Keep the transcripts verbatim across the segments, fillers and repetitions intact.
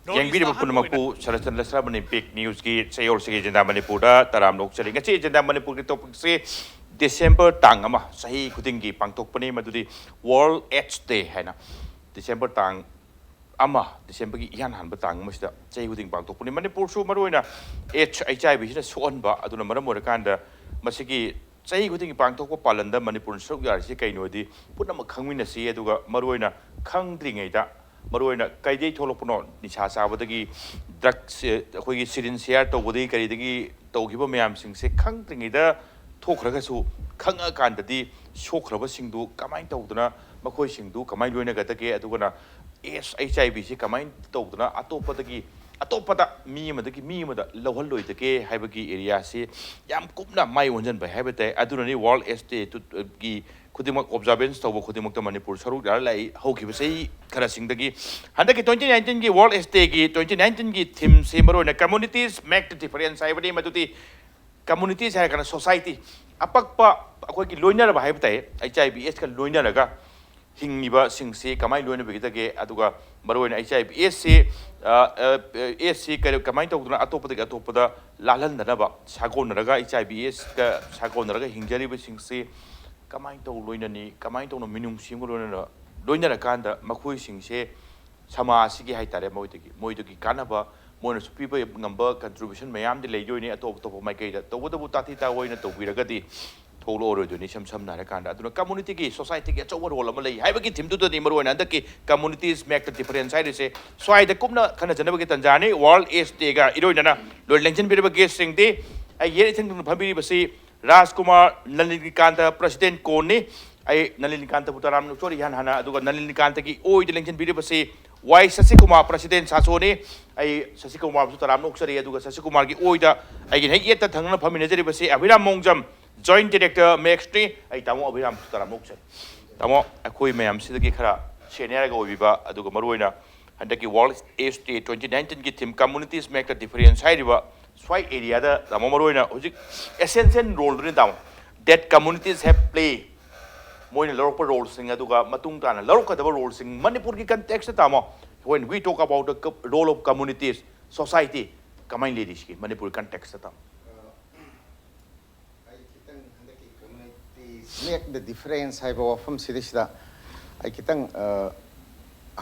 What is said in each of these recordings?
ꯌꯦꯡꯕꯤꯔꯤꯕ ꯄꯨꯝꯅꯃꯛꯄꯨ Saratchandra ꯁ꯭ꯔꯥꯕꯅꯤ big ꯅ꯭ꯌꯨꯁꯀꯤ ꯆꯌꯣꯜꯁꯤꯒꯤ agenda ꯃꯅꯤꯄꯨꯔꯗ ꯇꯔꯥꯝꯅ ꯑꯣꯛꯆꯔꯤ꯫ ꯉꯁꯤ ꯑꯦꯖꯦꯟꯗꯥ ꯃꯅꯤꯄꯨꯔꯒꯤ ꯇꯣꯄꯤꯛꯁꯤ ꯗꯤꯁꯦꯝꯕꯔ ꯇꯥꯡ ꯑꯃ ꯆꯍꯤ ꯈꯨꯗꯤꯡꯒꯤ ꯄꯥꯡꯊꯣꯛꯄꯅꯤ, ꯃꯗꯨꯗꯤ ꯋꯥꯔꯜ ꯑꯦꯗꯁ ꯗꯦ ꯍꯥꯏꯅ꯫ ꯗꯤꯁꯦꯝꯕꯔ ꯇꯥꯡ ꯑꯃ, ꯗꯤꯁꯦꯝꯕꯔꯒꯤ ꯏꯍꯥꯟ ꯍꯥꯟꯕ ꯇꯥꯡ ꯑꯃꯁꯤꯗ ꯆꯍꯤ ꯈꯨꯗꯤꯡ ꯄꯥꯡꯊꯣꯛꯄꯅꯤ꯫ ꯃꯅꯤꯄꯨꯔꯁꯨ ꯃꯔꯨꯑꯣꯏꯅ ꯑꯦꯗꯁ, ꯑꯩꯆ ꯑꯥꯏ ꯚꯤꯁꯤꯅ ꯁꯣꯛꯍꯟꯕ ꯑꯗꯨꯅ ꯃꯔꯝ ꯑꯣꯏꯔꯀꯥꯟꯗ ꯃꯁꯤꯒꯤ ꯆꯍꯤ ꯈꯨꯗꯤꯡꯒꯤ ꯄꯥꯡꯊꯣꯛꯄ ꯄꯥꯂꯟꯗ ꯃꯅꯤꯄꯨꯔꯅ ꯁꯔꯨꯛ ꯌꯥꯔꯤꯁꯤ ꯀꯩꯅꯣꯗꯤ ꯄꯨꯝꯅꯃꯛ ꯈꯪꯃꯤꯟꯅꯁꯤ꯫ ꯑꯗꯨꯒ ꯃꯔꯨꯑꯣꯏꯅ ꯈꯪꯗ꯭ꯔꯤꯉꯩꯗ ꯃꯔꯨꯑꯣꯏꯅ ꯀꯩꯗꯩ ꯊꯣꯛꯂꯛꯄꯅꯣ? ꯅꯤꯁꯥ ꯆꯥꯕꯗꯒꯤ, ꯗ꯭ꯔꯒꯁꯦ, ꯑꯩꯈꯣꯏꯒꯤ ꯁꯤꯔꯤꯟ ꯁꯤꯌꯥꯔ ꯇꯧꯕꯗꯒꯤ ꯀꯔꯤꯗꯒꯤ ꯇꯧꯈꯤꯕ ꯃꯌꯥꯝꯁꯤꯡꯁꯦ ꯈꯪꯗ꯭ꯔꯤꯉꯩꯗ ꯊꯣꯛꯈ꯭ꯔꯒꯁꯨ, ꯈꯪꯉꯛꯑꯀꯥꯟꯗꯗꯤ ꯁꯣꯛꯈ꯭ꯔꯕꯁꯤꯡꯗꯨ ꯀꯃꯥꯏꯅ ꯇꯧꯗꯅ, ꯃꯈꯣꯏꯁꯤꯡꯗꯨ ꯀꯃꯥꯏꯅ ꯂꯣꯏꯅꯒꯗꯒꯦ, ꯑꯗꯨꯒꯅ ꯑꯦꯗꯁ, ꯑꯩꯆ ꯑꯥꯏ ꯚꯤꯁꯤ ꯀꯃꯥꯏꯅ ꯇꯧꯗꯅ ꯑꯇꯣꯞꯄꯗꯒꯤ, ꯑꯇꯣꯞꯄꯗ, ꯃꯤ ꯑꯃꯗꯒꯤ ꯃꯤ ꯑꯃꯗ ꯂꯧꯍꯜꯂꯣꯏꯗꯒꯦ ꯍꯥꯏꯕꯒꯤ ꯑꯦꯔꯤꯌꯥꯁꯤ ꯌꯥꯝ ꯀꯨꯞꯅ ꯃꯥꯏ ꯑꯣꯟꯁꯤꯟꯕ ꯍꯥꯏꯕ ꯇꯥꯏ꯫ ꯑꯗꯨꯅꯅꯤ ꯋꯥꯔꯜ ꯑꯦꯗꯁ ꯗꯦ ꯒꯤ ꯈꯨꯗꯤꯡꯃꯛ ꯑꯣꯕꯖꯥꯔꯕꯦꯟꯁ ꯇꯧꯕ ꯈꯨꯗꯤꯡꯃꯛꯇ ꯃꯅꯤꯄꯨꯔ ꯁꯔꯨꯛ ꯌꯥꯔ ꯂꯥꯛꯏ ꯍꯧꯈꯤꯕ ꯆꯍꯤ ꯈꯔꯁꯤꯡꯗꯒꯤ꯫ ꯍꯟꯗꯛꯀꯤ ꯇ꯭ꯋꯦꯟꯇꯤ ꯅꯥꯏꯟꯇꯤꯟꯒꯤ ꯋꯥꯔꯜ ꯑꯦꯗꯁ ꯗꯦꯒꯤ ꯇ꯭ꯋꯦꯟꯇꯤ ꯅꯥꯏꯟꯇꯤꯟꯒꯤ ꯊꯤꯝꯁꯤ ꯃꯔꯨꯑꯣꯏꯅ Communities Make the Difference ꯍꯥꯏꯕꯅꯤ꯫ ꯃꯗꯨꯗꯤ ꯀꯝꯃꯨꯅꯤꯇꯤꯁ ꯍꯥꯏꯔꯒꯅ ꯁꯣꯁꯥꯏꯇꯤ, ꯑꯄꯛꯄ ꯑꯩꯈꯣꯏꯒꯤ ꯂꯣꯏꯅꯔꯕ ꯍꯥꯏꯕ ꯇꯥꯏ, ꯑꯩꯆ ꯑꯥꯏ ꯚꯤ ꯑꯦꯗꯁꯀ ꯂꯣꯏꯅꯔꯒ ꯍꯤꯡꯉꯤꯕꯁꯤꯡꯁꯤ ꯀꯃꯥꯏꯅ ꯂꯣꯏꯅꯕꯤꯒꯗꯒꯦ, ꯑꯗꯨꯒ ꯃꯔꯨꯑꯣꯏꯅ ꯑꯩꯆ ꯑꯥꯏ ꯚꯤ ꯑꯦꯗꯁꯁꯤ, ꯑ, ꯑ, ꯑꯦꯗꯁꯁꯤ ꯀꯔꯤ, ꯀꯃꯥꯏꯅ ꯇꯧꯗꯅ ꯑꯇꯣꯞꯄꯗꯒꯤ ꯑꯇꯣꯞꯄꯗ ꯂꯥꯜꯍꯟꯗꯅꯕ ꯁꯥꯒꯣꯟꯅꯔꯒ, ꯑꯩꯆ ꯑꯥꯏ ꯚꯤ ꯑꯦꯗꯁꯀ ꯁꯥꯒꯣꯟꯅꯔꯒ ꯍꯤꯡꯖꯔꯤꯕꯁꯤꯡꯁꯤ ꯀꯃꯥꯏꯅ ꯇꯧ ꯂꯣꯏꯅꯅꯤ, ꯀꯃꯥꯏꯅ ꯇꯧꯅ ꯃꯤꯅꯨꯡꯁꯤ ꯑꯃꯒ ꯂꯣꯏꯅꯅ, ꯂꯣꯏꯅꯔꯀꯥꯟꯗ ꯃꯈꯣꯏꯁꯤꯡꯁꯦ ꯁꯃꯥꯖꯁꯤꯒꯤ ꯍꯥꯏ ꯇꯥꯔꯦ, ꯃꯣꯏꯗꯒꯤ, ꯃꯣꯏꯗꯒꯤ ꯀꯥꯟꯅꯕ, ꯃꯣꯏꯅꯁꯨ ꯄꯤꯕ ꯉꯝꯕ ꯀꯟꯇ꯭ꯔꯤꯕ꯭ꯌꯨꯁꯟ ꯃꯌꯥꯝꯗꯤ ꯂꯩꯗꯣꯏꯅꯤ ꯑꯇꯣꯞ ꯑꯇꯣꯞꯄ ꯃꯥꯏꯀꯩꯗ꯫ ꯇꯧꯕꯇꯕꯨ ꯇꯥꯊꯤ ꯇꯥꯑꯣꯏꯅ ꯇꯧꯕꯤꯔꯒꯗꯤ ꯊꯣꯛꯂꯛꯑꯔꯣꯏꯗꯣꯏꯅꯤ꯫ ꯏꯁꯝ ꯁꯝꯅ ꯍꯥꯏꯔꯀꯥꯟꯗ, ꯑꯗꯨꯅ ꯀꯝꯃꯨꯅꯤꯇꯤꯒꯤ, ꯁꯣꯁꯥꯏꯇꯤꯒꯤ ꯑꯆꯧꯕ ꯔꯣꯜ ꯑꯃ ꯂꯩ ꯍꯥꯏꯕꯒꯤ ꯊꯤꯝꯗꯨꯗꯅꯤ ꯃꯔꯨꯑꯣꯏꯅ ꯍꯟꯗꯛꯀꯤ Communities Make the Difference ꯍꯥꯏꯔꯤꯁꯦ꯫ ꯁ꯭ꯋꯥꯏꯗ ꯀꯨꯞꯅ ꯈꯟꯅꯖꯅꯕꯒꯤ ꯇꯥꯟꯖꯥꯅꯤ꯫ ꯋꯥꯔꯜ ꯑꯦꯗꯁ ꯗꯦꯒ ꯏꯔꯣꯏꯅꯅ ꯂꯣꯏ ꯂꯦꯡꯁꯤꯟꯕꯤꯔꯤꯕ ꯒꯦꯁꯁꯤꯡꯗꯤ ꯑꯩ ꯌꯦꯠ ꯏꯊꯪ ꯊꯪꯅ ꯐꯝꯕꯤꯔꯤꯕꯁꯤ ꯔꯥꯖꯀꯨꯃꯥꯔ ꯅꯂꯤꯅꯤꯀꯥꯟꯇ, ꯄ꯭ꯔꯁꯤꯗꯦꯟ ꯀꯣꯟꯅꯤ꯫ ꯑꯩ ꯅꯂꯤꯅꯤꯀꯥꯟꯇꯕꯨ ꯇꯔꯥꯝꯅ ꯑꯣꯛꯆꯔꯤ ꯏꯍꯥꯟ ꯍꯥꯟꯅ꯫ ꯑꯗꯨꯒ ꯅꯂꯤꯅꯤꯀꯥꯟꯇꯒꯤ ꯑꯣꯏꯗ ꯂꯦꯡꯁꯤꯟꯕꯤꯔꯤꯕꯁꯤ ꯋꯥꯏ ꯁꯁꯤꯀꯨꯃꯥꯔ, ꯄ꯭ꯔꯁꯤꯗꯦꯟ ꯁꯥꯁꯣꯅꯤ꯫ ꯑꯩ ꯁꯁꯤꯀꯨꯃꯥꯔꯕꯨꯁꯨ ꯇꯔꯥꯝꯅ ꯑꯣꯛꯆꯔꯤ꯫ ꯑꯗꯨꯒ ꯁꯁꯤꯀꯨꯃꯥꯔꯒꯤ ꯑꯣꯏꯗ ꯑꯩꯒꯤ ꯍꯦꯛ ꯌꯦꯠꯇ ꯊꯪꯅꯅ ꯐꯝꯃꯤꯟꯅꯖꯔꯤꯕꯁꯤ ꯑꯕꯤꯔꯥꯝ ꯃꯣꯡꯖꯝ, ꯖꯣꯏꯟꯠ ꯗꯤꯔꯦꯛꯇꯔ ꯃꯦꯛꯁꯅꯤ꯫ ꯑꯩ ꯇꯥꯃꯣ ꯑꯕꯤꯔꯥꯝꯕꯨꯁꯨ ꯇꯔꯥꯝꯅ ꯑꯣꯛꯆꯔꯤ꯫ ꯇꯥꯃꯣ, ꯑꯩꯈꯣꯏ ꯃꯌꯥꯝꯁꯤꯗꯒꯤ ꯈꯔ ꯁꯦꯅꯤꯌꯔꯒ ꯑꯣꯏꯕꯤꯕ, ꯑꯗꯨꯒ ꯃꯔꯨꯑꯣꯏꯅ ꯍꯟꯗꯛꯀꯤ ꯋꯥꯔꯜ ꯑꯦꯗꯁ ꯗꯦ ꯇ꯭ꯋꯦꯟꯇꯤ ꯅꯥꯏꯟꯇꯤꯟꯒꯤ ꯊꯤꯝ Communities Make the Difference ꯍꯥꯏꯔꯤꯕ ꯁ꯭ꯋꯥꯏ ꯑꯦꯔꯤꯌꯥꯗ, ꯇꯥꯃꯣ, ꯃꯔꯨꯑꯣꯏꯅ ꯍꯧꯖꯤꯛ essential role ꯗꯨꯅꯤ, ꯇꯥꯃꯣ, that communities have play ꯃꯣꯏꯅ ꯂꯧꯔꯛꯄ ꯔꯣꯜꯁꯤꯡ ꯑꯗꯨꯒ ꯃꯇꯨꯡ ꯇꯥꯅ ꯂꯧꯔꯛꯀꯗꯕ ꯔꯣꯜꯁꯤꯡ ꯃꯅꯤꯄꯨꯔꯒꯤ ꯀꯟꯇꯦꯛꯁꯇ, ꯇꯥꯃꯣ, when we talk about the role of communities, society, ꯀꯃꯥꯏꯅ ꯂꯩꯔꯤ ꯁꯤꯒꯤ ꯃꯅꯤꯄꯨꯔꯒꯤ ꯀꯟꯇꯦꯛꯁꯇ, ꯇꯥꯃꯣ? ꯑꯩ ꯈꯤꯇꯪ ꯍꯟꯗꯛꯀꯤ communities make the difference ꯍꯥꯏꯕ ꯋꯥꯐꯝꯁꯤꯗꯩꯁꯤꯗ ꯑꯩ ꯈꯤꯇꯪ ꯑ,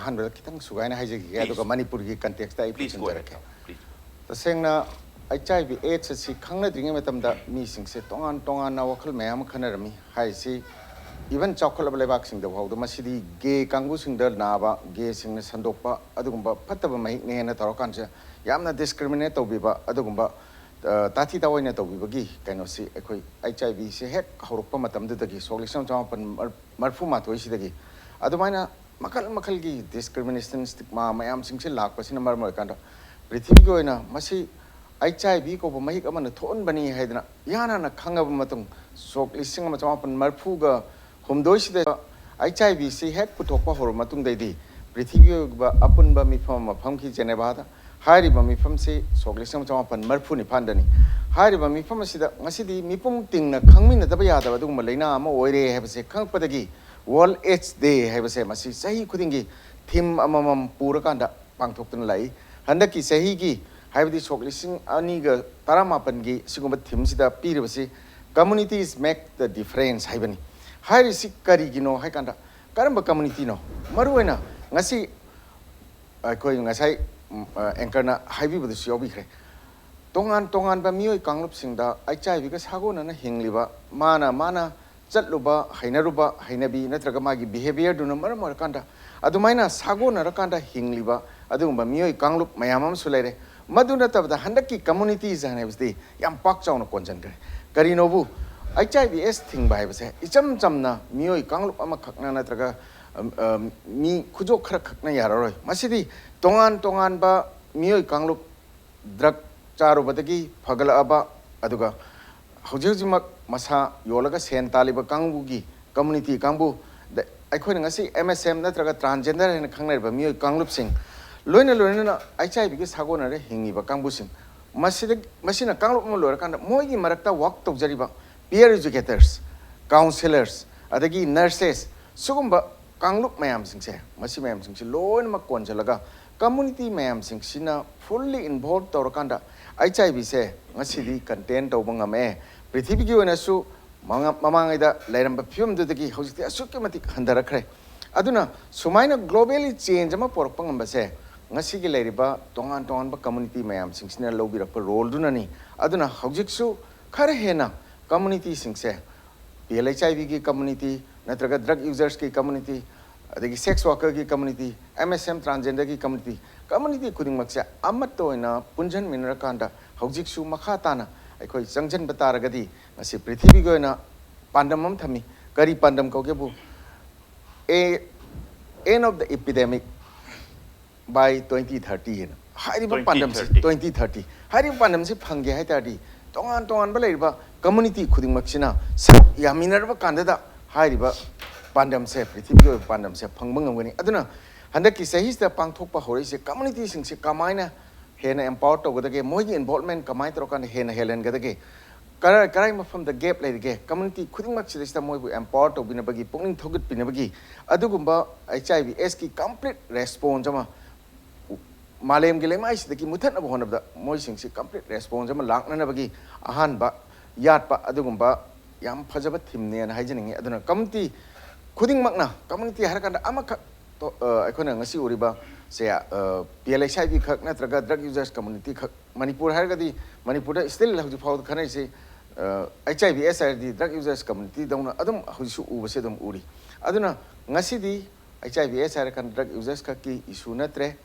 ꯑꯍꯥꯟꯕꯗ ꯈꯤꯇꯪ ꯁꯨꯒꯥꯏꯅ ꯍꯥꯏꯖꯈꯤꯒꯦ꯫ Please. ꯑꯗꯨꯒ ꯃꯅꯤꯄꯨꯔꯒꯤ ꯀꯟꯇꯦꯛꯁꯇ ꯑꯩ Please go ahead, ꯄꯨꯁꯤꯟꯖꯔꯛꯀꯦ꯫ ꯇꯥꯃꯣ. Please. ꯇꯁꯦꯡꯅ, ꯑꯩꯆ ꯑꯥꯏ ꯚꯤ ꯑꯦꯗꯁ ꯑꯁꯤ ꯈꯪꯅꯗ꯭ꯔꯤꯉꯩ ꯃꯇꯝꯗ ꯃꯤꯁꯤꯡꯁꯦ ꯇꯣꯉꯥꯟ ꯇꯣꯉꯥꯟꯅ ꯋꯥꯈꯜ ꯃꯌꯥꯝ ꯑꯃ ꯈꯟꯅꯔꯝꯃꯤ꯫ ꯍꯥꯏꯔꯤꯁꯤ ꯏꯚꯟ ꯆꯥꯎꯈꯠꯂꯕ ꯂꯩꯕꯥꯛꯁꯤꯡꯗ ꯐꯥꯎꯗ ꯃꯁꯤꯗꯤ ꯒꯦ ꯀꯥꯡꯕꯨꯁꯤꯡꯗ ꯅꯥꯕ, ꯒꯦꯁꯤꯡꯅ ꯁꯟꯗꯣꯛꯄ ꯑꯗꯨꯒꯨꯝꯕ ꯐꯠꯇꯕ ꯃꯍꯤꯛꯅꯦꯅ ꯇꯧꯔꯀꯥꯟꯁꯤꯗ ꯌꯥꯝꯅ ꯗꯤꯁꯀ꯭ꯔꯤꯃꯤꯅꯦꯠ ꯇꯧꯕꯤꯕ ꯑꯗꯨꯒꯨꯝꯕ ꯑ, ꯇꯥꯊꯤ ꯇꯥꯑꯣꯏꯅ ꯇꯧꯕꯤꯕꯒꯤ ꯀꯩꯅꯣꯁꯤ ꯑꯩꯈꯣꯏ ꯑꯩꯆ ꯑꯥꯏ ꯚꯤꯁꯤ ꯍꯦꯛ ꯍꯧꯔꯛꯄ ꯃꯇꯝꯗꯨꯗꯒꯤ, ꯁꯣꯛ ꯂꯤꯁꯤꯡ ꯑꯃ ꯆꯃꯥꯄꯟ ꯃꯔꯐꯨ ꯃꯥꯊꯣꯏꯁꯤꯗꯒꯤ ꯑꯗꯨꯃꯥꯏꯅ ꯃꯈꯜ ꯃꯈꯜꯒꯤ ꯗꯤꯁꯀ꯭ꯔꯤꯃꯤꯅꯦꯁꯟ, ꯁ꯭ꯇꯤꯛꯃꯥ ꯃꯌꯥꯝꯁꯤꯡꯁꯤ ꯂꯥꯛꯄꯁꯤꯅ ꯃꯔꯝ ꯑꯣꯏꯔꯀꯥꯟꯗ ꯄ꯭ꯔꯤꯊꯤꯕꯤꯒꯤ ꯑꯣꯏꯅ ꯃꯁꯤ ꯑꯩꯆ ꯑꯥꯏ ꯚꯤ ꯀꯧꯕ ꯃꯍꯤꯛ ꯑꯃꯅ ꯊꯣꯛꯍꯟꯕꯅꯤ ꯍꯥꯏꯗꯅ ꯏꯍꯥꯟ ꯍꯥꯟꯅ ꯈꯪꯉꯕ ꯃꯇꯨꯡ, ꯁꯣꯛ ꯂꯤꯁꯤꯡ ꯑꯃ ꯆꯃꯥꯄꯟ ꯃꯔꯐꯨꯒ ꯍꯨꯝꯗꯣꯏꯁꯤꯗ ꯑꯩꯆ ꯑꯥꯏ ꯚꯤꯁꯤ ꯍꯦꯛ ꯄꯨꯊꯣꯛꯄ ꯍꯧꯔꯕ ꯃꯇꯨꯡꯗꯩꯗꯤ ꯄ꯭ꯔꯤꯊꯤꯕꯤꯒꯤ ꯑꯣꯏꯕ ꯑꯄꯨꯟꯕ ꯃꯤꯐꯝ ꯑꯃ ꯐꯝꯈꯤ ꯖꯦꯅꯦꯚꯥꯗ꯫ ꯍꯥꯏꯔꯤꯕ ꯃꯤꯐꯝꯁꯤ ꯁꯣꯛ ꯂꯤꯁꯤꯡ ꯑꯃ ꯆꯃꯥꯄꯟ ꯃꯔꯐꯨ ꯅꯤꯄꯥꯟꯗꯅꯤ꯫ ꯍꯥꯏꯔꯤꯕ ꯃꯤꯐꯝ ꯑꯁꯤꯗ ꯉꯁꯤꯗꯤ ꯃꯤꯄꯨꯝ ꯇꯤꯡꯅ ꯈꯪꯃꯤꯟꯅꯗꯕ ꯌꯥꯗꯕ ꯑꯗꯨꯒꯨꯝꯕ ꯂꯥꯏꯅꯥ ꯑꯃ ꯑꯣꯏꯔꯦ ꯍꯥꯏꯕꯁꯦ ꯈꯪꯉꯛꯄꯗꯒꯤ ꯋꯥꯔꯜ ꯑꯦꯗꯁ ꯗꯦ ꯍꯥꯏꯕꯁꯦ ꯃꯁꯤ ꯆꯍꯤ ꯈꯨꯗꯤꯡꯒꯤ ꯊꯤꯝ ꯑꯃꯃꯝ ꯄꯨꯔꯀꯥꯟꯗ ꯄꯥꯡꯊꯣꯛꯇꯨꯅ ꯂꯥꯛꯏ꯫ ꯍꯟꯗꯛꯀꯤ ꯆꯍꯤꯒꯤ, ꯍꯥꯏꯕꯗꯤ ꯁꯣꯛ ꯂꯤꯁꯤꯡ ꯑꯅꯤꯒ ꯇꯔꯥꯃꯥꯄꯟꯒꯤ ꯁꯤꯒꯨꯝꯕ ꯊꯤꯝꯁꯤꯗ ꯄꯤꯔꯤꯕꯁꯤ "Communities make the difference" ꯍꯥꯏꯕꯅꯤ꯫ ꯍꯥꯏꯔꯤꯁꯤ ꯀꯔꯤꯒꯤꯅꯣ ꯍꯥꯏ ꯀꯥꯟꯗ, ꯀꯔꯝꯕ ꯀꯝꯃꯨꯅꯤꯇꯤꯅꯣ? ꯃꯔꯨꯑꯣꯏꯅ ꯉꯁꯤ ꯑꯩꯈꯣꯏ ꯉꯁꯥꯏ, ꯎꯝ, ꯑ, ꯑꯦꯡꯀꯔꯅ ꯍꯥꯏꯕꯤꯕꯗꯁꯨ ꯌꯥꯎꯕꯤꯈ꯭ꯔꯦ, ꯇꯣꯉꯥꯟ ꯇꯣꯉꯥꯟꯕ ꯃꯤꯑꯣꯏ ꯀꯥꯡꯂꯨꯞꯁꯤꯡꯗ ꯑꯩꯆ ꯑꯥꯏ ꯚꯤꯒ ꯁꯥꯒꯣꯟꯅꯅ ꯍꯤꯡꯂꯤꯕ, ꯃꯥꯅ ꯃꯥꯅ ꯆꯠꯂꯨꯕ ꯍꯩꯅꯔꯨꯕ ꯍꯩꯅꯕꯤ ꯅꯠꯇ꯭ꯔꯒ ꯃꯥꯒꯤ ꯕꯤꯍꯦꯕꯤꯌꯔꯗꯨꯅ ꯃꯔꯝ ꯑꯣꯏꯔꯀꯥꯟꯗ ꯑꯗꯨꯃꯥꯏꯅ ꯁꯥꯒꯣꯟꯅꯔꯀꯥꯟꯗ ꯍꯤꯡꯂꯤꯕ ꯑꯗꯨꯒꯨꯝꯕ ꯃꯤꯑꯣꯏ ꯀꯥꯡꯂꯨꯞ ꯃꯌꯥꯝ ꯑꯃꯁꯨ ꯂꯩꯔꯦ꯫ ꯃꯗꯨ ꯅꯠꯇꯕꯗ ꯍꯟꯗꯛꯀꯤ ꯀꯝꯃꯨꯅꯤꯇꯤꯁ ꯍꯥꯏꯕꯁꯤꯗꯤ ꯌꯥꯝ ꯄꯥꯛ ꯆꯥꯎꯅ ꯀꯣꯟꯁꯤꯟꯈ꯭ꯔꯦ꯫ ꯀꯔꯤꯅꯣꯕꯨ, ꯑꯩꯆ ꯑꯥꯏ ꯚꯤ ꯑꯦꯁ ꯊꯤꯡꯕ ꯍꯥꯏꯕꯁꯦ ꯏꯆꯝ ꯆꯝꯅ ꯃꯤꯑꯣꯏ ꯀꯥꯡꯂꯨꯞ ꯑꯃꯈꯛꯅ ꯅꯠꯇ꯭ꯔꯒ, ꯑꯝ, ꯑꯝ, ꯃꯤ ꯈꯨꯖꯣꯛ ꯈꯔ ꯈꯛꯅ ꯌꯥꯔꯔꯣꯏ꯫ ꯃꯁꯤꯗꯤ ꯇꯣꯉꯥꯟ ꯇꯣꯉꯥꯟꯕ ꯃꯤꯑꯣꯏ ꯀꯥꯡꯂꯨꯞ, ꯗ꯭ꯔꯒ ꯆꯥꯔꯨꯕꯗꯒꯤ ꯐꯒꯠꯂꯛꯑꯕ, ꯑꯗꯨꯒ ꯍꯧꯖꯤꯛ ꯍꯧꯖꯤꯛꯃꯛ ꯃꯁꯥ ꯌꯣꯜꯂꯒ ꯁꯦꯟ ꯇꯥꯜꯂꯤꯕ ꯀꯥꯡꯕꯨꯒꯤ ꯀꯝꯃꯨꯅꯤꯇꯤ ꯀꯥꯡꯕꯨ, ꯗ-, ꯑꯩꯈꯣꯏꯅ ꯉꯁꯤ ꯑꯦꯝ ꯑꯦꯁ ꯑꯦꯝ ꯅꯠꯇ꯭ꯔꯒ ꯇ꯭ꯔꯥꯟꯁꯖꯦꯟꯗꯔ ꯍꯥꯏꯅ ꯈꯪꯅꯔꯤꯕ ꯃꯤꯑꯣꯏ ꯀꯥꯡꯂꯨꯞꯁꯤꯡ, ꯂꯣꯏꯅ ꯂꯣꯏꯅꯅ ꯑꯩꯆ ꯑꯥꯏ ꯚꯤꯒ ꯁꯥꯒꯣꯟꯅꯔ ꯍꯤꯡꯉꯤꯕ ꯀꯥꯡꯕꯨꯁꯤꯡ, ꯃꯁꯤꯗ, ꯃꯁꯤꯅ ꯀꯥꯡꯂꯨꯞ ꯑꯃ ꯂꯣꯏꯔꯀꯥꯟꯗ ꯃꯣꯏꯒꯤ ꯃꯔꯛꯇ ꯋꯥꯛ ꯇꯧꯖꯔꯤꯕ peer educators, counsellors, ꯑꯗꯒꯤ ꯅꯔꯁꯦꯁ, ꯁꯤꯒꯨꯝꯕ ꯀꯥꯡꯂꯨꯞ ꯃꯌꯥꯝꯁꯤꯡꯁꯦ, ꯃꯁꯤ ꯃꯌꯥꯝꯁꯤꯡꯁꯤ ꯂꯣꯏꯅꯃꯛ ꯀꯣꯟꯁꯤꯜꯂꯒ ꯀꯝꯃꯨꯅꯤꯇꯤ ꯃꯌꯥꯝꯁꯤꯡꯁꯤꯅ ꯐꯨꯜꯂꯤ ꯏꯟꯚꯣꯜꯕ ꯇꯧꯔꯀꯥꯟꯗ ꯑꯩꯆ ꯑꯥꯏ ꯚꯤꯁꯦ ꯉꯁꯤꯗꯤ ꯀꯟꯇꯦꯟ ꯇꯧꯕ ꯉꯝꯃꯦ꯫ ꯄ꯭ꯔꯤꯊꯤꯕꯤꯒꯤ ꯑꯣꯏꯅꯁꯨ ꯃꯃꯥꯡꯉꯩꯗ ꯂꯩꯔꯝꯕ ꯐꯤꯕꯝꯗꯨꯗꯒꯤ ꯍꯧꯖꯤꯛꯇꯤ ꯑꯁꯨꯛꯀꯤ ꯃꯇꯤꯛ ꯍꯟꯊꯔꯛꯈ꯭ꯔꯦ꯫ ꯑꯗꯨꯅ ꯁꯨꯃꯥꯏꯅ ꯒ꯭ꯂꯣꯕꯦꯜꯂꯤ ꯆꯦꯟꯖ ꯑꯃ ꯄꯨꯔꯛꯄ ꯉꯝꯕꯁꯦ ꯉꯁꯤꯒꯤ ꯂꯩꯔꯤꯕ ꯇꯣꯉꯥꯟ ꯇꯣꯉꯥꯟꯕ ꯀꯝꯃꯨꯅꯤꯇꯤ ꯃꯌꯥꯝꯁꯤꯡꯁꯤꯅ ꯂꯧꯕꯤꯔꯛꯄ ꯔꯣꯜꯗꯨꯅꯅꯤ꯫ ꯑꯗꯨꯅ ꯍꯧꯖꯤꯛꯁꯨ ꯈꯔ ꯍꯦꯟꯅ ꯀꯝꯃꯨꯅꯤꯇꯤꯁꯤꯡꯁꯦ, ꯄꯤ ꯑꯦꯜ ꯑꯩꯆ ꯑꯥꯏ ꯚꯤꯒꯤ ꯀꯝꯃꯨꯅꯤꯇꯤ, ꯅꯠꯇ꯭ꯔꯒ ꯗ꯭ꯔꯒ ꯌꯨꯖꯔꯁꯀꯤ ꯀꯝꯃꯨꯅꯤꯇꯤ, ꯑꯗꯒꯤ sex ꯋꯥꯔꯀꯔꯒꯤ community, M S M ꯇ꯭ꯔꯥꯟꯖꯦꯟꯗꯔꯒꯤ community, community ꯈꯨꯗꯤꯡꯃꯛꯁꯦ ꯑꯃꯠꯇ ꯑꯣꯏꯅ ꯄꯨꯟꯁꯤꯟꯃꯤꯟꯅꯔꯀꯥꯟꯗ ꯍꯧꯖꯤꯛꯁꯨ ꯃꯈꯥ ꯇꯥꯅ ꯑꯩꯈꯣꯏ ꯆꯪꯁꯤꯟꯕ ꯇꯥꯔꯒꯗꯤ ꯉꯁꯤ ꯄ꯭ꯔꯤꯊꯤꯕꯤꯒꯤ ꯑꯣꯏꯅ ꯄꯥꯟꯗꯝ ꯑꯃ ꯊꯝꯃꯤ꯫ ꯀꯔꯤ ꯄꯥꯟꯗꯝ ꯀꯧꯒꯦꯕꯨ? A end of the epidemic by twenty thirty ꯍꯥꯏꯅ ꯍꯥꯏꯔꯤꯕ ꯄꯥꯟꯗꯝꯁꯤ, twenty thirty ꯍꯥꯏꯔꯤꯕ ꯄꯥꯟꯗꯝꯁꯤ ꯐꯪꯒꯦ ꯍꯥꯏ ꯇꯥꯔꯗꯤ ꯇꯣꯉꯥꯟ ꯇꯣꯉꯥꯟꯕ ꯂꯩꯔꯤꯕ ꯀꯝꯃꯨꯅꯤꯇꯤ ꯈꯨꯗꯤꯡꯃꯛꯁꯤꯅ ꯁꯔꯨꯛ ꯌꯥꯃꯤꯟꯅꯔꯕ ꯀꯥꯟꯗꯗ ꯍꯥꯏꯔꯤꯕ ꯄꯥꯟꯗꯝꯁꯦ, ꯄ꯭ꯔꯤꯊꯤꯕꯤꯒꯤ ꯑꯣꯏꯕ ꯄꯥꯟꯗꯝꯁꯦ ꯐꯪꯕ ꯉꯝꯒꯅꯤ꯫ ꯑꯗꯨꯅ ꯍꯟꯗꯛꯀꯤ ꯆꯍꯤꯁꯤꯗ ꯄꯥꯡꯊꯣꯛꯄ ꯍꯧꯔꯛꯏꯁꯦ ꯀꯝꯃꯨꯅꯤꯇꯤꯁꯤꯡꯁꯤ ꯀꯃꯥꯏꯅ ꯍꯦꯟꯅ ꯑꯦꯝꯄꯥꯋꯔ ꯇꯧꯒꯗꯒꯦ, ꯃꯣꯏꯒꯤ ꯏꯟꯚꯣꯜꯕꯃꯦꯟ ꯀꯃꯥꯏꯅ ꯇꯧꯔꯀꯥꯟꯗ ꯍꯦꯟꯅ ꯍꯦꯜꯍꯟꯒꯗꯒꯦ, ꯀꯔꯥꯏ ꯀꯔꯥꯏ ꯃꯐꯝꯗ ꯒꯦꯞ ꯂꯩꯔꯤꯒꯦ, ꯀꯝꯃꯨꯅꯤꯇꯤ ꯈꯨꯗꯤꯡꯃꯛꯁꯤꯗꯩꯁꯤꯗ ꯃꯣꯏꯕꯨ ꯑꯦꯝꯄꯥꯋꯔ ꯇꯧꯕꯤꯅꯕꯒꯤ, ꯄꯨꯛꯅꯤꯡ ꯊꯧꯒꯠꯄꯤꯅꯕꯒꯤ ꯑꯗꯨꯒꯨꯝꯕ H I V ꯑꯦꯁꯀꯤ complete response ꯑꯃ ꯃꯥꯂꯦꯝꯒꯤ ꯂꯩꯃꯥꯏꯁꯤꯗꯒꯤ ꯃꯨꯊꯠꯅꯕ ꯍꯣꯠꯅꯕꯗ ꯃꯣꯏꯁꯤꯡꯁꯤ ꯀꯝꯄ꯭ꯂꯤꯠ ꯔꯦꯁꯄꯣꯟꯁ ꯑꯃ ꯂꯥꯛꯅꯅꯕꯒꯤ ꯑꯍꯥꯟꯕ ꯌꯥꯠꯄ ꯑꯗꯨꯒꯨꯝꯕ ꯌꯥꯝ ꯐꯖꯕ ꯊꯤꯝꯅꯦꯅ ꯍꯥꯏꯖꯅꯤꯡꯉꯤ꯫ ꯑꯗꯨꯅ ꯀꯝꯃꯨꯅꯤꯇꯤ ꯈꯨꯗꯤꯡꯃꯛꯅ, ꯀꯝꯃꯨꯅꯤꯇꯤ ꯍꯥꯏꯔꯀꯥꯟꯗ ꯑꯃꯈꯛ ꯇꯣ-, ꯑ, ꯑꯩꯈꯣꯏꯅ ꯉꯁꯤ ꯎꯔꯤꯕ ꯁꯦ, ꯑ, ꯄꯤ ꯑꯦꯜ ꯑꯩꯆ ꯑꯥꯏ ꯚꯤ ꯈꯛ ꯅꯠꯇ꯭ꯔꯒ ꯗ꯭ꯔꯒ ꯌꯨꯖꯔꯁ ꯀꯝꯃꯨꯅꯤꯇꯤ ꯈꯛ, ꯃꯅꯤꯄꯨꯔ ꯍꯥꯏꯔꯒꯗꯤ ꯃꯅꯤꯄꯨꯔꯗ ꯁ꯭ꯇꯤꯜ ꯍꯧꯖꯤꯛ ꯐꯥꯎꯕꯗ ꯈꯟꯅꯔꯤꯁꯤ, ꯑ, ꯑꯩꯆ ꯑꯥꯏ ꯚꯤ ꯑꯦꯁ ꯍꯥꯏꯔꯗꯤ ꯗ꯭ꯔꯒ ꯌꯨꯖꯔꯁ ꯀꯝꯃꯨꯅꯤꯇꯤꯗꯧꯅ ꯑꯗꯨꯝ ꯍꯧꯖꯤꯛꯁꯨ ꯎꯕꯁꯦ ꯑꯗꯨꯝ ꯎꯔꯤ꯫ ꯑꯗꯨꯅ ꯉꯁꯤꯗꯤ ꯑꯩꯆ ꯑꯥꯏ ꯚꯤ ꯑꯦꯁ ꯍꯥꯏꯔꯀꯥꯟꯗ ꯗ꯭ꯔꯒ ꯌꯨꯖꯔꯁ ꯈꯛꯀꯤ ꯏꯁꯨ ꯅꯠꯇ꯭ꯔꯦ꯫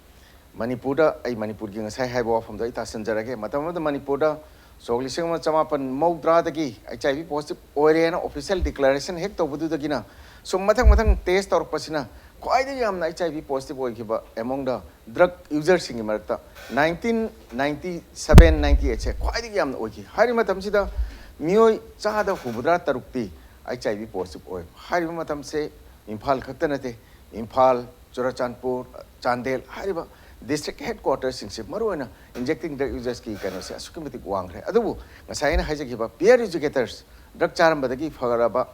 ꯃꯅꯤꯄꯨꯔꯗ, ꯑꯩ ꯃꯅꯤꯄꯨꯔꯒꯤ ꯉꯁꯥꯏ ꯍꯥꯏꯕ ꯋꯥꯐꯝꯗꯣ ꯑꯩ ꯇꯥꯁꯤꯟꯖꯔꯒꯦ꯫ ꯃꯇꯝ ꯑꯃꯗ ꯃꯅꯤꯄꯨꯔꯗ ꯁꯣꯛ ꯂꯤꯁꯤꯡ ꯑꯃ ꯆꯃꯥꯄꯟ ꯃꯧꯗ꯭ꯔꯥꯗꯒꯤ ꯑꯩꯆ ꯑꯥꯏ ꯚꯤ ꯄꯣꯖꯤꯇꯤꯚ ꯑꯣꯏꯔꯦꯅ ꯑꯣꯐꯤꯁꯤꯌꯦꯜ ꯗꯤꯀ꯭ꯂꯥꯔꯦꯁꯟ ꯍꯦꯛ ꯇꯧꯕꯗꯨꯗꯒꯤꯅ ꯁꯨꯝ ꯃꯊꯪ ꯃꯊꯪ ꯇꯦꯁ ꯇꯧꯔꯛꯄꯁꯤꯅ ꯈ꯭ꯋꯥꯏꯗꯒꯤ ꯌꯥꯝꯅ ꯑꯩꯆ ꯑꯥꯏ ꯚꯤ ꯄꯣꯖꯤꯇꯤꯚ ꯑꯣꯏꯈꯤꯕ ꯑꯦꯃꯣꯡ ꯗ ꯗ꯭ꯔꯒ ꯌꯨꯖꯔꯁꯤꯡꯒꯤ ꯃꯔꯛꯇ ꯅꯥꯏꯟꯇꯤꯟ ꯅꯥꯏꯟꯇꯤ ꯁꯚꯦꯟ ꯅꯥꯏꯟꯇꯤ ꯑꯩꯠꯁꯦ ꯈ꯭ꯋꯥꯏꯗꯒꯤ ꯌꯥꯝꯅ ꯑꯣꯏꯈꯤ꯫ ꯍꯥꯏꯔꯤꯕ ꯃꯇꯝꯁꯤꯗ ꯃꯤꯑꯣꯏ ꯆꯥꯗ ꯍꯨꯝꯐꯨꯇꯔꯥ ꯇꯔꯨꯛꯇꯤ ꯑꯩꯆ ꯑꯥꯏ ꯚꯤ ꯄꯣꯖꯤꯇꯤꯚ ꯑꯣꯏ꯫ ꯍꯥꯏꯔꯤꯕ ꯃꯇꯝꯁꯦ ꯏꯝꯐꯥꯜ ꯈꯛꯇ ꯅꯠꯇꯦ, ꯏꯝꯐꯥꯜ, ꯆꯨꯔꯆꯥꯟꯄꯨꯔ, ꯆꯥꯟꯗꯦꯜ ꯍꯥꯏꯔꯤꯕ ꯗꯤꯁꯇ꯭ꯔꯤꯛ ꯍꯦꯗ ꯀ꯭ꯋꯥꯇꯔꯁꯤꯡꯁꯦ ꯃꯔꯨꯑꯣꯏꯅ ꯏꯟꯖꯦꯛꯇꯤꯡ ꯗ꯭ꯔꯒ ꯌꯨꯖꯔꯁꯀꯤ ꯀꯩꯅꯣꯁꯦ ꯑꯁꯨꯛꯀꯤ ꯃꯇꯤꯛ ꯋꯥꯡꯈ꯭ꯔꯦ꯫ ꯑꯗꯨꯕꯨ ꯉꯁꯥꯏ ꯑꯩꯅ ꯍꯥꯏꯖꯈꯤꯕ ꯄꯤꯌꯔ ꯑꯦꯖꯨꯀꯦꯇꯔꯁ, ꯗ꯭ꯔꯒ ꯆꯥꯔꯝꯕꯗꯒꯤ ꯐꯒꯠꯂꯕ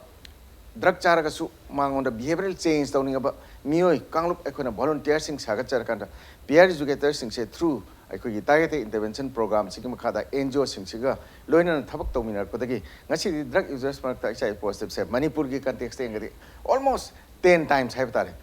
ꯗ꯭ꯔꯒ ꯆꯥꯔꯒꯁꯨ ꯃꯉꯣꯟꯗ ꯕꯤꯍꯦꯕꯤꯌꯔꯦꯜ ꯆꯦꯟꯖ ꯇꯧꯅꯤꯡꯉꯕ ꯃꯤꯑꯣꯏ ꯀꯥꯡꯂꯨꯞ ꯑꯩꯈꯣꯏꯅ ꯚꯣꯂꯨꯟꯇꯤꯌꯔꯁꯤꯡ ꯁꯥꯒꯠꯆꯔꯀꯥꯟꯗ ꯄꯤ ꯑꯥꯔ ꯏꯖꯨꯀꯦꯇꯔꯁꯤꯡꯁꯦ ꯊ꯭ꯔꯨ ꯑꯩꯈꯣꯏꯒꯤ ꯇꯥꯔꯒꯦꯇꯦꯗ ꯏꯟꯇꯔꯚꯦꯟꯁꯟ ꯄ꯭ꯔꯣꯒ꯭ꯔꯥꯝꯁꯤꯒꯤ ꯃꯈꯥꯗ ꯑꯦꯟ ꯖꯤ ꯑꯣꯁꯤꯡꯁꯤꯒ ꯂꯣꯏꯅꯅ ꯊꯕꯛ ꯇꯧꯃꯤꯟꯅꯔꯛꯄꯗꯒꯤ ꯉꯁꯤꯗꯤ ꯗ꯭ꯔꯒ ꯌꯨꯖꯔꯁ ꯃꯔꯛꯇ ꯑꯩꯠꯆ ꯑꯥꯏ ꯚꯤ ꯄꯣꯖꯤꯇꯤꯚꯁꯦ ꯃꯅꯤꯄꯨꯔꯒꯤ ꯀꯟꯇꯦꯛꯁꯇ ꯌꯦꯡꯉꯗꯤ ꯑꯣꯜꯃꯣꯁ ꯇꯦꯟ ꯇꯥꯏꯝꯁ ꯍꯥꯏꯕ ꯇꯥꯔꯦ꯫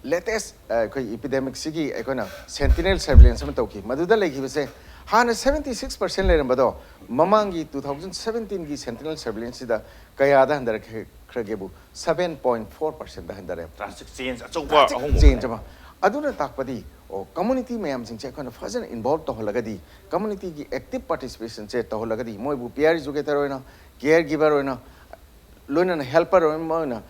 ꯂꯦꯇꯦꯁ ꯑꯩꯈꯣꯏ ꯏꯄꯤꯗꯦꯃꯤꯛꯁꯤꯒꯤ ꯑꯩꯈꯣꯏꯅ ꯁꯦꯟꯇꯤꯅꯦꯜ ꯁꯔꯚꯤꯂꯦꯟꯁ ꯑꯃ ꯇꯧꯈꯤ꯫ ꯃꯗꯨꯗ ꯂꯩꯈꯤꯕꯁꯦ ꯍꯥꯟꯅ ꯁꯚꯦꯟꯇꯤ ꯁꯤꯛꯁ ꯄꯥꯔꯁꯦꯟ ꯂꯩꯔꯝꯕꯗꯣ ꯃꯃꯥꯡꯒꯤ ꯇꯨ ꯊꯥꯎꯖꯟ ꯁꯚꯦꯟꯇꯤꯟꯒꯤ ꯁꯦꯟꯇꯤꯅꯦꯜ ꯁꯔꯚꯤꯂꯦꯟꯁꯁꯤꯗ ꯀꯌꯥꯗ ꯍꯟꯊꯔꯛꯈ꯭ꯔꯒꯦꯕꯨ ꯁꯚꯦꯟ ꯄꯣꯏꯟ ꯐꯣꯔ ꯄꯥꯔꯁꯦꯟꯗ ꯍꯟꯊꯔꯛꯑꯦ꯫ ꯗ꯭ꯔꯥꯁꯇꯤꯛ ꯆꯦꯟꯖ ꯑꯆꯧꯕ ꯑꯍꯣꯡꯕ ꯆꯦꯟꯖ ꯑꯃ꯫ ꯑꯗꯨꯅ ꯇꯥꯛꯄꯗꯤ ꯑꯣ ꯀꯝꯃꯨꯅꯤꯇꯤ ꯃꯌꯥꯝꯁꯤꯡꯁꯦ ꯑꯩꯈꯣꯏꯅ ꯐꯖꯅ ꯏꯟꯚꯣꯜꯕ ꯇꯧꯍꯜꯂꯒꯗꯤ ꯀꯝꯃꯨꯅꯤꯇꯤꯒꯤ ꯑꯦꯛꯇꯤꯚ ꯄꯥꯔꯇꯤꯁꯤꯄꯦꯁꯟꯁꯦ ꯇꯧꯍꯜꯂꯒꯗꯤ ꯃꯣꯏꯕꯨ ꯄꯤ ꯑꯥꯔ ꯏꯖꯨꯀꯦꯇꯔ ꯑꯣꯏꯅ, ꯀꯤꯌꯔ ꯒꯤꯚꯔ ꯑꯣꯏꯅ, ꯂꯣꯏꯅꯅ ꯍꯦꯜꯄꯔ ꯑꯃ ꯑꯣꯏꯅ,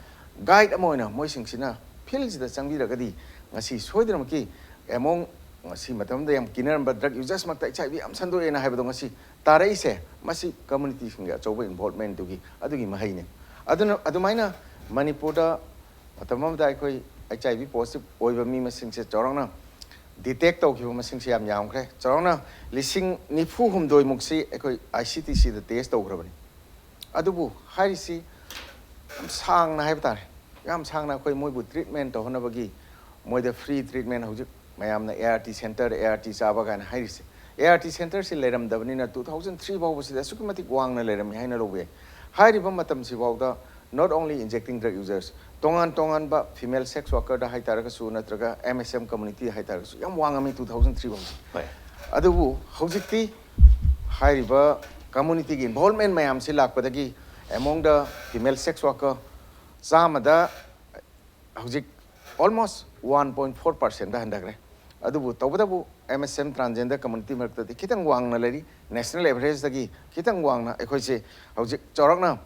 ꯒꯥꯏꯗ ꯑꯃ ꯑꯣꯏꯅ ꯃꯣꯏꯁꯤꯡꯁꯤꯅ ꯐꯤꯜꯁꯤꯗ ꯆꯪꯕꯤꯔꯒꯗꯤ ꯉꯁꯤ ꯁꯣꯏꯗꯅꯃꯛꯀꯤ ꯑꯦꯃꯣꯡ ꯉꯁꯤ ꯃꯇꯝꯗ ꯌꯥꯝ ꯀꯤꯅꯔꯝꯕ ꯗ꯭ꯔꯒ ꯌꯨꯖꯔꯁꯃꯛꯇ ꯑꯩꯠꯆ ꯑꯥꯏ ꯚꯤ ꯌꯥꯝ ꯁꯟꯗꯣꯛꯑꯦꯅ ꯍꯥꯏꯕꯗꯣ ꯉꯁꯤ ꯇꯥꯔꯛꯏꯁꯦ ꯃꯁꯤ ꯀꯝꯃꯨꯅꯤꯇꯤꯁꯤꯡꯒꯤ ꯑꯆꯧꯕ ꯏꯟꯚꯣꯜꯕꯃꯦꯟꯗꯨꯒꯤ ꯑꯗꯨꯒꯤ ꯃꯍꯩꯅꯤ꯫ ꯑꯗꯨꯅ ꯑꯗꯨꯃꯥꯏꯅ ꯃꯅꯤꯄꯨꯔꯗ ꯃꯇꯝ ꯑꯃꯗ ꯑꯩꯈꯣꯏ ꯑꯩꯠꯆ ꯑꯥꯏ ꯚꯤ ꯄꯣꯖꯤꯇꯤꯚ ꯑꯣꯏꯕ ꯃꯤ ꯃꯁꯤꯡꯁꯦ ꯆꯥꯎꯔꯥꯛꯅ ꯗꯤꯇꯦꯛ ꯇꯧꯈꯤꯕ ꯃꯁꯤꯡꯁꯦ ꯌꯥꯝ ꯌꯥꯝꯈ꯭ꯔꯦ꯫ ꯆꯥꯎꯔꯥꯛꯅ ꯂꯤꯁꯤꯡ ꯅꯤꯐꯨ ꯍꯨꯝꯗꯣꯏꯃꯨꯛꯁꯤ ꯑꯩꯈꯣꯏ ꯑꯥꯏ ꯁꯤ ꯇꯤ ꯁꯤꯗ ꯇꯦꯁ ꯇꯧꯈ꯭ꯔꯕꯅꯤ꯫ ꯑꯗꯨꯕꯨ ꯍꯥꯏꯔꯤꯁꯤ ꯌꯥꯝ ꯁꯥꯡꯅ ꯍꯥꯏꯕ ꯇꯥꯔꯦ, ꯌꯥꯝ ꯁꯥꯡꯅ ꯑꯩꯈꯣꯏ ꯃꯣꯏꯕꯨ ꯇ꯭ꯔꯤꯠꯃꯦꯟ ꯇꯧꯍꯟꯅꯕꯒꯤ ꯃꯣꯏꯗ ꯐ꯭ꯔꯤ ꯇ꯭ꯔꯤꯠꯃꯦꯟ ꯍꯧꯖꯤꯛ ꯃꯌꯥꯝꯅ A R T centre, A R T ꯆꯥꯕ ꯀꯥꯏꯅ ꯍꯥꯏꯔꯤꯁꯦ꯫ ꯑꯦ ꯑꯥꯔ ꯇꯤ ꯁꯦꯟꯇꯔꯁꯤ ꯂꯩꯔꯝꯗꯕꯅꯤꯅ ꯇꯨ ꯊꯥꯎꯖꯟ ꯊ꯭ꯔꯤ ꯐꯥꯎꯕꯁꯤꯗ ꯑꯁꯨꯛꯀꯤ ꯃꯇꯤꯛ ꯋꯥꯡꯅ ꯂꯩꯔꯝꯃꯤ ꯍꯥꯏꯅ ꯂꯧꯕ ꯌꯥꯏ꯫ ꯍꯥꯏꯔꯤꯕ ꯃꯇꯝꯁꯤꯐꯥꯎꯗ not only injecting drug users, ꯇꯣꯉꯥꯟ ꯇꯣꯉꯥꯟꯕ ꯐꯤꯃꯦꯜ ꯁꯦꯛꯁ ꯋꯥꯔꯀꯔꯗ ꯍꯥꯏꯇꯥꯔꯒꯁꯨ ꯅꯠꯇ꯭ꯔꯒ ꯑꯦꯝ ꯑꯦꯁ ꯑꯦꯝ ꯀꯝꯃꯨꯅꯤꯇꯤꯗ ꯍꯥꯏꯇꯥꯔꯒꯁꯨ ꯌꯥꯝ ꯋꯥꯡꯉꯝꯃꯤ ꯇꯨ ꯊꯥꯎꯖꯟ ꯊ꯭ꯔꯤ ꯐꯥꯎꯁꯦ꯫ ꯍꯣꯏ꯫ ꯑꯗꯨꯕꯨ ꯍꯧꯖꯤꯛꯇꯤ ꯍꯥꯏꯔꯤꯕ ꯀꯝꯃꯨꯅꯤꯇꯤꯒꯤ ꯏꯟꯚꯣꯜꯕꯃꯦꯟ ꯃꯌꯥꯝꯁꯤ ꯂꯥꯛꯄꯗꯒꯤ among the female sex worker ꯆꯥꯝꯃꯗ ꯍꯧꯖꯤꯛ almost one point four percent ꯍꯟꯊꯈ꯭ꯔꯦ꯫ ꯑꯗꯨꯕꯨ ꯇꯧꯕꯇꯕꯨ M S M transgender community ꯃꯔꯛꯇꯗꯤ ꯈꯤꯇꯪ ꯋꯥꯡꯅ ꯂꯩꯔꯤ꯫ ꯅꯦꯁꯅꯦꯜ ꯑꯦꯚꯔꯦꯖꯇꯒꯤ ꯈꯤꯇꯪ ꯋꯥꯡꯅ ꯑꯩꯈꯣꯏꯁꯦ ꯍꯧꯖꯤꯛ ꯆꯥꯎꯔꯥꯛꯅ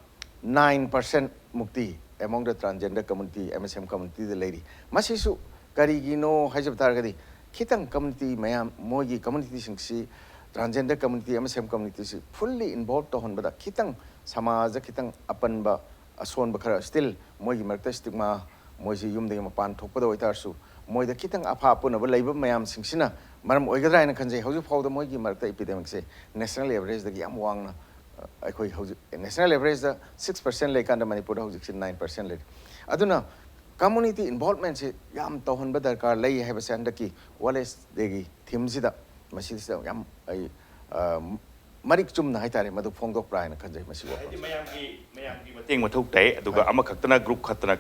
ꯅꯥꯏꯟ ꯄꯥꯔꯁꯦꯟ ꯃꯨꯛꯇꯤ among the transgender community, M S M ꯀꯝꯃꯨꯅꯤꯇꯤꯗ ꯂꯩꯔꯤ꯫ ꯃꯁꯤꯁꯨ ꯀꯔꯤꯒꯤꯅꯣ ꯍꯥꯏꯖꯕ ꯇꯥꯔꯒꯗꯤ ꯈꯤꯇꯪ ꯀꯝꯃꯨꯅꯤꯇꯤ ꯃꯌꯥꯝ, ꯃꯣꯏꯒꯤ ꯀꯝꯃꯨꯅꯤꯇꯤꯁꯤꯡꯁꯤ, transgender community, M S M ꯀꯝꯃꯨꯅꯤꯇꯤꯁꯤ ꯐꯨꯜꯂꯤ ꯏꯟꯚꯣꯜꯕ ꯇꯧꯍꯟꯕꯗ ꯈꯤꯇꯪ ꯁꯃꯥꯖꯗ ꯈꯤꯇꯪ ꯑꯄꯟꯕ, ꯑꯁꯣꯟꯕ ꯈꯔ ꯁ꯭ꯇꯤꯜ ꯃꯣꯏꯒꯤ ꯃꯔꯛꯇ ꯁ꯭ꯇꯤꯒꯃꯥ, ꯃꯣꯏꯁꯤ ꯌꯨꯝꯗꯒꯤ ꯃꯄꯥꯟ ꯊꯣꯛꯄꯗ ꯑꯣꯏꯇꯥꯔꯁꯨ ꯃꯣꯏꯗ ꯈꯤꯇꯪ ꯑꯐ ꯑꯄꯨꯅꯕ ꯂꯩꯕ ꯃꯌꯥꯝꯁꯤꯡꯁꯤꯅ ꯃꯔꯝ ꯑꯣꯏꯒꯗ꯭ꯔꯥ ꯍꯥꯏꯅ ꯈꯟꯖꯩ꯫ ꯍꯧꯖꯤꯛ ꯐꯥꯎꯗ ꯃꯣꯏꯒꯤ ꯃꯔꯛꯇ ꯏꯄꯤꯗꯦꯃꯤꯛꯁꯦ ꯅꯦꯁꯅꯦꯜ ꯑꯦꯚꯔꯦꯖꯇꯒꯤ ꯌꯥꯝ ꯋꯥꯡꯅ ꯑꯩꯈꯣꯏ ꯍꯧꯖꯤꯛ ꯅꯦꯁꯅꯦꯜ ꯑꯦꯚꯔꯦꯖꯇ ꯁꯤꯛꯁ ꯄꯥꯔꯁꯦꯟ ꯂꯩꯀꯥꯟꯗ ꯃꯅꯤꯄꯨꯔꯗ ꯍꯧꯖꯤꯛꯁꯤ ꯅꯥꯏꯟ ꯄꯥꯔꯁꯦꯟ ꯂꯩꯔꯦ꯫ ꯑꯗꯨꯅ ꯀꯝꯃꯨꯅꯤꯇꯤ ꯏꯟꯚꯣꯜꯕꯃꯦꯟꯁꯤ ꯌꯥꯝ ꯇꯧꯍꯟꯕ ꯗꯔꯀꯥꯔ ꯂꯩ ꯍꯥꯏꯕꯁꯦ ꯍꯟꯗꯛꯀꯤ ꯋꯥꯔꯜꯗ ꯑꯦꯖ ꯗꯦꯒꯤ ꯊꯤꯝꯁꯤꯗ, ꯃꯁꯤꯗ ꯌꯥꯝ ꯑꯩ ꯑ, ꯃꯔꯤꯛ ꯆꯨꯝꯅ ꯍꯥꯏꯇꯥꯔꯦ, ꯃꯗꯨ ꯐꯣꯡꯗꯣꯛꯄ꯭ꯔꯥ ꯍꯥꯏꯅ ꯈꯟꯖꯩ꯫ ꯃꯁꯤꯒꯤ ꯍꯥꯏꯗꯤ ꯋꯥꯐꯝꯁꯦ ꯃꯌꯥꯝꯒꯤ ꯃꯌꯥꯝꯒꯤ ꯃꯇꯦꯡ ꯃꯊꯧ ꯇꯥꯏ꯫ ꯑꯗꯨꯒ ꯍꯣꯏ꯫ ꯑꯃꯈꯛꯇꯅ, ꯒ꯭ꯔꯨꯞ ꯈꯛꯇꯅ,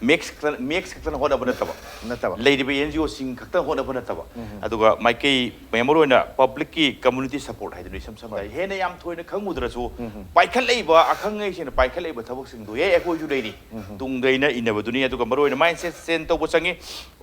ꯃꯦꯛꯁ ꯈꯛꯇꯅ, ꯃꯦꯛꯁ ꯈꯛꯇꯅ ꯍꯣꯠꯅꯕ ꯅꯠꯇꯕ, ꯅꯠꯇꯕ꯫ ꯂꯩꯔꯤꯕ ꯑꯦꯟ ꯖꯤ ꯑꯣꯁꯤꯡ ꯈꯛꯇꯅ ꯍꯣꯠꯅꯕ ꯅꯠꯇꯕ꯫ ꯎꯝ꯫ ꯑꯗꯨꯒ ꯃꯥꯏꯀꯩ ꯃꯌꯥꯝ, ꯃꯔꯨ ꯑꯣꯏꯅ ꯄꯕ꯭ꯂꯤꯛꯀꯤ ꯀꯝꯃꯨꯅꯤꯇꯤ ꯁꯄꯣꯔꯠ ꯍꯥꯏꯗꯨꯅ ꯏꯁꯝ ꯁꯝꯅ ꯍꯣꯏ꯫ ꯍꯥꯏ, ꯍꯦꯟꯅ ꯌꯥꯝ ꯊꯣꯏꯅ ꯈꯪꯉꯨꯗ꯭ꯔꯁꯨ, ꯎꯝ꯫ ꯄꯥꯏꯈꯠꯂꯛꯏꯕ ꯑꯈꯪ ꯑꯍꯩꯁꯤꯡꯅ ꯄꯥꯏꯈꯠꯂꯛꯏꯕ ꯊꯕꯛꯁꯤꯡꯗꯨ, "ꯑꯦ, ꯑꯩꯈꯣꯏꯁꯨ ꯂꯩꯔꯤ, ꯎꯝ꯫ ꯇꯨꯡꯗ ꯑꯩꯅ ꯏꯟꯅꯕꯗꯨꯅꯤ"꯫ ꯑꯗꯨꯒ ꯃꯔꯨ ꯑꯣꯏꯅ ꯃꯥꯏꯟꯁꯦꯠ ꯆꯦꯟꯖ ꯇꯧꯕ ꯆꯪꯉꯤ,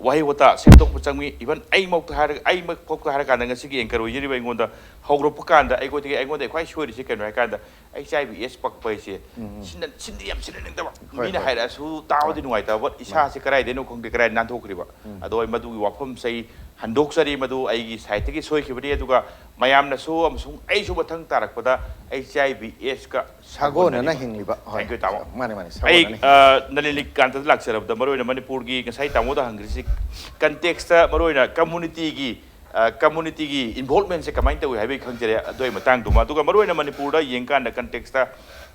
ꯋꯥꯍꯩ ꯋꯥꯇꯥ ꯁꯦꯝꯗꯣꯛꯄ ꯆꯪꯉꯤ꯫ ꯏꯚꯟ ꯑꯩꯃꯛꯇ ꯍꯥꯏꯔꯒ, ꯑꯩꯃꯛꯐꯥꯎꯗ ꯍꯥꯏꯔꯀꯥꯟꯗ, ꯉꯁꯤꯒꯤ ꯑꯦꯡꯀꯔ ꯑꯣꯏꯖꯔꯤꯕ ꯑꯩꯉꯣꯟꯗ ꯍꯧꯔꯛꯄ ꯀꯥꯟꯗ ꯑꯩꯉꯣꯟꯗꯒꯤ, ꯑꯩꯉꯣꯟꯗ ꯈ꯭ꯋꯥꯏ ꯁꯣꯏꯔꯤꯁꯦ ꯀꯩꯅꯣ ꯍꯥꯏꯀꯥꯟꯗ, ꯑꯩꯆ ꯑꯥꯏ ꯚꯤ ꯑꯦꯁ ꯄꯛꯄ ꯍꯥꯏꯁꯦ ꯎꯝ꯫ ꯁꯤꯟꯅ-, ꯁꯤꯟꯗꯤ ꯌꯥꯝ ꯁꯤꯟꯅꯅꯤꯡꯗꯕ꯫ ꯍꯣꯏ, ꯃꯤꯅ ꯍꯣꯏ꯫ ꯍꯥꯏꯔꯛꯑꯁꯨ ꯇꯥꯕꯗꯤ ꯅꯨꯡꯉꯥꯏꯇꯕ, but ꯏꯁꯥꯁꯦ ꯀꯗꯥꯏꯗꯩꯅꯣ ꯈꯪꯗꯦ, ꯀꯗꯥꯏ ꯅꯥꯟꯊꯣꯛꯈ꯭ꯔꯤꯕ꯫ ꯎꯝ꯫ ꯑꯗꯣ ꯑꯩ ꯃꯗꯨꯒꯤ ꯋꯥꯐꯝꯁꯦ ꯑꯩ ꯍꯟꯗꯣꯛꯆꯔꯤ, ꯃꯗꯨ ꯑꯩꯒꯤ ꯁꯥꯏꯠꯇꯒꯤ ꯁꯣꯏꯈꯤꯕꯅꯤ꯫ ꯑꯗꯨꯒ ꯃꯌꯥꯝꯅꯁꯨ ꯑꯃꯁꯨꯡ ꯑꯩꯁꯨ ꯃꯊꯪ ꯇꯥꯔꯛꯄꯗ ꯑꯩꯆ ꯑꯥꯏ ꯚꯤ ꯑꯦꯁꯀ ꯁꯥꯒꯣꯟꯅꯅ ꯁꯥꯒꯣꯟꯅꯔꯤꯕ꯫ ꯍꯤꯡꯂꯤꯕ꯫ ꯍꯣꯏ꯫ Thank you, ꯇꯥꯃꯣ꯫ ꯃꯥꯅꯦ, ꯃꯥꯅꯦ, ꯑꯩ, ꯁꯥꯒꯣꯟꯅꯅ ꯍꯤꯡꯂꯤꯕ꯫ ꯑ, ꯅꯂꯤꯅꯤꯀꯥꯟꯇꯗ ꯂꯥꯛꯆꯔꯕꯗ, ꯃꯔꯨꯑꯣꯏꯅ ꯃꯅꯤꯄꯨꯔꯒꯤ ꯉꯁꯥꯏ ꯇꯥꯃꯣꯗ ꯍꯪꯈ꯭ꯔꯤꯁꯤ ꯀꯟꯇꯦꯛꯁꯇ, ꯃꯔꯨꯑꯣꯏꯅ ꯀꯝꯃꯨꯅꯤꯇꯤꯒꯤ, ꯑ, ꯀꯝꯃꯨꯅꯤꯇꯤꯒꯤ ꯏꯟꯚꯣꯜꯕꯃꯦꯟꯁꯦ ꯀꯃꯥꯏꯅ ꯇꯧꯏ ꯍꯥꯏꯕꯒꯤ ꯈꯪꯖꯔꯦ, ꯑꯗꯨꯒꯤ ꯃꯇꯥꯡꯗꯨꯃ꯫ ꯑꯗꯨꯒ ꯃꯔꯨꯑꯣꯏꯅ ꯃꯅꯤꯄꯨꯔꯗ ꯌꯦꯡꯀꯥꯟꯗ ꯀꯟꯇꯦꯛꯁꯇ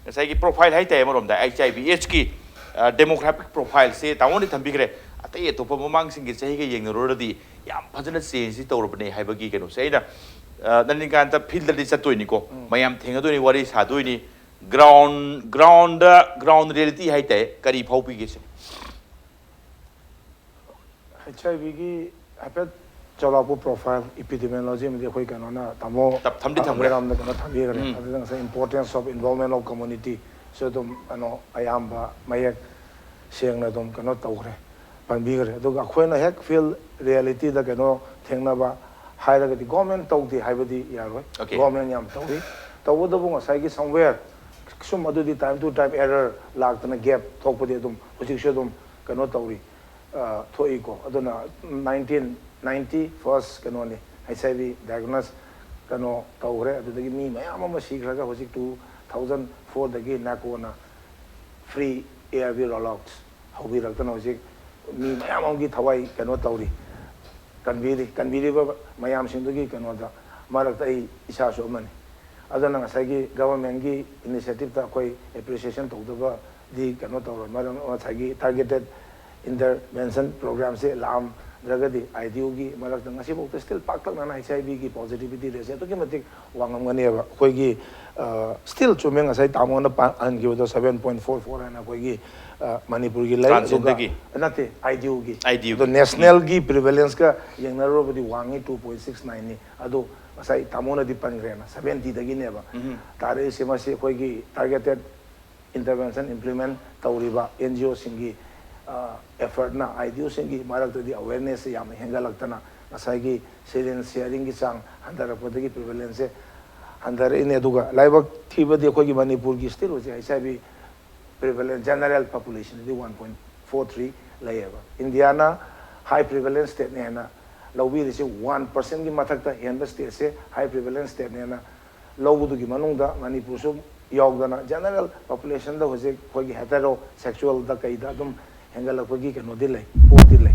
ꯉꯁꯥꯏꯒꯤ ꯄ꯭ꯔꯣꯐꯥꯏꯜ ꯍꯥꯏꯇꯥꯔꯦ, ꯑꯃꯔꯣꯝꯗ ꯑꯩꯆ ꯑꯥꯏ ꯚꯤ ꯑꯦꯁꯀꯤ, ꯑ, ꯗꯦꯃꯣꯒ꯭ꯔꯥꯐꯤꯛ ꯄ꯭ꯔꯣꯐꯥꯏꯜꯁꯦ ꯇꯥꯃꯣꯅ ꯊꯝꯕꯤꯈ꯭ꯔꯦ꯫ ꯑꯇꯩ ꯑꯇꯣꯞꯄ ꯃꯃꯥꯡꯁꯤꯡꯒꯤ ꯆꯍꯤꯒ ꯌꯦꯡꯅꯔꯨꯔꯗꯤ ꯌꯥꯝ ꯐꯖꯅ ꯆꯦꯟꯖꯇꯤ ꯇꯧꯔꯕꯅꯦ ꯍꯥꯏꯕꯒꯤ ꯀꯩꯅꯣꯁꯦ ꯑꯩꯅ, ꯑ, ꯅꯂꯤꯅꯤꯀꯥꯟꯇ ꯐꯤꯜꯗꯗꯤ ꯆꯠꯇꯣꯏꯅꯤꯀꯣ, ꯎꯝ꯫ ꯃꯌꯥꯝ ꯊꯦꯡꯅꯗꯣꯏꯅꯤ, ꯋꯥꯔꯤ ꯁꯥꯗꯣꯏꯅꯤ꯫ ꯒ꯭ꯔꯥꯎꯟ, ꯒ꯭ꯔꯥꯎꯟꯗ, ꯒ꯭ꯔꯥꯎꯟ ꯔꯤꯌꯦꯂꯤꯇꯤ ꯍꯥꯏꯇꯥꯔꯦ, ꯀꯔꯤ ꯐꯥꯎꯕꯤꯒꯦ ꯁꯦ? ꯑꯩꯆ ꯑꯥꯏ ꯚꯤꯒꯤ ꯍꯥꯏꯐꯦꯠ ꯆꯥꯎꯔꯥꯛꯄ ꯄ꯭ꯔꯣꯐꯥꯏꯜ, ꯏꯄꯤꯗꯤꯃꯤꯌꯣꯂꯣꯖꯤ ꯑꯃꯗꯤ ꯑꯩꯈꯣꯏ ꯀꯩꯅꯣꯅ, ꯇꯥꯃꯣ ꯇꯞ-, ꯊꯝꯗꯤ ꯊꯝꯈ꯭ꯔꯦ꯫ ꯑꯕꯦꯔꯥꯝꯅ ꯀꯩꯅꯣ ꯊꯝꯕꯤꯈ꯭ꯔꯦ꯫ ꯎꯝ꯫ ꯑꯗꯨꯗ ꯉꯁꯥꯏ importance of involvement of community ꯁꯨ ꯑꯗꯨꯝ ꯀꯩꯅꯣ ꯑꯌꯥꯝꯕ ꯃꯌꯦꯛ ꯁꯦꯡꯅ ꯑꯗꯨꯝ ꯀꯩꯅꯣ ꯇꯧꯈ꯭ꯔꯦ, ꯄꯟꯕꯤꯈ꯭ꯔꯦ꯫ ꯑꯗꯨꯒ ꯑꯩꯈꯣꯏꯅ ꯍꯦꯛ ꯐꯤꯜ ꯔꯤꯌꯦꯂꯤꯇꯤꯗ ꯀꯩꯅꯣ ꯊꯦꯡꯅꯕ ꯍꯥꯏꯔꯒꯗꯤ, ꯒꯣꯔꯃꯦꯟ ꯇꯧꯗꯦ ꯍꯥꯏꯕꯗꯤ ꯌꯥꯔꯣꯏ꯫ Okay. ꯒꯣꯔꯃꯦꯟ ꯌꯥꯝ ꯇꯧꯔꯤ꯫ ꯇꯧꯕꯇꯕꯨ ꯉꯁꯥꯏꯒꯤ somewhere ꯁꯨꯝ ꯑꯗꯨꯗꯤ time to time error ꯂꯥꯛꯇꯅ gap ꯊꯣꯛꯄꯗꯤ ꯑꯗꯨꯝ ꯍꯧꯖꯤꯛꯁꯨ ꯑꯗꯨꯝ ꯀꯩꯅꯣ ꯇꯧꯔꯤ, ꯑ, ꯊꯣꯛꯏꯀꯣ꯫ ꯑꯗꯨꯅ nineteen ninety first ꯀꯩꯅꯣꯅꯤ, ꯑꯩꯆ ꯑꯥꯏ ꯚꯤ diagnose ꯀꯩꯅꯣ ꯇꯧꯈ꯭ꯔꯦ꯫ ꯑꯗꯨꯗꯒꯤ ꯃꯤ ꯃꯌꯥꯝ ꯑꯃ ꯁꯤꯈ꯭ꯔꯒ ꯍꯧꯖꯤꯛ two thousand four ꯗꯒꯤ ꯅꯥꯀꯣꯟꯅ free A R V rollouts ꯍꯧꯕꯤꯔꯛꯇꯅ ꯍꯧꯖꯤꯛ ꯃꯤ ꯃꯌꯥꯝ ꯑꯃꯒꯤ ꯊꯋꯥꯏ ꯀꯩꯅꯣ ꯇꯧꯔꯤ, ꯀꯟꯕꯤꯔꯤ꯫ ꯀꯟꯕꯤꯔꯤꯕ ꯃꯌꯥꯝꯁꯤꯡꯗꯨꯒꯤ ꯀꯩꯅꯣꯗ ꯃꯔꯛꯇ ꯑꯩ ꯏꯁꯥꯁꯨ ꯑꯃꯅꯤ꯫ ꯑꯗꯨꯅ ꯉꯁꯥꯏꯒꯤ ꯒꯚꯔꯟꯃꯦꯟꯒꯤ ꯏꯅꯤꯁꯤꯌꯦꯇꯤꯞꯇ ꯑꯩꯈꯣꯏ ꯑꯦꯄ꯭ꯔꯤꯁꯤꯌꯦꯁꯟ ꯇꯧꯗꯕꯗꯤ ꯀꯩꯅꯣ ꯇꯧꯔꯣꯏ꯫ ꯃꯔꯝ ꯉꯁꯥꯏꯒꯤ ꯇꯥꯔꯒꯦꯇꯦꯠ ꯏꯟꯇꯔꯚꯦꯟꯁꯟ ꯄ꯭ꯔꯣꯒ꯭ꯔꯥꯝꯁꯦ ꯂꯥꯛꯑꯝꯗ꯭ꯔꯒꯗꯤ ꯑꯥꯏ ꯗꯤ ꯌꯨꯒꯤ ꯃꯔꯛꯇ ꯉꯁꯤꯐꯥꯎꯗ ꯁ꯭ꯇꯤꯜ ꯄꯥꯛꯇꯛꯅꯅ ꯑꯩꯆ ꯑꯥꯏ ꯚꯤꯒꯤ ꯄꯣꯖꯤꯇꯤꯚꯤꯇꯤ ꯔꯦꯠꯁꯦ ꯑꯗꯨꯛꯀꯤ ꯃꯇꯤꯛ ꯋꯥꯡꯉꯝꯒꯅꯦꯕ꯫ ꯑꯩꯈꯣꯏꯒꯤ ꯁ꯭ꯇꯤꯜ ꯆꯨꯝꯃꯦ, ꯉꯁꯥꯏ ꯇꯥꯃꯣꯅ ꯄꯥ-, ꯍꯟꯈꯤꯕꯗꯣ ꯁꯚꯦꯟ ꯄꯣꯏꯟ ꯐꯣꯔ ꯐꯣꯔ ꯍꯥꯏꯅ ꯑꯩꯈꯣꯏꯒꯤ, ꯑ, ꯃꯅꯤꯄꯨꯔꯒꯤ ꯂꯩ꯫ ꯑꯗꯨꯒ ꯀꯥꯟꯆꯤꯟꯗꯒꯤ? ꯅꯠꯇꯦ, ꯑꯥꯏ ꯗꯤ ꯌꯨꯒꯤ꯫ ꯑꯥꯏ ꯗꯤ ꯌꯨꯒꯤ꯫ ꯑꯗꯣ ꯅꯦꯁꯅꯦꯜꯒꯤ ꯄ꯭ꯔꯤꯚꯦꯂꯦꯟꯁꯀ ꯌꯦꯡꯅꯔꯨꯔꯕꯗꯤ ꯋꯥꯡꯉꯤ, ꯇꯨ ꯄꯣꯏꯟ ꯁꯤꯛꯁ ꯅꯥꯏꯟꯅꯤ꯫ ꯑꯗꯣ ꯉꯁꯥꯏ ꯇꯥꯃꯣꯅꯗꯤ ꯄꯟꯈ꯭ꯔꯦꯅ, ꯁꯚꯦꯟꯇꯤꯗꯒꯤꯅꯦꯕ ꯎꯝ꯫ ꯇꯥꯔꯛꯏꯁꯦ꯫ ꯃꯁꯤ ꯑꯩꯈꯣꯏꯒꯤ ꯇꯥꯔꯒꯦꯇꯦꯠ ꯏꯟꯇꯔꯚꯦꯟꯁꯟ ꯏꯝꯄ꯭ꯂꯤꯃꯦꯟ ꯇꯧꯔꯤꯕ ꯑꯦꯟ ꯖꯤ ꯑꯣꯁꯤꯡꯒꯤ, ꯑ, ꯑꯦꯐꯔꯠꯅ, ꯑꯥꯏ ꯗꯤ ꯌꯨꯁꯤꯡꯒꯤ ꯃꯔꯛꯇꯗꯤ ꯑꯋꯦꯔꯅꯦꯁꯁꯦ ꯌꯥꯝꯅ ꯍꯦꯟꯒꯠꯂꯛꯇꯅ ꯉꯁꯥꯏꯒꯤ ꯁꯤꯔꯤꯟ ꯁꯤꯌꯥꯔꯤꯡꯒꯤ ꯆꯥꯡ ꯍꯟꯊꯔꯛꯄꯗꯒꯤ ꯄ꯭ꯔꯤꯚꯦꯂꯦꯟꯁꯁꯦ ꯍꯟꯊꯔꯛꯏꯅꯦ꯫ ꯑꯗꯨꯒ ꯂꯥꯏꯕꯛ ꯊꯤꯕꯗꯤ ꯑꯩꯈꯣꯏꯒꯤ ꯃꯅꯤꯄꯨꯔꯒꯤ ꯁ꯭ꯇꯤꯜ ꯍꯧꯖꯤꯛ H I V prevalence, general ꯄꯣꯄꯨꯂꯦꯁꯟꯗꯤ ꯋꯥꯟ ꯄꯣꯏꯟ ꯐꯣꯔ ꯊ꯭ꯔꯤ ꯂꯩꯌꯦꯕ꯫ ꯏꯟꯗꯤꯌꯥꯅ ꯍꯥꯏ ꯄ꯭ꯔꯤꯚꯦꯂꯦꯟꯁ ꯁ꯭ꯇꯦꯠꯅꯦꯅ ꯂꯧꯕꯤꯔꯤꯁꯤ, ꯋꯥꯟ ꯄꯔꯁꯦꯟꯒꯤ ꯃꯊꯛꯇ ꯍꯦꯟꯕ ꯁ꯭ꯇꯦꯠꯁꯦ ꯍꯥꯏ ꯄ꯭ꯔꯤꯚꯦꯂꯦꯟꯁ ꯁ꯭ꯇꯦꯠꯅꯦꯅ ꯂꯧꯕꯗꯨꯒꯤ ꯃꯅꯨꯡꯗ ꯃꯅꯤꯄꯨꯔꯁꯨ ꯌꯥꯎꯗꯅ, ꯖꯦꯅꯔꯦꯜ ꯄꯣꯄꯨꯂꯦꯁꯟꯗ ꯍꯧꯖꯤꯛ ꯑꯩꯈꯣꯏꯒꯤ ꯍꯦꯇꯦꯔꯣ ꯁꯦꯛꯁꯨꯋꯦꯜꯗ ꯀꯩꯗ ꯑꯗꯨꯝ ꯍꯦꯟꯒꯠꯂꯛꯄꯒꯤ ꯀꯩꯅꯣꯗꯤ ꯂꯩ, ꯄꯣꯠꯇꯤ ꯂꯩ꯫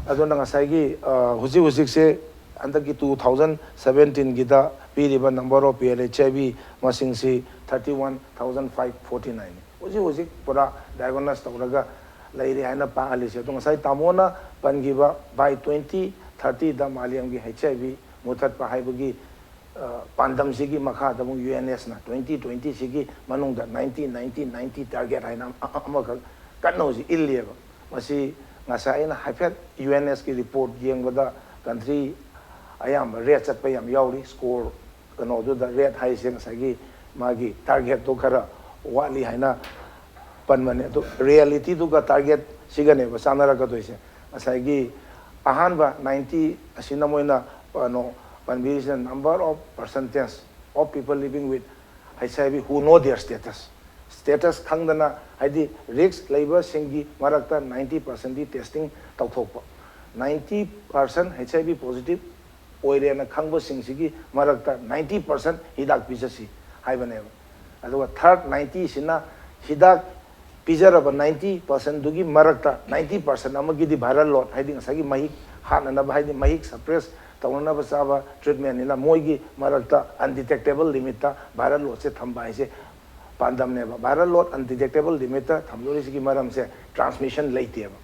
ꯑꯗꯨꯅ ꯉꯁꯥꯏꯒꯤ, ꯑ, ꯍꯧꯖꯤꯛ ꯍꯧꯖꯤꯛꯁꯦ ꯍꯟꯗꯛꯀꯤ ꯇꯨ ꯊꯥꯎꯖꯟ ꯁꯚꯦꯟꯇꯤꯟꯒꯤꯗ ꯄꯤꯔꯤꯕ number of P L H I V ꯃꯁꯤꯡꯁꯤ thirty one thousand five forty ꯅꯥꯏꯟꯅꯤ꯫ ꯍꯧꯖꯤꯛ ꯍꯧꯖꯤꯛ ꯄꯨꯔꯥ ꯗꯥꯏꯒꯣꯅꯥꯏꯁ ꯇꯧꯔꯒ ꯂꯩꯔꯦ ꯍꯥꯏꯅ ꯄꯥꯍꯜꯂꯤꯁꯦ꯫ ꯑꯗꯣ ꯉꯁꯥꯏ ꯇꯥꯃꯣꯅ ꯄꯟꯈꯤꯕ by twenty thirtyꯗ ꯃꯥꯂꯦꯝꯒꯤ ꯑꯩꯆ ꯑꯥꯏ ꯚꯤ ꯃꯨꯊꯠꯄ ꯍꯥꯏꯕꯒꯤ, ꯑ, ꯄꯥꯟꯗꯝꯁꯤꯒꯤ ꯃꯈꯥꯗ ꯑꯃꯨꯛ ꯌꯨ ꯑꯦꯟ ꯑꯦꯁꯅ twenty twentyꯁꯤꯒꯤ ꯃꯅꯨꯡꯗ ninety ninety ninety target ꯍꯥꯏꯅ ꯑꯃ-, ꯑꯃꯈꯛ ꯀꯟꯅ ꯍꯧꯖꯤꯛ ꯏꯜꯂꯤꯑꯕ꯫ ꯃꯁꯤ ꯉꯁꯥꯏ ꯑꯩꯅ ꯍꯥꯏꯐꯦꯠ ꯌꯨ ꯑꯦꯟ ꯑꯦꯁꯀꯤ ꯔꯤꯄꯣꯔꯠ ꯌꯦꯡꯕꯗ ꯀꯟꯇ꯭ꯔꯤ ꯑꯌꯥꯝꯕ ꯔꯦꯠ ꯆꯠꯄ ꯌꯥꯝ ꯌꯥꯎꯔꯤ꯫ ꯁ꯭ꯀꯣꯔ ꯀꯩꯅꯣꯗꯨꯗ ꯔꯦꯠ ꯍꯥꯏꯁꯦ ꯉꯁꯥꯏꯒꯤ ꯃꯥꯒꯤ ꯇꯥꯔꯒꯦꯠꯇꯣ ꯈꯔ ꯋꯥꯠꯂꯤ ꯍꯥꯏꯅ ꯄꯟꯕꯅꯦ꯫ ꯑꯗꯨ ꯔꯤꯌꯦꯂꯤꯇꯤꯗꯨꯒ ꯇꯥꯔꯒꯦꯠꯁꯤꯒꯅꯦꯕ ꯆꯥꯟꯅꯔꯛꯀꯗꯣꯏꯁꯦ꯫ ꯉꯁꯥꯏꯒꯤ ꯑꯍꯥꯟꯕ ninety ꯑꯁꯤꯅ ꯃꯣꯏꯅ ꯀꯩꯅꯣ ꯄꯟꯕꯤꯔꯤꯁꯤꯅ number of percentage of people living with H I V who know their status꯫ Status ꯈꯪꯗꯅ, ꯍꯥꯏꯗꯤ ꯔꯤꯁꯛ ꯂꯩꯕꯁꯤꯡꯒꯤ ꯃꯔꯛꯇ ninety percentꯗꯤ testing ꯇꯧꯊꯣꯛꯄ, ninety percent H I V positive ꯑꯣꯏꯔꯦꯅ ꯈꯪꯕꯁꯤꯡꯁꯤꯒꯤ ꯃꯔꯛꯇ ninety percent ꯍꯤꯗꯥꯛ ꯄꯤꯖꯁꯤ ꯍꯥꯏꯕꯅꯦꯕ꯫ ꯑꯗꯨꯒ third ninetyꯁꯤꯅ ꯍꯤꯗꯥꯛ ꯄꯤꯖꯔꯕ ꯅꯥꯏꯟꯇꯤ ꯄꯥꯔꯁꯦꯟꯗꯨꯒꯤ ꯃꯔꯛꯇ ꯅꯥꯏꯟꯇꯤ ꯄꯥꯔꯁꯦꯟ ꯑꯃꯒꯤꯗꯤ viral load, ꯍꯥꯏꯗꯤ ꯉꯁꯥꯏꯒꯤ ꯃꯍꯤꯛ ꯍꯥꯠꯅꯅꯕ, ꯍꯥꯏꯗꯤ ꯃꯍꯤꯛ suppress ꯇꯧꯅꯅꯕ ꯆꯥꯕ treatmentꯅꯤꯅ, ꯃꯣꯏꯒꯤ ꯃꯔꯛꯇ undetectable limitꯇ viral loadꯁꯦ ꯊꯝꯕ ꯍꯥꯏꯁꯦ ꯄꯥꯟꯗꯝꯅꯦꯕ꯫ Viral load undetectable limitꯇ ꯊꯝꯗꯣꯔꯤꯁꯤꯒꯤ ꯃꯔꯝꯁꯦ transmission ꯂꯩꯇꯦꯕ꯫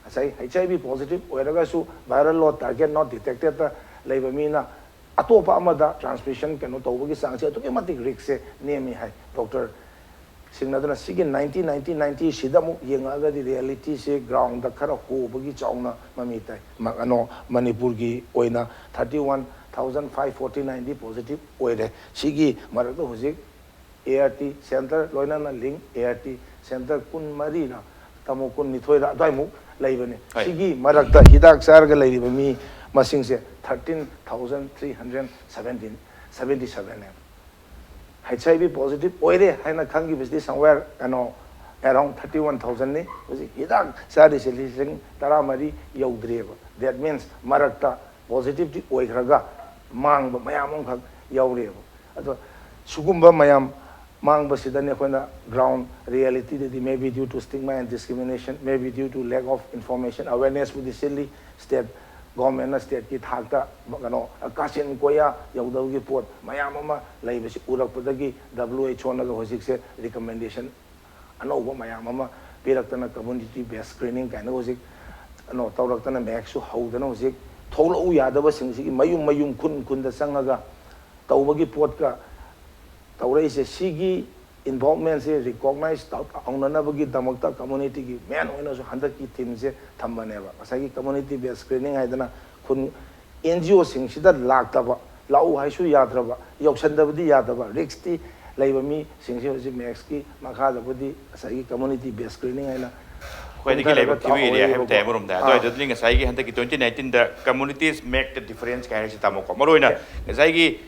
ꯉꯁꯥꯏ HIV positive ꯑꯣꯏꯔꯒꯁꯨ viral load target not detectedꯇ ꯂꯩꯕ ꯃꯤꯅ ꯑꯇꯣꯞꯄ ꯑꯃꯗ transmission ꯀꯩꯅꯣ ꯇꯧꯕꯒꯤ ꯆꯥꯡꯁꯦ ꯑꯗꯨꯛꯀꯤ ꯃꯇꯤꯛ riskꯁꯦ ꯅꯦꯝꯃꯤ ꯍꯥꯏ doctor ꯁꯤꯡꯅ꯫ ꯑꯗꯨꯅ ꯁꯤꯒꯤ ꯅꯥꯏꯟꯇꯤ ꯅꯥꯏꯟꯇꯤ ꯅꯥꯏꯟꯇꯤ ꯁꯤꯗ ꯑꯃꯨꯛ ꯌꯦꯡꯉꯛꯑꯒꯗꯤ realityꯁꯦ groundꯗ ꯈꯔ ꯍꯣꯕꯒꯤ ꯆꯥꯎꯅ ꯃꯃꯤ ꯇꯥꯏ꯫ ꯃ-, ꯀꯩꯅꯣ, ꯃꯅꯤꯄꯨꯔꯒꯤ ꯑꯣꯏꯅ thirty one thousand five forty nineꯗꯤ positive ꯑꯣꯏꯔꯦ꯫ ꯁꯤꯒꯤ ꯃꯔꯛꯇ ꯍꯧꯖꯤꯛ ART center ꯂꯣꯏꯅꯅ link ART center ꯀꯨꯟꯃꯔꯤꯔ, ꯇꯥꯃꯣ, ꯀꯨꯟꯅꯤꯊꯣꯏꯔ ꯑꯗꯨꯋꯥꯏꯃꯨꯛ ꯂꯩꯕꯅꯦ꯫ ꯍꯣꯏ꯫ ꯁꯤꯒꯤ ꯃꯔꯛꯇ ꯍꯤꯗꯥꯛ ꯆꯥꯔꯒ ꯂꯩꯔꯤꯕ ꯃꯤ ꯃꯁꯤꯡꯁꯦ thirteen thousand three hundred seventeen, seventy sevenꯅꯦꯕ꯫ HIV positive ꯑꯣꯏꯔꯦ ꯍꯥꯏꯅ ꯈꯪꯈꯤꯕꯁꯤꯗꯤ somewhere, ꯀꯩꯅꯣ, around thirty one thousandꯅꯤ꯫ ꯍꯧꯖꯤꯛ ꯍꯤꯗꯥꯛ ꯆꯥꯔꯤꯁꯦ ꯂꯤꯁꯤꯡ ꯇꯔꯥꯃꯔꯤ ꯌꯧꯗ꯭ꯔꯤꯑꯕ꯫ That means ꯃꯔꯛꯇ positiveꯇꯤ ꯑꯣꯏꯈ꯭ꯔꯒ ꯃꯥꯡꯕ ꯃꯌꯥꯝ ꯑꯃꯈꯛ ꯌꯥꯎꯔꯤꯑꯕ꯫ ꯑꯗꯣ ꯁꯤꯒꯨꯝꯕ ꯃꯌꯥꯝ ꯃꯥꯡꯕꯁꯤꯗꯅꯤ ꯑꯩꯈꯣꯏꯅ ground realityꯗꯗꯤ maybe due to stigma and discrimination, maybe due to lack of information, awarenessꯄꯨꯗꯤ ꯁꯤꯜꯂꯤ, state governmentꯅ stateꯀꯤ ꯊꯥꯛꯇ, ꯀꯩꯅꯣ, ꯀꯥꯆꯤꯟ ꯀꯣꯌꯥ ꯌꯧꯗꯕꯒꯤ ꯄꯣꯠ ꯃꯌꯥꯝ ꯑꯃ ꯂꯩꯕꯁꯤ ꯎꯔꯛꯄꯗꯒꯤ WHOꯅꯒ ꯍꯧꯖꯤꯛꯁꯦ recommendation ꯑꯅꯧꯕ ꯃꯌꯥꯝ ꯑꯃ ꯄꯤꯔꯛꯇꯅ community based screening ꯀꯥꯏꯅ ꯍꯧꯖꯤꯛ, ꯀꯩꯅꯣ, ꯇꯧꯔꯛꯇꯅ MACSꯁꯨ ꯍꯧꯗꯅ ꯍꯧꯖꯤꯛ ꯊꯣꯛꯂꯛꯎ ꯌꯥꯗꯕꯁꯤꯡꯁꯤꯒꯤ ꯃꯌꯨꯝ ꯃꯌꯨꯝ, ꯈꯨꯟ ꯈꯨꯟꯗ ꯆꯪꯉꯒ ꯇꯧꯕꯒꯤ ꯄꯣꯠꯀ ꯇꯧꯔꯛꯏꯁꯦ꯫ ꯁꯤꯒꯤ involvementꯁꯦ recognize ꯇꯧ-, ꯇꯧꯅꯅꯕꯒꯤꯗꯃꯛꯇ communityꯒꯤ main ꯑꯣꯏꯅꯁꯨ ꯍꯟꯗꯛꯀꯤ themeꯁꯦ ꯊꯝꯕꯅꯦꯕ꯫ ꯉꯁꯥꯏꯒꯤ community based screening ꯍꯥꯏꯗꯅ ꯈꯨꯟ, NGOꯁꯤꯡꯁꯤꯗ ꯂꯥꯛꯇꯕ, ꯂꯥꯛꯎ ꯍꯥꯏꯁꯨ ꯌꯥꯗ꯭ꯔꯕ, ꯌꯧꯁꯟꯗꯕꯗꯤ ꯌꯥꯗꯕ, riskꯇꯤ ꯂꯩꯕ ꯃꯤꯁꯤꯡꯁꯦ ꯍꯧꯖꯤꯛ MACSꯀꯤ ꯃꯈꯥꯗꯕꯨꯗꯤ ꯉꯁꯥꯏꯒꯤ community based screening ꯍꯥꯏꯅ ꯈ꯭ꯋꯥꯏꯗꯒꯤ ꯂꯥꯏꯕꯛ ꯊꯤꯕ area ꯍꯥꯏꯕ ꯇꯥꯏ ꯑꯃꯔꯣꯝꯗ꯫ ꯑꯗꯨ ꯑꯥ꯫ ꯑꯣꯏꯔꯗꯤ ꯉꯁꯥꯏꯒꯤ ꯍꯟꯗꯛꯀꯤ twenty nineteenꯗ communities make the difference ꯀꯥꯏ ꯍꯥꯏꯁꯤ ꯇꯥꯃꯣꯀꯣ꯫ ꯃꯔꯨꯑꯣꯏꯅ ꯉꯁꯥꯏꯒꯤ,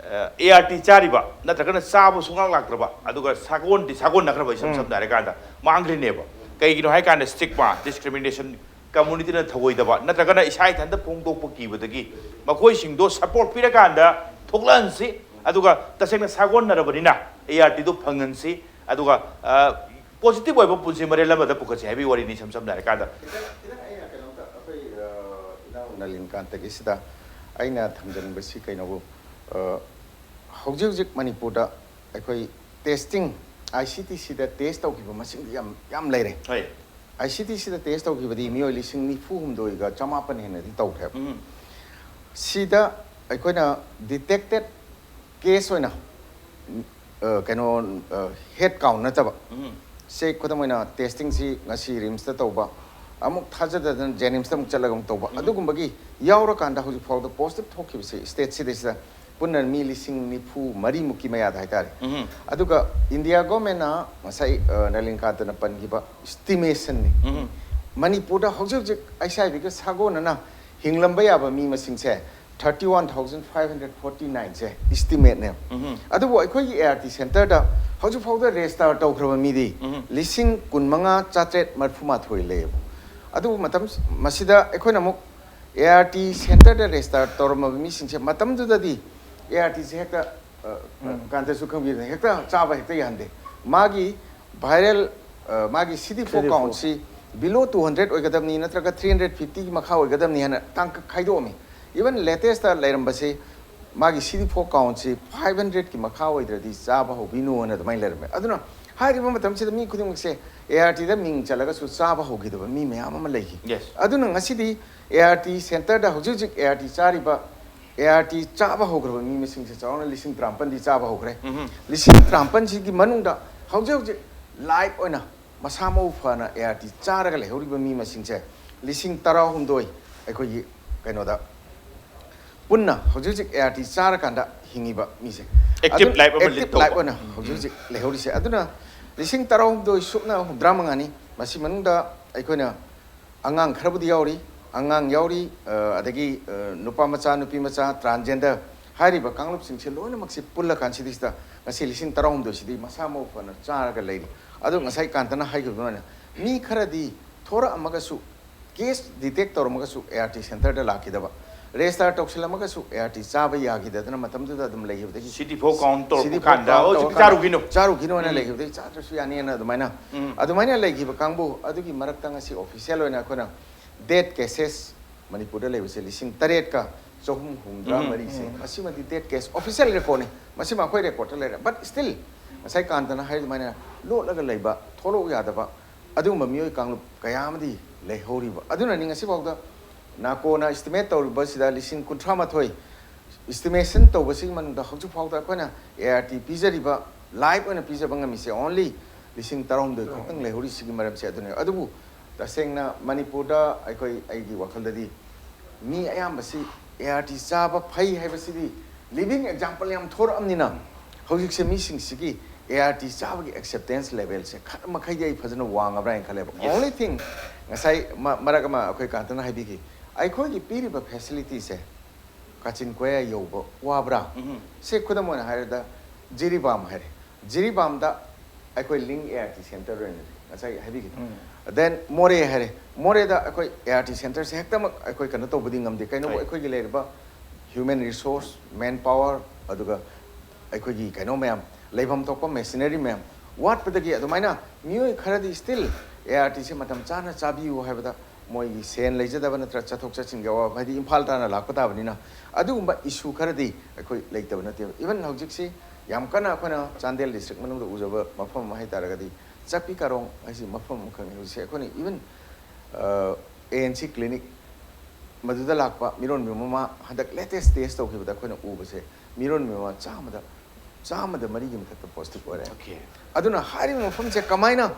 ꯑ, ART ꯆꯥꯔꯤꯕ ꯅꯠꯇ꯭ꯔꯒꯅ ꯆꯥꯕ ꯁꯨꯡꯂꯥꯛ ꯂꯥꯛꯇ꯭ꯔꯕ, ꯑꯗꯨꯒ ꯁꯥꯒꯣꯟꯗꯤ ꯁꯥꯒꯣꯟꯅꯈ꯭ꯔꯕ, ꯏꯁꯝ ꯎꯝ꯫ ꯁꯝꯅ ꯍꯥꯏꯔꯀꯥꯟꯗ ꯃꯥꯡꯈ꯭ꯔꯤꯅꯦꯕ꯫ ꯀꯩꯒꯤꯅꯣ ꯍꯥꯏꯀꯥꯟꯗ stigma, discrimination, communityꯅ ꯊꯧꯑꯣꯏꯗꯕ ꯅꯠꯇ꯭ꯔꯒꯅ ꯏꯁꯥ ꯏꯊꯟꯇ ꯐꯣꯡꯗꯣꯛꯄ ꯀꯤꯕꯗꯒꯤ ꯃꯈꯣꯏꯁꯤꯡꯗꯣ support ꯄꯤꯔꯀꯥꯟꯗ ꯊꯣꯛꯂꯛꯍꯟꯁꯤ꯫ ꯑꯗꯨꯒ ꯇꯁꯦꯡꯅ ꯁꯥꯒꯣꯟꯅꯔꯕꯅꯤꯅ ARTꯗꯣ ꯐꯪꯍꯟꯁꯤ꯫ ꯑꯗꯨꯒ, ꯑ, ꯄꯣꯖꯤꯇꯤꯚ ꯑꯣꯏꯕ ꯄꯨꯟꯁꯤ ꯃꯔꯦꯜ ꯑꯃꯗ ꯄꯨꯈꯠꯁꯤ ꯍꯥꯏꯕꯒꯤ ꯋꯥꯔꯤꯅꯤ, ꯏꯁꯝ ꯁꯝꯅ ꯍꯥꯏꯔꯀꯥꯟꯗ꯫ ꯈꯤꯇꯪ ꯈꯤꯇꯪ ꯑꯩꯅ ꯀꯩꯅꯣꯝꯇ ꯑꯩꯈꯣꯏ ꯑ, ꯏꯅꯥꯎ ꯅꯂꯤꯟꯀꯥꯟꯇꯒꯤꯁꯤꯗ ꯑꯩꯅ ꯊꯝꯖꯅꯤꯡꯕꯁꯤ ꯀꯩꯅꯣꯕꯨ, ꯑ, ꯍꯧꯖꯤꯛ ꯍꯧꯖꯤꯛ ꯃꯅꯤꯄꯨꯔꯗ ꯑꯩꯈꯣꯏ ꯇꯦꯁꯇꯤꯡ, ꯑꯥꯏ ꯁꯤ ꯇꯤ ꯁꯤꯗ ꯇꯦꯁ ꯇꯧꯈꯤꯕ ꯃꯁꯤꯡꯗꯤ ꯌꯥꯝ ꯌꯥꯝ ꯂꯩꯔꯦ꯫ ꯍꯣꯏ꯫ ꯑꯥꯏ ꯁꯤ ꯇꯤ ꯁꯤꯗ ꯇꯦꯁ ꯇꯧꯈꯤꯕꯗꯤ ꯃꯤꯑꯣꯏ ꯂꯤꯁꯤꯡ ꯅꯤꯐꯨ ꯍꯨꯝꯗꯣꯏꯒ ꯆꯃꯥꯄꯟ ꯍꯦꯟꯅꯗꯤ ꯇꯧꯈ꯭ꯔꯦꯕ꯫ ꯎꯝ꯫ ꯁꯤꯗ ꯑꯩꯈꯣꯏꯅ ꯗꯤꯇꯦꯛꯇꯦꯠ ꯀꯦꯁ ꯑꯣꯏꯅ, ꯑ, ꯀꯩꯅꯣ, ꯍꯦꯗ ꯀꯥꯎꯟ ꯅꯠꯇꯕ, ꯎꯝ꯫ ꯁꯦ ꯈꯨꯗꯝ ꯑꯣꯏꯅ ꯇꯦꯁꯇꯤꯡꯁꯤ ꯉꯁꯤ ꯔꯤꯝꯁꯇ ꯇꯧꯕ, ꯑꯃꯨꯛ ꯊꯥꯖꯗꯗꯅ ꯖꯦꯅꯤꯝꯁꯇ ꯑꯃꯨꯛ ꯆꯠꯂꯒ ꯑꯃꯨꯛ ꯇꯧꯕ, ꯎꯝ꯫ ꯑꯗꯨꯒꯨꯝꯕꯒꯤ ꯌꯥꯎꯔꯀꯥꯟꯗ ꯍꯧꯖꯤꯛ ꯐꯥꯎꯗ ꯄꯣꯖꯤꯇꯤꯚ ꯊꯣꯛꯈꯤꯕꯁꯤ ꯁ꯭ꯇꯦꯠꯁꯤꯗꯩꯁꯤꯗ ꯄꯨꯟꯅ ꯃꯤ ꯂꯤꯁꯤꯡ ꯅꯤꯐꯨ ꯃꯔꯤꯃꯨꯛꯀꯤ ꯃꯌꯥꯗ ꯍꯥꯏꯇꯥꯔꯦ꯫ ꯎꯝ꯫ ꯑꯗꯨꯒ ꯏꯟꯗꯤꯌꯥ ꯒꯣꯔꯃꯦꯟꯅ ꯉꯁꯥꯏ, ꯑ, ꯅꯂꯤꯟꯀꯥꯟꯇꯅ ꯄꯟꯈꯤꯕ ꯏꯁꯇꯤꯃꯦꯁꯟꯅꯤ꯫ ꯎꯝ꯫ ꯃꯅꯤꯄꯨꯔꯗ ꯍꯧꯖꯤꯛ ꯍꯧꯖꯤꯛ ꯑꯩꯠꯆ ꯑꯥꯏ ꯚꯤꯒ ꯁꯥꯒꯣꯟꯅꯅ ꯍꯤꯡꯂꯝꯕ ꯌꯥꯕ ꯃꯤ ꯃꯁꯤꯡꯁꯦ thirty one thousand five hundred forty ꯅꯥꯏꯟꯁꯦ ꯏꯁꯇꯤꯃꯦꯠꯅꯦꯕ꯫ ꯎꯝ꯫ ꯑꯗꯨꯕꯨ ꯑꯩꯈꯣꯏꯒꯤ ꯑꯦ ꯑꯥꯔ ꯇꯤ ꯁꯦꯟꯇꯔꯗ ꯍꯧꯖꯤꯛ ꯐꯥꯎꯗ ꯔꯦꯖꯤꯁꯇꯥꯔ ꯇꯧꯈ꯭ꯔꯕ ꯃꯤꯗꯤ ꯎꯝ꯫ ꯂꯤꯁꯤꯡ ꯀꯨꯟꯃꯉꯥ ꯆꯥꯇ꯭ꯔꯦꯠ ꯃꯔꯤꯐꯨ ꯃꯥꯊꯣꯏ ꯂꯩꯌꯦꯕ꯫ ꯑꯗꯨꯕꯨ ꯃꯇꯝ ꯃꯁꯤꯗ ꯑꯩꯈꯣꯏꯅ ꯑꯃꯨꯛ ꯑꯦ ꯑꯥꯔ ꯇꯤ ꯁꯦꯟꯇꯔꯗ ꯔꯦꯖꯤꯁꯇꯥꯔ ꯇꯧꯔꯝꯃꯕ ꯃꯤꯁꯤꯡꯁꯦ ꯃꯇꯝꯗꯨꯗꯗꯤ ꯑꯦ ꯑꯥꯔ ꯇꯤꯁꯦ ꯍꯦꯛꯇ, ꯑ, ꯎꯝ꯫ ꯀꯥꯟꯇꯁꯨ ꯈꯪꯕꯤꯔꯦ, ꯍꯦꯛꯇ ꯆꯥꯕ ꯍꯦꯛꯇ ꯌꯥꯍꯟꯗꯦ꯫ ꯃꯥꯒꯤ ꯚꯥꯏꯔꯦꯜ, ꯑ, ꯃꯥꯒꯤ ꯁꯤ D for C D four. ꯀꯥꯎꯟꯁꯤ below two hundred ꯑꯣꯏꯒꯗꯕꯅꯤ, ꯅꯠꯇ꯭ꯔꯒ ꯊ꯭ꯔꯤ ꯍꯟꯗ꯭ꯔꯦꯠ ꯐꯤꯐꯇꯤꯒꯤ ꯃꯈꯥ ꯑꯣꯏꯒꯗꯕꯅꯤ ꯍꯥꯏꯅ ꯇꯥꯡꯀꯛ ꯈꯥꯏꯗꯣꯛꯑꯝꯃꯤ꯫ ꯏꯚꯟ ꯂꯦꯇꯦꯁꯇ ꯂꯩꯔꯝꯕꯁꯤ ꯃꯥꯒꯤ ꯁꯤ ꯗꯤ ꯐꯣꯔ ꯀꯥꯎꯟꯁꯤ ꯐꯥꯏꯚ ꯍꯟꯗ꯭ꯔꯦꯠꯀꯤ ꯃꯈꯥ ꯑꯣꯏꯗ꯭ꯔꯗꯤ ꯆꯥꯕ ꯍꯧꯕꯤꯅꯨ ꯍꯥꯏꯅ ꯑꯗꯨꯃꯥꯏꯅ ꯂꯩꯔꯝꯃꯦ꯫ ꯑꯗꯨꯅ ꯍꯥꯏꯔꯤꯕ ꯃꯇꯝꯁꯤꯗ ꯃꯤ ꯈꯨꯗꯤꯡꯃꯛꯁꯦ ꯑꯦ ꯑꯥꯔ ꯇꯤꯗ ꯃꯤꯡ ꯆꯜꯂꯒꯁꯨ ꯆꯥꯕ ꯍꯧꯈꯤꯗꯕ ꯃꯤ ꯃꯌꯥꯝ ꯑꯃ ꯂꯩꯈꯤ꯫ Yes. ꯑꯗꯨꯅ ꯉꯁꯤꯗꯤ ꯑꯦ ꯑꯥꯔ ꯇꯤ ꯁꯦꯟꯇꯔꯗ ꯍꯧꯖꯤꯛ ꯍꯧꯖꯤꯛ ꯑꯦ ꯑꯥꯔ ꯇꯤ ꯆꯥꯔꯤꯕ, ꯑꯦ ꯑꯥꯔ ꯇꯤ ꯆꯥꯕ ꯍꯧꯈ꯭ꯔꯕ ꯃꯤ ꯃꯁꯤꯡꯁꯦ ꯆꯥꯎꯔꯥꯛꯅ ꯂꯤꯁꯤꯡ ꯇꯔꯥꯃꯥꯄꯜꯗꯤ ꯆꯥꯕ ꯍꯧꯈ꯭ꯔꯦ꯫ ꯎꯝ꯫ ꯂꯤꯁꯤꯡ ꯇꯔꯥꯃꯥꯄꯜꯁꯤꯒꯤ ꯃꯅꯨꯡꯗ ꯍꯧꯖꯤꯛ ꯍꯧꯖꯤꯛ ꯂꯥꯏꯚ ꯑꯣꯏꯅ ꯃꯁꯥ ꯃꯎ ꯐꯅ ꯑꯦ ꯑꯥꯔ ꯇꯤ ꯆꯥꯔꯒ ꯂꯩꯍꯧꯔꯤꯕ ꯃꯤ ꯃꯁꯤꯡꯁꯦ ꯂꯤꯁꯤꯡ ꯇꯔꯥꯍꯨꯝꯗꯣꯏ ꯑꯩꯈꯣꯏꯒꯤ ꯀꯩꯅꯣꯗ ꯄꯨꯟꯅ ꯍꯧꯖꯤꯛ ꯍꯧꯖꯤꯛ ꯑꯦ ꯑꯥꯔ ꯇꯤ ꯆꯥꯔꯀꯥꯟꯗ ꯍꯤꯡꯉꯤꯕ ꯃꯤꯁꯦ꯫ Active ꯑꯗꯨ life ꯑꯃ lead active ꯇꯧꯕ꯫ Life ꯑꯣꯏꯅ ꯍꯧꯖꯤꯛ ꯍꯧꯖꯤꯛ ꯂꯩꯍꯧꯔꯤꯁꯦ꯫ ꯑꯗꯨꯅ ꯂꯤꯁꯤꯡ ꯇꯔꯥꯍꯨꯝꯗꯣꯏ ꯁꯨꯞꯅ ꯍꯨꯝꯗ꯭ꯔꯥ ꯃꯉꯥꯅꯤ꯫ ꯃꯁꯤ ꯃꯅꯨꯡꯗ ꯑꯩꯈꯣꯏꯅ ꯑꯉꯥꯡ ꯈꯔꯕꯨꯗꯤ ꯌꯥꯎꯔꯤ, ꯑꯉꯥꯡ ꯌꯥꯎꯔꯤ, ꯑ, ꯑꯗꯒꯤ, ꯑ, ꯅꯨꯄꯥ ꯃꯆꯥ, ꯅꯨꯄꯤ ꯃꯆꯥ, transgender ꯍꯥꯏꯔꯤꯕ ꯀꯥꯡꯂꯨꯞꯁꯤꯡꯁꯦ ꯂꯣꯏꯅꯃꯛꯁꯤ ꯄꯨꯜꯂꯀꯥꯟꯁꯤꯗꯩꯁꯤꯗ ꯉꯁꯤ ꯂꯤꯁꯤꯡ ꯇꯔꯥꯍꯨꯝꯗꯣꯏꯁꯤꯗꯤ ꯃꯁꯥ ꯃꯎ ꯐꯅ ꯆꯥꯔꯒ ꯂꯩꯔꯤ꯫ ꯑꯗꯨ ꯉꯁꯥꯏ ꯀꯥꯟꯇꯅ ꯍꯥꯏꯈꯤꯕ ꯑꯗꯨꯃꯥꯏꯅ ꯃꯤ ꯈꯔꯗꯤ ꯊꯣꯔꯛꯑꯝꯃꯒꯁꯨ, ꯀꯦꯁ ꯗꯤꯇꯦꯛ ꯇꯧꯔꯝꯃꯒꯁꯨ ꯑꯦ ꯑꯥꯔ ꯇꯤ ꯁꯦꯟꯇꯔꯗ ꯂꯥꯛꯈꯤꯗꯕ, ꯔꯦꯖꯤꯁꯇꯥꯔ ꯇꯧꯁꯤꯜꯂꯝꯃꯒꯁꯨ ꯑꯦ ꯑꯥꯔ ꯇꯤ ꯆꯥꯕ ꯌꯥꯈꯤꯗꯗꯅ ꯃꯇꯝꯗꯨꯗ ꯑꯗꯨꯝ ꯂꯩꯈꯤꯕꯗꯒꯤ ꯁꯤꯗꯤ ꯐꯥꯎ ꯀꯥꯎꯟ ꯇꯧꯔꯛꯄ ꯁꯤꯗꯤ ꯐꯥꯎ ꯀꯥꯟꯗ ꯀꯥꯎꯟ "ꯑꯣ, ꯇꯧꯔ ꯍꯧꯖꯤꯛꯇꯤ ꯀꯥꯟꯗ ꯆꯥꯔꯨꯈꯤꯅꯨ"? ꯆꯥꯔꯨꯈꯤꯅꯣꯅ ꯎꯝ꯫ ꯂꯩꯈꯤꯕꯗꯒꯤ ꯆꯥꯗ꯭ꯔꯁꯨ ꯌꯥꯅꯤꯅ ꯑꯗꯨꯃꯥꯏꯅ ꯎꯝ꯫ ꯑꯗꯨꯃꯥꯏꯅ ꯂꯩꯈꯤꯕ ꯀꯥꯡꯕꯨ ꯑꯗꯨꯒꯤ ꯃꯔꯛꯇ ꯉꯁꯤ ꯑꯣꯐꯤꯁꯤꯌꯦꯜ ꯑꯣꯏꯅ ꯑꯩꯈꯣꯏꯅ ꯗꯦꯠ ꯀꯦꯁꯦꯁ ꯃꯅꯤꯄꯨꯔꯗ ꯂꯩꯕꯁꯦ ꯂꯤꯁꯤꯡ ꯇꯔꯦꯠꯀ ꯆꯍꯨꯝ ꯍꯨꯝꯗ꯭ꯔꯥ ꯃꯔꯤꯁꯦ꯫ ꯃꯁꯤꯃꯗꯤ ꯗꯦꯠ ꯀꯦꯁ ꯑꯣꯐꯤꯁꯤꯌꯦꯜ ꯔꯦꯀꯣꯔꯠꯅꯤ꯫ ꯃꯁꯤꯃ ꯑꯩꯈꯣꯏ ꯔꯦꯀꯣꯔꯠꯇ ꯂꯩꯔꯦ꯫ ꯕꯠ ꯁ꯭ꯇꯤꯜ ꯉꯁꯥꯏ ꯀꯥꯟꯇꯅ ꯍꯥꯏꯔꯤꯗꯨꯃꯥꯏꯅ ꯂꯣꯠꯂꯒ ꯂꯩꯕ, ꯊꯣꯛꯂꯛꯎ ꯌꯥꯗꯕ ꯑꯗꯨꯒꯨꯝꯕ ꯃꯤꯑꯣꯏ ꯀꯥꯡꯂꯨꯞ ꯀꯌꯥ ꯑꯃꯗꯤ ꯂꯩꯍꯧꯔꯤꯕ꯫ ꯑꯗꯨꯅꯅꯤ ꯉꯁꯤꯐꯥꯎꯗ ꯅꯥꯀꯣꯅ ꯏꯁꯇꯤꯃꯦꯠ ꯇꯧꯔꯤꯕꯁꯤꯗ ꯂꯤꯁꯤꯡ ꯀꯨꯟꯊ꯭ꯔꯥ ꯃꯥꯊꯣꯏ ꯏꯁꯇꯤꯃꯦꯁꯟ ꯇꯧꯕꯁꯤꯒꯤ ꯃꯅꯨꯡꯗ ꯍꯧꯖꯤꯛ ꯐꯥꯎꯗ ꯑꯩꯈꯣꯏꯅ ꯑꯦ ꯑꯥꯔ ꯇꯤ ꯄꯤꯖꯔꯤꯕ, ꯂꯥꯏꯐ ꯑꯣꯏꯅ ꯄꯤꯖꯕ ꯉꯝꯃꯤꯁꯦ ꯑꯣꯟꯂꯤ ꯂꯤꯁꯤꯡ ꯇꯔꯥꯍꯨꯝꯗꯣꯏ ꯈꯛꯇꯪ ꯂꯩꯍꯧꯔꯤꯁꯤꯒꯤ ꯃꯔꯝꯁꯦ ꯑꯗꯨꯅꯦ꯫ ꯑꯗꯨꯕꯨ ꯇꯁꯦꯡꯅ ꯃꯅꯤꯄꯨꯔꯗ ꯑꯩꯈꯣꯏ, ꯑꯩꯒꯤ ꯋꯥꯈꯜꯗꯗꯤ ꯃꯤ ꯑꯌꯥꯝꯕꯁꯤ ꯑꯦ ꯑꯥꯔ ꯇꯤ ꯆꯥꯕ ꯐꯩ ꯍꯥꯏꯕꯁꯤꯗꯤ ꯂꯤꯚꯤꯡ ꯑꯦꯛꯖꯥꯝꯄꯜ ꯌꯥꯝ ꯊꯣꯔꯛꯑꯕꯅꯤꯅ ꯍꯧꯖꯤꯛꯁꯦ ꯃꯤꯁꯤꯡꯁꯤꯒꯤ ꯑꯦ ꯑꯥꯔ ꯇꯤ ꯆꯥꯕꯒꯤ ꯑꯦꯛꯁꯦꯞꯇꯦꯟꯁ ꯂꯦꯚꯦꯜꯁꯦ ꯈꯔ ꯃꯈꯩꯗꯤ ꯑꯩ ꯐꯖꯅ ꯋꯥꯡꯉꯕ꯭ꯔꯥ ꯍꯥꯏꯅ ꯈꯜꯂꯦꯕ꯫ Yes. ꯑꯣꯟꯂꯤ ꯊꯤꯡ ꯉꯁꯥꯏ ꯃ- ꯃꯔꯛ ꯑꯃ ꯑꯩꯈꯣꯏ ꯀꯥꯟꯇꯅ ꯍꯥꯏꯕꯤꯈꯤ, ꯑꯩꯈꯣꯏꯒꯤ ꯄꯤꯔꯤꯕ ꯐꯦꯁꯤꯂꯤꯇꯤꯁꯦ ꯀꯥꯆꯤꯟ ꯀꯣꯌꯥ ꯌꯧꯕ ꯋꯥꯕ꯭ꯔꯥ? ꯎꯝ꯫ ꯁꯦ ꯈꯨꯗꯝ ꯑꯣꯏꯅ ꯍꯥꯏꯔꯕꯗ ꯖꯤꯔꯤꯕꯥꯝ ꯍꯥꯏꯔꯦ꯫ ꯖꯤꯔꯤꯕꯥꯝꯗ ꯑꯩꯈꯣꯏ ꯂꯤꯡ ꯑꯦ ꯑꯥꯔ ꯇꯤ ꯁꯦꯟꯇꯔ ꯑꯣꯏꯅ ꯉꯁꯥꯏ ꯍꯥꯏꯕꯤꯈꯤꯗꯣ꯫ ꯎꯝ꯫ ꯗꯦꯟ ꯃꯣꯔꯦ ꯍꯥꯏꯔꯦ꯫ ꯃꯣꯔꯦꯗ ꯑꯩꯈꯣꯏ ꯑꯦ ꯑꯥꯔ ꯇꯤ ꯁꯦꯟꯇꯔꯁꯦ ꯍꯦꯛꯇꯃꯛ ꯑꯩꯈꯣꯏ ꯀꯩꯅꯣ ꯇꯧꯕꯗꯤ ꯉꯝꯗꯦ꯫ ꯀꯩꯅꯣꯕꯨ ꯍꯣꯏ꯫ ꯑꯩꯈꯣꯏꯒꯤ ꯂꯩꯔꯤꯕ ꯍ꯭ꯌꯨꯃꯦꯟ ꯔꯤꯁꯣꯔꯁ, ꯃꯦꯟ ꯄꯥꯋꯔ, ꯑꯗꯨꯒ ꯑꯩꯈꯣꯏꯒꯤ ꯀꯩꯅꯣ ꯃꯌꯥꯝ, ꯂꯩꯐꯝ ꯊꯣꯛꯄ ꯃꯦꯁꯤꯅꯔꯤ ꯃꯌꯥꯝ ꯋꯥꯠꯄꯗꯒꯤ ꯑꯗꯨꯃꯥꯏꯅ ꯃꯤꯑꯣꯏ ꯈꯔꯗꯤ ꯁ꯭ꯇꯤꯜ ꯑꯦ ꯑꯥꯔ ꯇꯤꯁꯦ ꯃꯇꯝ ꯆꯥꯅ ꯆꯥꯕꯤꯌꯨ ꯍꯥꯏꯕꯗ ꯃꯣꯏꯒꯤ ꯁꯦꯟ ꯂꯩꯖꯗꯕ ꯅꯠꯇ꯭ꯔꯒ ꯆꯠꯊꯣꯛ ꯆꯠꯁꯤꯟꯒꯤ ꯑꯋꯥꯕ, ꯍꯥꯏꯗꯤ ꯏꯝꯐꯥꯜ ꯇꯥꯅ ꯂꯥꯛꯄ ꯇꯥꯕꯅꯤꯅ ꯑꯗꯨꯒꯨꯝꯕ ꯏꯁꯨ ꯈꯔꯗꯤ ꯑꯩꯈꯣꯏ ꯂꯩꯇꯕ ꯅꯠꯇꯦꯕ꯫ ꯏꯚꯟ ꯍꯧꯖꯤꯛꯁꯤ ꯌꯥꯝ ꯀꯟꯅ ꯑꯩꯈꯣꯏꯅ ꯆꯥꯟꯗꯦꯜ ꯗꯤꯁꯇ꯭ꯔꯤꯛ ꯃꯅꯨꯡꯗ ꯎꯖꯕ ꯃꯐꯝ ꯑꯃ ꯍꯥꯏ ꯇꯥꯔꯒꯗꯤ ꯆꯥꯛꯄꯤ ꯀꯥꯔꯣꯡ ꯍꯥꯏꯁꯤ ꯃꯐꯝ ꯑꯃꯈꯛꯅꯤ꯫ ꯍꯧꯖꯤꯛꯁꯦ ꯑꯩꯈꯣꯏꯅ even A N C clinic ꯃꯗꯨꯗ ꯂꯥꯛꯄ ꯃꯤꯔꯣꯟꯕꯤ ꯃꯃꯥ ꯍꯟꯗꯛ ꯂꯦꯇꯦꯁ ꯇꯦꯁ ꯇꯧꯈꯤꯕꯗ ꯑꯩꯈꯣꯏꯅ ꯎꯕꯁꯦ ꯃꯤꯔꯣꯟꯕꯤ ꯃꯃꯥ ꯆꯥꯝꯃꯗ, ꯆꯥꯝꯃꯗ ꯃꯔꯤꯒꯤ ꯃꯊꯛꯇ ꯄꯣꯖꯤꯇꯤꯚ ꯑꯣꯏꯔꯦ꯫ Okay. ꯑꯗꯨꯅ ꯍꯥꯏꯔꯤꯕ ꯃꯐꯝꯁꯦ ꯀꯃꯥꯏꯅ,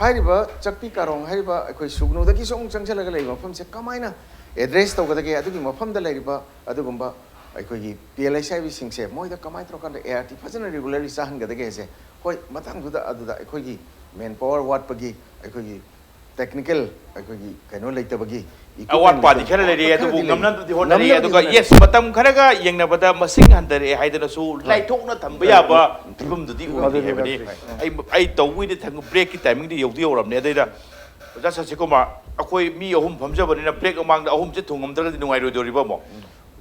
ꯍꯥꯏꯔꯤꯕ ꯆꯥꯛꯄꯤ ꯀꯥꯔꯣꯡ ꯍꯥꯏꯔꯤꯕ ꯑꯩꯈꯣꯏ ꯁꯨꯒꯅꯨꯗꯒꯤꯁꯨ ꯑꯃꯨꯛ ꯆꯪꯁꯤꯜꯂꯒ ꯂꯩꯕ ꯃꯐꯝꯁꯦ ꯀꯃꯥꯏꯅ ꯑꯦꯗ꯭ꯔꯦꯁ ꯇꯧꯒꯗꯒꯦ? ꯑꯗꯨꯒꯤ ꯃꯐꯝꯗ ꯂꯩꯔꯤꯕ ꯑꯗꯨꯒꯨꯝꯕ ꯑꯩꯈꯣꯏꯒꯤ ꯄꯤ ꯑꯦꯜ ꯑꯩꯆ ꯑꯥꯏ ꯕꯤꯁꯤꯡꯁꯦ ꯃꯣꯏꯗ ꯀꯃꯥꯏꯅ ꯇꯧꯔꯀꯥꯟꯗ ꯑꯦ ꯑꯥꯔ ꯇꯤ ꯐꯖꯅ ꯔꯤꯒꯨꯂꯔꯂꯤ ꯆꯥꯍꯟꯒꯗꯒꯦꯁꯦ꯫ ꯍꯣꯏ, ꯃꯇꯥꯡꯗꯨꯗ ꯑꯗꯨꯗ ꯑꯩꯈꯣꯏꯒꯤ ꯃꯦꯟ ꯄꯥꯋꯔ ꯋꯥꯠꯄꯒꯤ, ꯑꯩꯈꯣꯏꯒꯤ ꯇꯦꯛꯅꯤꯀꯦꯜ, ꯑꯩꯈꯣꯏꯒꯤ ꯀꯩꯅꯣ ꯂꯩꯇꯕꯒꯤ, equipment ꯑꯋꯥꯠꯄꯗꯤ ꯂꯩꯇꯕ, ꯈꯔ ꯂꯩꯔꯤ, ꯑꯋꯥꯠꯄ ꯑꯗꯨꯕꯨ ꯈꯔꯗꯤ ꯉꯝꯅꯕꯗꯤ ꯂꯩ꯫ ꯍꯣꯠꯅꯔꯤ꯫ ꯉꯝꯅꯕꯗꯤ ꯑꯗꯨꯒ ꯍꯣꯠꯅꯔꯤ꯫ ꯌꯦꯁ, ꯃꯇꯝ ꯈꯔꯒ ꯌꯦꯡꯅꯕꯗ ꯃꯁꯤꯡ ꯍꯟꯊꯔꯛꯑꯦ ꯍꯥꯏꯗꯨꯅꯁꯨ ꯂꯥꯏꯊꯣꯛꯅ ꯊꯝꯕ ꯌꯥꯕ ꯐꯤꯕꯝꯗꯨꯗꯤ ꯑꯣꯏꯗꯦ ꯃꯗꯨꯗꯤ ꯍꯥꯏꯕꯅꯤ꯫ ꯅꯠꯇ꯭ꯔꯤ꯫ ꯑꯩ ꯑꯩ ꯇꯧꯕꯒꯤꯗꯤ ꯊꯪ ꯕ꯭ꯔꯦꯛꯀꯤ ꯇꯥꯏꯃꯤꯡꯗꯤ ꯌꯧꯗꯤ ꯌꯧꯔꯕꯅꯦ꯫ ꯑꯗꯩꯗ ꯑꯣꯖꯥ ꯁꯁꯤꯀꯨꯃꯥꯔ, ꯑꯩꯈꯣꯏ ꯃꯤ ꯑꯍꯨꯝ ꯐꯝꯖꯕꯅꯤꯅ ꯕ꯭ꯔꯦꯛ ꯃꯃꯥꯡꯗ ꯑꯍꯨꯝꯁꯦ ꯊꯨꯡꯉꯝꯗ꯭ꯔꯒꯗꯤ ꯅꯨꯡꯉꯥꯏꯔꯣꯏꯗꯣꯔꯤꯕ ꯑꯃꯨꯛ꯫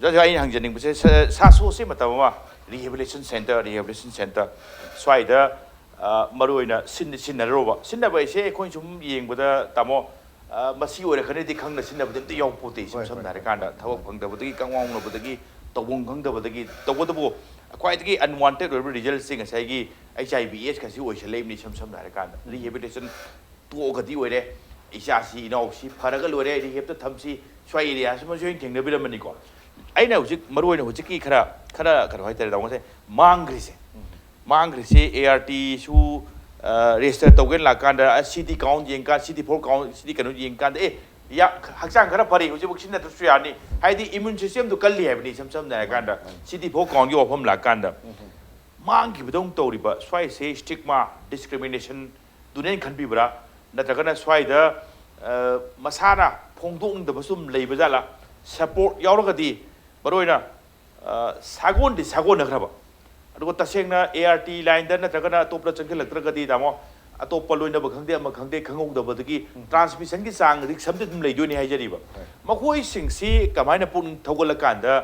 ꯑꯣꯖꯥꯁꯦ, ꯑꯩꯅ ꯍꯪꯖꯅꯤꯡꯕꯁꯦ, ꯁ- ꯁꯥꯁꯣꯁꯤ ꯃꯇꯝ ꯑꯃ ꯔꯤꯍꯦꯕꯤꯂꯤꯇꯦꯁꯟ ꯁꯦꯟꯇꯔ, ꯔꯤꯍꯦꯕꯤꯂꯤꯇꯦꯁꯟ ꯁꯦꯟꯇꯔ ꯁ꯭ꯋꯥꯏꯗ, ꯑ, ꯃꯔꯨꯑꯣꯏꯅ ꯁꯤꯟ- ꯁꯤꯟꯅꯔꯨꯔꯕ꯫ ꯁꯤꯟꯅꯕ ꯍꯥꯏꯁꯦ ꯑꯩꯈꯣꯏꯅ ꯁꯨꯝ ꯌꯦꯡꯕꯗ, ꯇꯥꯃꯣ, ꯑ, ꯃꯁꯤ ꯑꯣꯏꯔꯛꯀꯅꯤꯗꯤ ꯈꯪꯅ ꯁꯤꯟꯅꯕꯗꯤ ꯑꯝꯇ ꯌꯥꯎꯄꯣꯠꯇꯦ꯫ ꯏꯁꯝ ꯍꯣꯏ, ꯁꯝꯅ ꯍꯣꯏ, ꯍꯥꯏꯔꯀꯥꯟꯗ, ꯊꯕꯛ ꯐꯪꯗꯕꯗꯒꯤ, ꯇꯧꯐꯝ ꯈꯪꯗꯕꯗꯒꯤ, ꯇꯧꯕꯇꯕꯨ ꯈ꯭ꯋꯥꯏꯗꯒꯤ ꯑꯟꯋꯥꯟꯇꯦꯗ ꯑꯣꯏꯕ ꯔꯤꯖꯜꯁꯤꯡ ꯉꯁꯥꯏꯒꯤ ꯑꯩꯆ ꯑꯥꯏ ꯚꯤ ꯑꯦꯁ ꯀꯁꯤ ꯑꯣꯏꯁꯜꯂꯛꯏꯕꯅꯤ꯫ ꯏꯁꯝ ꯁꯝꯅ ꯍꯥꯏꯔꯀꯥꯟꯗ, ꯔꯤꯍꯦꯕꯤꯂꯤꯇꯦꯁꯟ ꯇꯣꯛꯑꯒꯗꯤ ꯑꯣꯏꯔꯦ, ꯏꯆꯥꯁꯤ ꯏꯅꯥꯎꯁꯤ ꯐꯔꯒ ꯂꯣꯏꯔꯦ, ꯔꯤꯍꯦꯞꯇ ꯊꯝꯁꯤ꯫ ꯁ꯭ꯋꯥꯏ ꯑꯦꯔꯤꯌꯥꯁꯤꯃꯁꯨ ꯑꯩꯅ ꯊꯦꯡꯅꯕꯤꯔꯝꯕꯅꯤꯀꯣ꯫ ꯑꯩꯅ ꯍꯧꯖꯤꯛ ꯃꯔꯨꯑꯣꯏꯅ ꯍꯧꯖꯤꯛꯀꯤ ꯈꯔ, ꯈꯔ ꯀꯩꯅꯣ ꯍꯥꯏꯇꯥꯔꯦ, ꯇꯥꯃꯣ, ꯉꯁꯥꯏ ꯃꯥꯡꯈ꯭ꯔꯤꯁꯦ, ꯃꯥꯡꯈ꯭ꯔꯤꯁꯦ ꯑꯦ ꯑꯥꯔ ꯇꯤꯁꯨ ꯔꯦꯖꯤꯁꯇꯔ ꯇꯧꯒꯦꯅ ꯂꯥꯛꯀꯥꯟꯗ, ꯁꯤ ꯇꯤ ꯀꯥꯎꯟ ꯌꯦꯡꯀꯥꯟꯗ, ꯁꯤ ꯇꯤ ꯐꯣꯔ ꯀꯥꯎꯟ, ꯁꯤ ꯇꯤ ꯀꯩꯅꯣ ꯌꯦꯡꯀꯥꯟꯗ, ꯑꯦ, ꯌꯥ-, ꯍꯛꯆꯥꯡ ꯈꯔ ꯐꯔꯤ, ꯍꯧꯖꯤꯛꯐꯥꯎ ꯁꯤꯖꯤꯟꯅꯗ꯭ꯔꯁꯨ ꯌꯥꯔꯅꯤ, ꯍꯥꯏꯗꯤ ꯏꯃ꯭ꯌꯨꯟ ꯁꯤꯁꯇꯦꯝꯗꯨ ꯀꯜꯂꯤ ꯍꯥꯏꯕꯅꯤ꯫ ꯏꯁꯝ ꯁꯝꯅ ꯍꯥꯏꯔꯀꯥꯟꯗ, ꯁꯤ ꯇꯤ ꯐꯣꯔ ꯀꯥꯎꯟꯒꯤ ꯋꯥꯐꯝ ꯂꯥꯛꯀꯥꯟꯗ, ꯃꯥꯡꯈꯤꯕꯗꯧꯅ ꯇꯧꯔꯤꯕ ꯁ꯭ꯋꯥꯏꯁꯦ ꯁ꯭ꯇꯤꯛꯃꯥ, ꯗꯤꯁꯀ꯭ꯔꯤꯃꯤꯅꯦꯁꯟꯗꯨꯅꯦꯅ ꯈꯟꯕꯤꯕ꯭ꯔꯥ? ꯅꯠꯇ꯭ꯔꯒꯅ ꯁ꯭ꯋꯥꯏꯗ, ꯑ, ꯃꯁꯥꯅ ꯐꯣꯡꯗꯣꯛꯅꯤꯡꯗꯕ ꯁꯨꯝ ꯂꯩꯕ ꯖꯥꯠꯂꯥ? ꯁꯄꯣꯔꯠ ꯌꯥꯎꯔꯒꯗꯤ, ꯃꯔꯨꯑꯣꯏꯅ, ꯑ, ꯁꯥꯒꯣꯟꯗꯤ ꯁꯥꯒꯣꯟꯅꯈ꯭ꯔꯕ, ꯑꯗꯨꯒ ꯇꯁꯦꯡꯅ ꯑꯦ ꯑꯥꯔ ꯇꯤ ꯂꯥꯏꯟꯗ ꯅꯠꯇ꯭ꯔꯒꯅ ꯑꯇꯣꯞꯄꯗ ꯆꯪꯁꯤꯜꯂꯛꯇ꯭ꯔꯒꯗꯤ, ꯇꯥꯃꯣ, ꯑꯇꯣꯞꯄ ꯂꯣꯏꯅꯕ ꯈꯪꯗꯦ, ꯑꯃ ꯈꯪꯗꯦ, ꯈꯪꯍꯧꯗꯕꯗꯒꯤ ꯇ꯭ꯔꯥꯟꯁꯃꯤꯁꯟꯒꯤ ꯆꯥꯡ ꯔꯤꯛꯁ ꯑꯃꯗꯤ ꯑꯗꯨꯝ ꯂꯩꯗꯣꯏꯅꯤ ꯍꯥꯏꯖꯔꯤꯕ꯫ ꯃꯈꯣꯏꯁꯤꯡꯁꯤ ꯀꯃꯥꯏꯅ ꯄꯨꯛꯅꯤꯡ ꯊꯧꯒꯠꯂꯀꯥꯟꯗ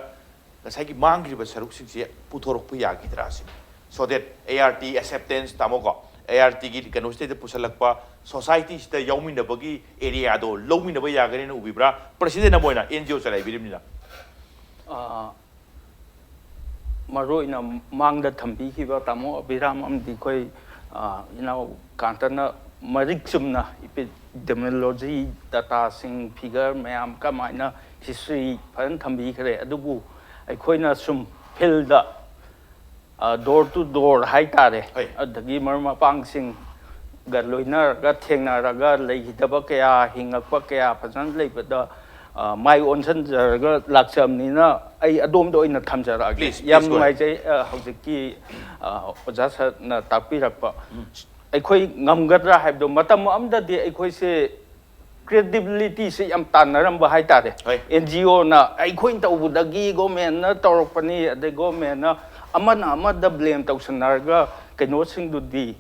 ꯉꯁꯥꯏꯒꯤ ꯃꯥꯡꯈ꯭ꯔꯤꯕ ꯁꯔꯨꯛꯁꯤꯡꯁꯦ ꯄꯨꯊꯣꯔꯛꯄ ꯌꯥꯈꯤꯗ꯭ꯔꯥ ꯁꯤꯅꯤ꯫ So that A R T acceptance, ꯇꯥꯃꯣꯀꯣ, ꯑꯦ ꯑꯥꯔ ꯇꯤꯒꯤ ꯀꯩꯅꯣꯁꯤꯗꯩꯗ ꯄꯨꯁꯜꯂꯛꯄ, ꯁꯣꯁꯥꯏꯇꯤꯁꯤꯗ ꯌꯥꯎꯃꯤꯟꯅꯕꯒꯤ ꯑꯦꯔꯤꯌꯥꯗꯣ ꯂꯧꯃꯤꯟꯅꯕ ꯌꯥꯒꯅꯤꯅ ꯎꯕꯤꯕ꯭ꯔꯥ? ꯄ꯭ꯔꯁꯤꯗꯦꯟ ꯑꯃ ꯑꯣꯏꯅ ꯑꯦꯟ ꯖꯤ ꯑꯣ ꯆꯂꯥꯏꯕꯤꯔꯤꯕꯅꯤꯅ꯫ ꯑ, ꯃꯔꯨ ꯑꯣꯏꯅ ꯃꯥꯡꯗ ꯊꯝꯕꯤꯈꯤꯕ ꯇꯥꯃꯣ ꯑꯕꯤꯔꯥꯝ ꯑꯃꯗꯤ ꯑꯩꯈꯣꯏ, ꯑ, ꯏꯅꯥꯎ ꯀꯥꯟꯇꯅ ꯃꯔꯤꯛ ꯆꯨꯝꯅ ꯏꯄꯤꯗꯦꯃꯤꯌꯣꯂꯣꯖꯤ ꯗꯇꯥꯁꯤꯡ, ꯐꯤꯒꯔ ꯃꯌꯥꯝ ꯀꯃꯥꯏꯅ ꯍꯤꯁꯇ꯭ꯔꯤ ꯐꯖꯅ ꯊꯝꯕꯤꯈ꯭ꯔꯦ꯫ ꯑꯗꯨꯕꯨ ꯑꯩꯈꯣꯏꯅ ꯁꯨꯝ ꯐꯤꯜꯗ, ꯗꯣꯔ ꯇꯨ ꯗꯣꯔ ꯍꯥꯏꯇꯥꯔꯦ, ꯍꯣꯏ꯫ ꯑꯗꯒꯤ ꯃꯔꯨꯞ ꯃꯄꯥꯡꯁꯤꯡꯒ ꯂꯣꯏꯅꯔꯒ, ꯊꯦꯡꯅꯔꯒ, ꯂꯩꯈꯤꯗꯕ ꯀꯌꯥ, ꯍꯤꯡꯉꯛꯄ ꯀꯌꯥ ꯐꯖꯅ ꯂꯩꯕꯗ, ꯑ, ꯃꯥꯏ ꯑꯣꯟꯁꯤꯟꯖꯔꯒ ꯂꯥꯛꯆꯕꯅꯤꯅ, ꯑꯩ ꯑꯗꯣꯝꯗ ꯑꯣꯏꯅ ꯊꯝꯖꯔꯛꯑꯒꯦ꯫ Please, ꯌꯥꯝ please, go ahead. ꯅꯨꯡꯉꯥꯏꯖꯩ, ꯑ, ꯍꯧꯖꯤꯛꯀꯤ, ꯑ, ꯑꯣꯖꯥ ꯁꯥꯔꯅ ꯇꯥꯛꯄꯤꯔꯛꯄ꯫ ꯑꯩꯈꯣꯏ ꯉꯝꯒꯗ꯭ꯔꯥ ꯍꯥꯏꯕꯗꯣ, ꯃꯇꯝ ꯑꯃꯗꯗꯤ ꯑꯩꯈꯣꯏꯁꯦ ꯀ꯭ꯔꯦꯗꯤꯕꯤꯂꯤꯇꯤꯁꯦ ꯌꯥꯝ ꯇꯥꯟꯅꯔꯝꯕ ꯍꯥꯏꯇꯥꯔꯦ꯫ ꯍꯣꯏ꯫ ꯑꯦꯟ ꯖꯤ ꯑꯣꯅ ꯑꯩꯈꯣꯏꯅ ꯇꯧꯕꯗꯒꯤ, ꯒꯣꯃꯦꯟꯅ ꯇꯧꯔꯛꯄꯅꯤ, ꯑꯗꯩ ꯒꯣꯃꯦꯟꯅ ꯑꯃꯅ ꯑꯃꯗ ꯕ꯭ꯂꯦꯝ ꯇꯧꯁꯟꯅꯔꯒ ꯀꯩꯅꯣꯁꯤꯡꯗꯨꯗꯤ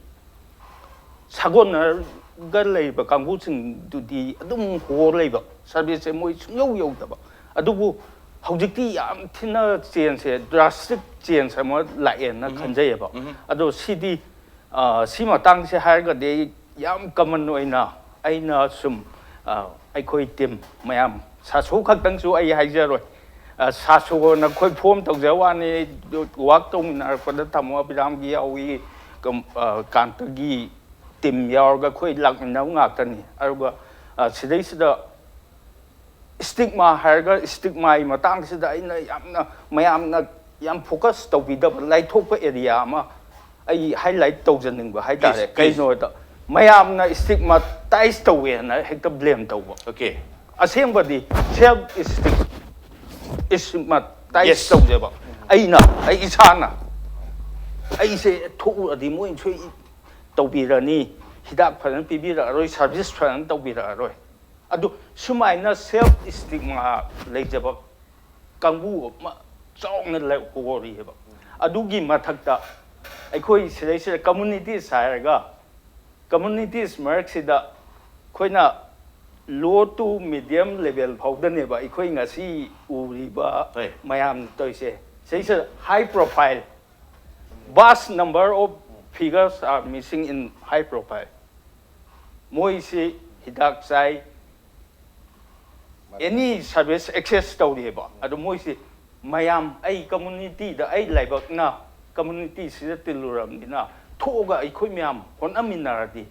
ꯁꯥꯒꯣꯟꯅ ꯒ ꯂꯩꯔꯤꯕ ꯀꯥꯡꯕꯨꯁꯤꯡꯗꯨꯗꯤ ꯑꯗꯨꯝ ꯍꯣ ꯂꯩꯕ, ꯁꯥꯔꯚꯤꯁꯁꯦ ꯃꯣꯏ ꯁꯨꯡꯌꯧ ꯌꯧꯗꯕ꯫ ꯑꯗꯨꯕꯨ ꯍꯧꯖꯤꯛꯇꯤ ꯌꯥꯝ ꯊꯤꯅ ꯆꯦꯟꯖꯁꯦ, ꯗ꯭ꯔꯥꯁꯇꯤꯛ ꯆꯦꯟꯖ ꯑꯃ ꯂꯥꯛꯑꯦꯅ ꯈꯟꯖꯩꯌꯦꯕ꯫ ꯑꯗꯣ ꯁꯤꯗꯤ, ꯑ, ꯁꯤ ꯃꯇꯥꯡꯁꯦ ꯍꯥꯏꯔꯒꯗꯤ ꯌꯥꯝ ꯀꯃꯟ ꯑꯣꯏꯅ ꯑꯩꯅ ꯁꯨꯝ, ꯑ, ꯑꯩꯈꯣꯏ ꯇꯤꯝ ꯃꯌꯥꯝ, ꯁꯥꯁꯨ ꯈꯛꯇꯪꯁꯨ ꯑꯩ ꯍꯥꯏꯖꯔꯣꯏ, ꯑ, ꯁꯥꯁꯨꯅ ꯑꯩꯈꯣꯏ ꯐꯣꯝ ꯇꯧꯖꯕ ꯋꯥꯅꯤ꯫ ꯋꯥꯛ ꯇꯧꯃꯤꯟꯅꯔꯛꯄꯗ ꯇꯥꯃꯣ ꯑꯕꯤꯔꯥꯝꯒꯤ ꯌꯥꯎꯏ, ꯀꯝ-, ꯑ, ꯀꯥꯟꯇꯒꯤ ꯇꯤꯝ ꯌꯥꯎꯔꯒ ꯑꯩꯈꯣꯏ ꯂꯥꯛꯃꯤꯟꯅꯕ ꯉꯥꯛꯇꯅꯤ꯫ ꯑꯗꯨꯒ, ꯑ, ꯁꯤꯗꯩꯁꯤꯗ ꯁ꯭ꯇꯤꯛꯃꯥ ꯍꯥꯏꯔꯒ, ꯁ꯭ꯇꯤꯛꯃꯥꯒꯤ ꯃꯇꯥꯡꯁꯤꯗ ꯑꯩꯅ ꯌꯥꯝꯅ, ꯃꯌꯥꯝꯅ ꯌꯥꯝ ꯐꯣꯀꯁ ꯇꯧꯕꯤꯗꯕ, ꯂꯥꯏꯊꯣꯛꯄ ꯑꯦꯔꯤꯌꯥ ꯑꯃ ꯑꯩ ꯍꯥꯏꯂꯥꯏꯠ ꯇꯧꯖꯅꯤꯡꯕ ꯍꯥꯏꯇꯥꯔꯦ꯫ Please, please. ꯀꯩꯅꯣꯗ, ꯃꯌꯥꯝꯅ ꯁ꯭ꯇꯤꯛꯃꯥꯇꯥꯏꯁ ꯇꯧꯋꯦꯅ ꯍꯦꯛꯇ ꯕ꯭ꯂꯦꯝ ꯇꯧꯕ꯫ Okay. ꯑꯁꯦꯡꯕꯗꯤ ꯁꯦꯜꯐ ꯏꯁꯇꯤꯛ, ꯏꯁꯇꯤꯛꯃꯥꯇꯥꯏꯁ Yes. ꯇꯧꯖꯕ꯫ ꯑꯩꯅ, ꯑꯩ ꯏꯁꯥꯅ, ꯑꯩꯁꯦ ꯊꯣꯛꯎꯔꯗꯤ ꯃꯣꯏꯅ ꯁꯣꯏ ꯇꯧꯕꯤꯔꯅꯤ, ꯍꯤꯗꯥꯛ ꯐꯖꯅ ꯄꯤꯕꯤꯔꯛꯑꯔꯣꯏ, ꯁꯥꯔꯚꯤꯁ ꯐꯖꯅ ꯇꯧꯕꯤꯔꯛꯑꯔꯣꯏ꯫ ꯑꯗꯨ ꯁꯨꯃꯥꯏꯅ ꯁꯦꯜꯐ ꯏꯁꯇꯤꯛꯃꯥ ꯂꯩꯖꯕ ꯀꯥꯡꯕꯨ ꯑꯃ ꯆꯥꯎꯅ ꯂꯩꯍꯧꯔꯤꯑꯕ꯫ ꯑꯗꯨꯒꯤ ꯃꯊꯛꯇ ꯑꯩꯈꯣꯏ ꯁꯤꯗꯩꯁꯤꯗ ꯀꯝꯃꯨꯅꯤꯇꯤꯁ ꯍꯥꯏꯔꯒ, ꯀꯝꯃꯨꯅꯤꯇꯤꯁ ꯃꯔꯛꯁꯤꯗ ꯑꯩꯈꯣꯏꯅ ꯂꯣ ꯇꯨ ꯃꯤꯗꯤꯌꯝ ꯂꯦꯚꯦꯜ ꯐꯥꯎꯗꯅꯦꯕ ꯑꯩꯈꯣꯏ ꯉꯁꯤ ꯎꯔꯤꯕ ꯍꯣꯏ꯫ ꯃꯌꯥꯝ ꯇꯧꯔꯤꯁꯦ꯫ ꯁꯤꯗꯩꯁꯤꯗ high profile, vast number of figures are missing in high profile. ꯃꯣꯏꯁꯤ ꯍꯤꯗꯥꯛ ꯆꯥꯏ, ꯑꯦꯅꯤ ꯁꯥꯔꯚꯤꯁ ꯑꯦꯛꯁꯦꯁ ꯇꯧꯔꯤꯑꯕ꯫ ꯑꯗꯣ ꯃꯣꯏꯁꯤ ꯃꯌꯥꯝ, ꯑꯩ ꯀꯝꯃꯨꯅꯤꯇꯤꯗ, ꯑꯩ ꯂꯥꯏꯕꯛꯅ ꯀꯝꯃꯨꯅꯤꯇꯤꯁꯤꯗ ꯇꯤꯜꯂꯨꯔꯕꯅꯤꯅ, ꯊꯣꯛꯑꯒ ꯑꯩꯈꯣꯏ ꯃꯌꯥꯝ ꯍꯣꯠꯅꯃꯤꯟꯅꯔꯗꯤ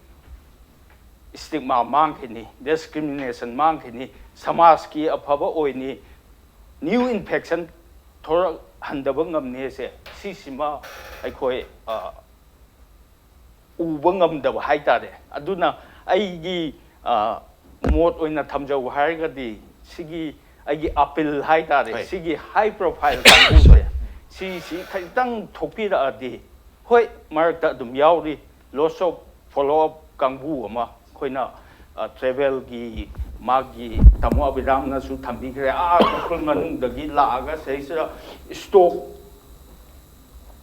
ꯁ꯭ꯇꯤꯛꯃꯥ ꯃꯥꯡꯈꯤꯅꯤ, ꯗꯤꯁꯀ꯭ꯔꯤꯃꯤꯅꯦꯁꯟ ꯃꯥꯡꯈꯤꯅꯤ, ꯁꯃꯥꯖꯀꯤ ꯑꯐꯕ ꯑꯣꯏꯅꯤ, ꯅ꯭ꯌꯨ ꯏꯟꯐꯦꯛꯁꯟ ꯊꯣꯔꯛꯍꯟꯗꯕ ꯉꯝꯅꯤꯁꯦ꯫ ꯁꯤꯁꯤꯃ ꯑꯩꯈꯣꯏ, ꯑ, ꯎꯕ ꯉꯝꯗꯕ ꯍꯥꯏꯇꯥꯔꯦ꯫ ꯑꯗꯨꯅ ꯑꯩꯒꯤ, ꯑ, ꯃꯣꯠ ꯑꯣꯏꯅ ꯊꯝꯖꯧ ꯍꯥꯏꯔꯒꯗꯤ, ꯁꯤꯒꯤ ꯑꯩꯒꯤ ꯑꯄꯤꯜ ꯍꯥꯏꯇꯥꯔꯦ, ꯍꯣꯏ꯫ ꯁꯤꯒꯤ ꯍꯥꯏ ꯄ꯭ꯔꯣꯐꯥꯏꯜ ꯀꯥꯡꯕꯨꯁꯦ, ꯁꯤꯁꯤ ꯈꯖꯤꯛꯇꯪ ꯊꯣꯛꯄꯤꯔꯛꯑꯗꯤ, ꯍꯣꯏ, ꯃꯔꯛꯇ ꯑꯗꯨꯝ ꯌꯥꯎꯔꯤ, loss of follow up ꯀꯥꯡꯕꯨ ꯑꯃ ꯑꯩꯈꯣꯏꯅ, ꯑ, ꯇ꯭ꯔꯦꯚꯦꯜꯒꯤ ꯃꯥꯒꯤ ꯇꯥꯃꯣ ꯑꯕꯤꯔꯥꯝꯅꯁꯨ ꯊꯝꯕꯤꯈ꯭ꯔꯦ, ꯑꯥ ꯎꯈ꯭ꯔꯨꯜ ꯃꯅꯨꯡꯗꯒꯤ ꯂꯥꯛꯑꯒ ꯁꯤꯗꯩꯁꯤꯗ ꯁ꯭ꯇꯣꯛ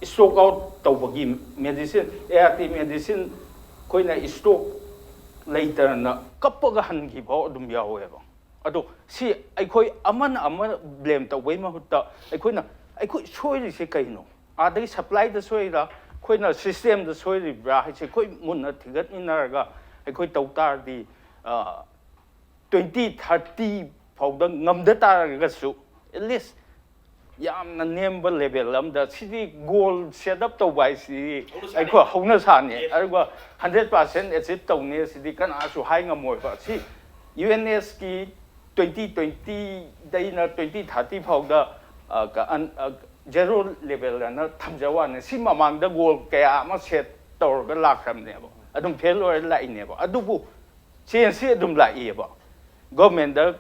ꯁ꯭ꯇꯣꯛ ꯑꯥꯎꯠ ꯇꯧꯕꯒꯤ ꯃꯦꯗꯤꯁꯤꯟ, ꯑꯦ ꯑꯥꯔ ꯇꯤ ꯃꯦꯗꯤꯁꯤꯟ ꯑꯩꯈꯣꯏꯅ ꯁ꯭ꯇꯣꯛ ꯂꯩꯇꯅ ꯀꯞꯄꯒ ꯍꯟꯈꯤꯕ ꯑꯗꯨꯝ ꯌꯥꯎꯋꯦꯕ꯫ ꯑꯗꯣ ꯁꯤ ꯑꯩꯈꯣꯏ ꯑꯃꯅ ꯑꯃ ꯕ꯭ꯂꯦꯝ ꯇꯧꯕꯩ ꯃꯍꯨꯠꯇ ꯑꯩꯈꯣꯏꯅ, ꯑꯩꯈꯣꯏ ꯁꯣꯏꯔꯤꯁꯦ ꯀꯩꯅꯣ? ꯑꯥꯗꯒꯤ ꯁꯄ꯭ꯂꯥꯏꯗ ꯁꯣꯏꯔꯤꯔꯥ, ꯑꯩꯈꯣꯏꯅ ꯁꯤꯁꯇꯦꯝꯗ ꯁꯣꯏꯔꯤꯕ꯭ꯔꯥ ꯍꯥꯏꯁꯦ ꯑꯩꯈꯣꯏ ꯃꯨꯟꯅ ꯊꯤꯒꯠꯃꯤꯟꯅꯔꯒ ꯑꯩꯈꯣꯏ ꯇꯧ ꯇꯥꯔꯗꯤ, ꯇ꯭ꯋꯦꯟꯇꯤ ꯊꯥꯔꯇꯤ ꯐꯥꯎꯗ ꯉꯝꯗ ꯇꯥꯔꯒꯁꯨ, ꯑꯦꯠꯂꯤꯁ ꯌꯥꯝꯅ ꯅꯦꯝꯕ ꯂꯦꯚꯦꯜ ꯑꯃꯗ, ꯁꯤꯗꯤ ꯒꯣꯜ ꯁꯦꯠ ꯑꯞ ꯇꯧꯕ ꯍꯥꯏꯁꯤꯗꯤ ꯑꯩꯈꯣꯏ ꯍꯧꯅ ꯁꯥꯅꯤ꯫ ꯑꯗꯨꯒ ꯍꯟꯗ꯭ꯔꯦꯠ ꯄꯥꯔꯁꯦꯟ ꯑꯦꯆꯤꯞ ꯇꯧꯅꯤ ꯁꯤꯗꯤ ꯀꯅꯥꯁꯨ ꯍꯥꯏ ꯉꯝꯃꯣꯏꯕ꯫ ꯁꯤ ꯌꯨ ꯑꯦꯟ ꯑꯦꯁꯀꯤ ꯇ꯭ꯋꯦꯟꯇꯤ ꯇ꯭ꯋꯦꯟꯇꯤꯗꯩꯅ ꯇ꯭ꯋꯦꯟꯇꯤ ꯊꯥꯔꯇꯤ ꯐꯥꯎꯗ ꯖꯦꯔꯣ ꯂꯦꯚꯦꯜ ꯑꯅ ꯊꯝꯖ ꯋꯥꯅꯤ꯫ ꯁꯤ ꯃꯃꯥꯡꯗ ꯒꯣꯜ ꯀꯌꯥ ꯑꯃ ꯁꯦꯠ ꯇꯧꯔꯒ ꯂꯥꯛꯈ꯭ꯔꯕꯅꯦꯕ, ꯑꯗꯨꯝ ꯐꯦꯜ ꯑꯣꯏꯔ ꯂꯥꯛꯏꯅꯦꯕ꯫ ꯑꯗꯨꯕꯨ ꯆꯦꯟꯖꯁꯤ ꯑꯗꯨꯝ ꯂꯥꯛꯏꯑꯕ꯫ ꯒꯣꯔꯃꯦꯟꯗ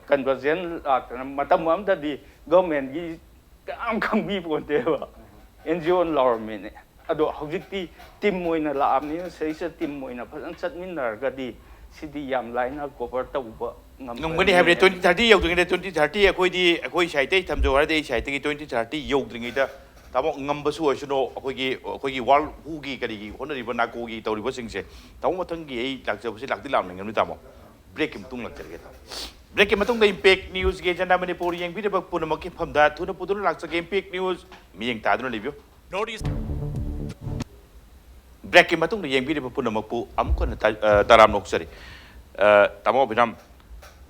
ꯀꯟꯚꯔꯖꯟ ꯂꯥꯛꯇꯅ ꯃꯇꯝ ꯑꯃꯗꯗꯤ ꯒꯣꯔꯃꯦꯟꯒꯤ ꯀꯌꯥꯝ ꯈꯪꯕꯤ ꯄꯣꯟꯇꯦꯕ, ꯑꯦꯟ ꯖꯤ ꯑꯣ ꯂꯥꯎꯔꯝꯃꯤꯅꯦ꯫ ꯑꯗꯣ ꯍꯧꯖꯤꯛꯇꯤ ꯇꯤꯝ ꯑꯣꯏꯅ ꯂꯥꯛꯑꯕꯅꯤꯅ ꯁꯤꯗꯩꯁꯤꯗ ꯇꯤꯝ ꯑꯣꯏꯅ ꯐꯖꯅ ꯆꯠꯃꯤꯟꯅꯔꯒꯗꯤ ꯁꯤꯗꯤ ꯌꯥꯝ ꯂꯥꯏꯅ ꯀꯣꯚꯔ ꯇꯧꯕ ꯉꯝꯒꯅꯤ ꯍꯥꯏꯕꯗꯤ꯫ ꯇ꯭ꯋꯦꯟꯇꯤ ꯊꯥꯔꯇꯤ ꯌꯧꯗ꯭ꯔꯤꯉꯩꯗ, ꯇ꯭ꯋꯦꯟꯇꯤ ꯊꯥꯔꯇꯤ ꯑꯩꯈꯣꯏꯗꯤ, ꯑꯩꯈꯣꯏ ꯁꯥꯏꯠꯇꯩ ꯊꯝꯖꯧ ꯍꯥꯏꯔꯗꯤ, ꯑꯩ ꯁꯥꯏꯠꯇꯒꯤ ꯇ꯭ꯋꯦꯟꯇꯤ ꯊꯥꯔꯇꯤ ꯌꯧꯗ꯭ꯔꯤꯉꯩꯗ ꯇꯥꯃꯣ, ꯉꯝꯕꯁꯨ ꯑꯣꯏꯁꯅꯨ, ꯑꯩꯈꯣꯏꯒꯤ, ꯑꯩꯈꯣꯏꯒꯤ ꯋꯥꯔꯜ ꯍꯨꯒꯤ ꯀꯔꯤꯒꯤ ꯍꯣꯠꯅꯔꯤꯕ ꯅꯥꯀꯣꯒꯤ ꯇꯧꯔꯤꯕꯁꯤꯡꯁꯦ, ꯇꯥꯃꯣ, ꯃꯊꯪꯒꯤ ꯑꯩ ꯂꯥꯛꯆꯕꯁꯦ ꯂꯥꯛꯇꯤ ꯂꯥꯛꯅꯤꯡꯉꯝꯅꯤ ꯇꯥꯃꯣ꯫ ꯕ꯭ꯔꯦꯛꯀꯤ ꯃꯇꯨꯡ ꯂꯥꯛꯆꯔꯒꯦ ꯇꯥꯃꯣ꯫ ꯕ꯭ꯔꯦꯛꯀꯤ ꯃꯇꯨꯡꯗ ꯏꯝꯄꯦꯛ ꯅ꯭ꯌꯨꯁꯀꯤ ꯖꯟꯗꯥ ꯃꯅꯤꯄꯨꯔ ꯌꯦꯡꯕꯤꯔꯤꯕ ꯄꯨꯝꯅꯃꯛꯀꯤ ꯃꯐꯝꯗ ꯊꯨꯅ ꯄꯨꯗꯨꯅ ꯂꯥꯛꯆꯒꯦ꯫ ꯏꯝꯄꯦꯛ ꯅ꯭ꯌꯨꯁ ꯃꯤꯠꯌꯦꯡ ꯇꯥꯗꯨꯅ ꯂꯩꯕꯤꯌꯨ꯫ ꯅꯣꯔꯠ ꯏꯁ ꯕ꯭ꯔꯦꯛꯀꯤ ꯃꯇꯨꯡꯗ ꯌꯦꯡꯕꯤꯔꯤꯕ ꯄꯨꯝꯅꯃꯛꯄꯨ ꯑꯃꯨꯛ ꯍꯟꯅ ꯇ-, ꯑ, ꯇꯔꯥꯝꯅ ꯑꯣꯛꯆꯔꯤ꯫ ꯑ, ꯇꯥꯃꯣ ꯑꯕꯤꯔꯥꯝ,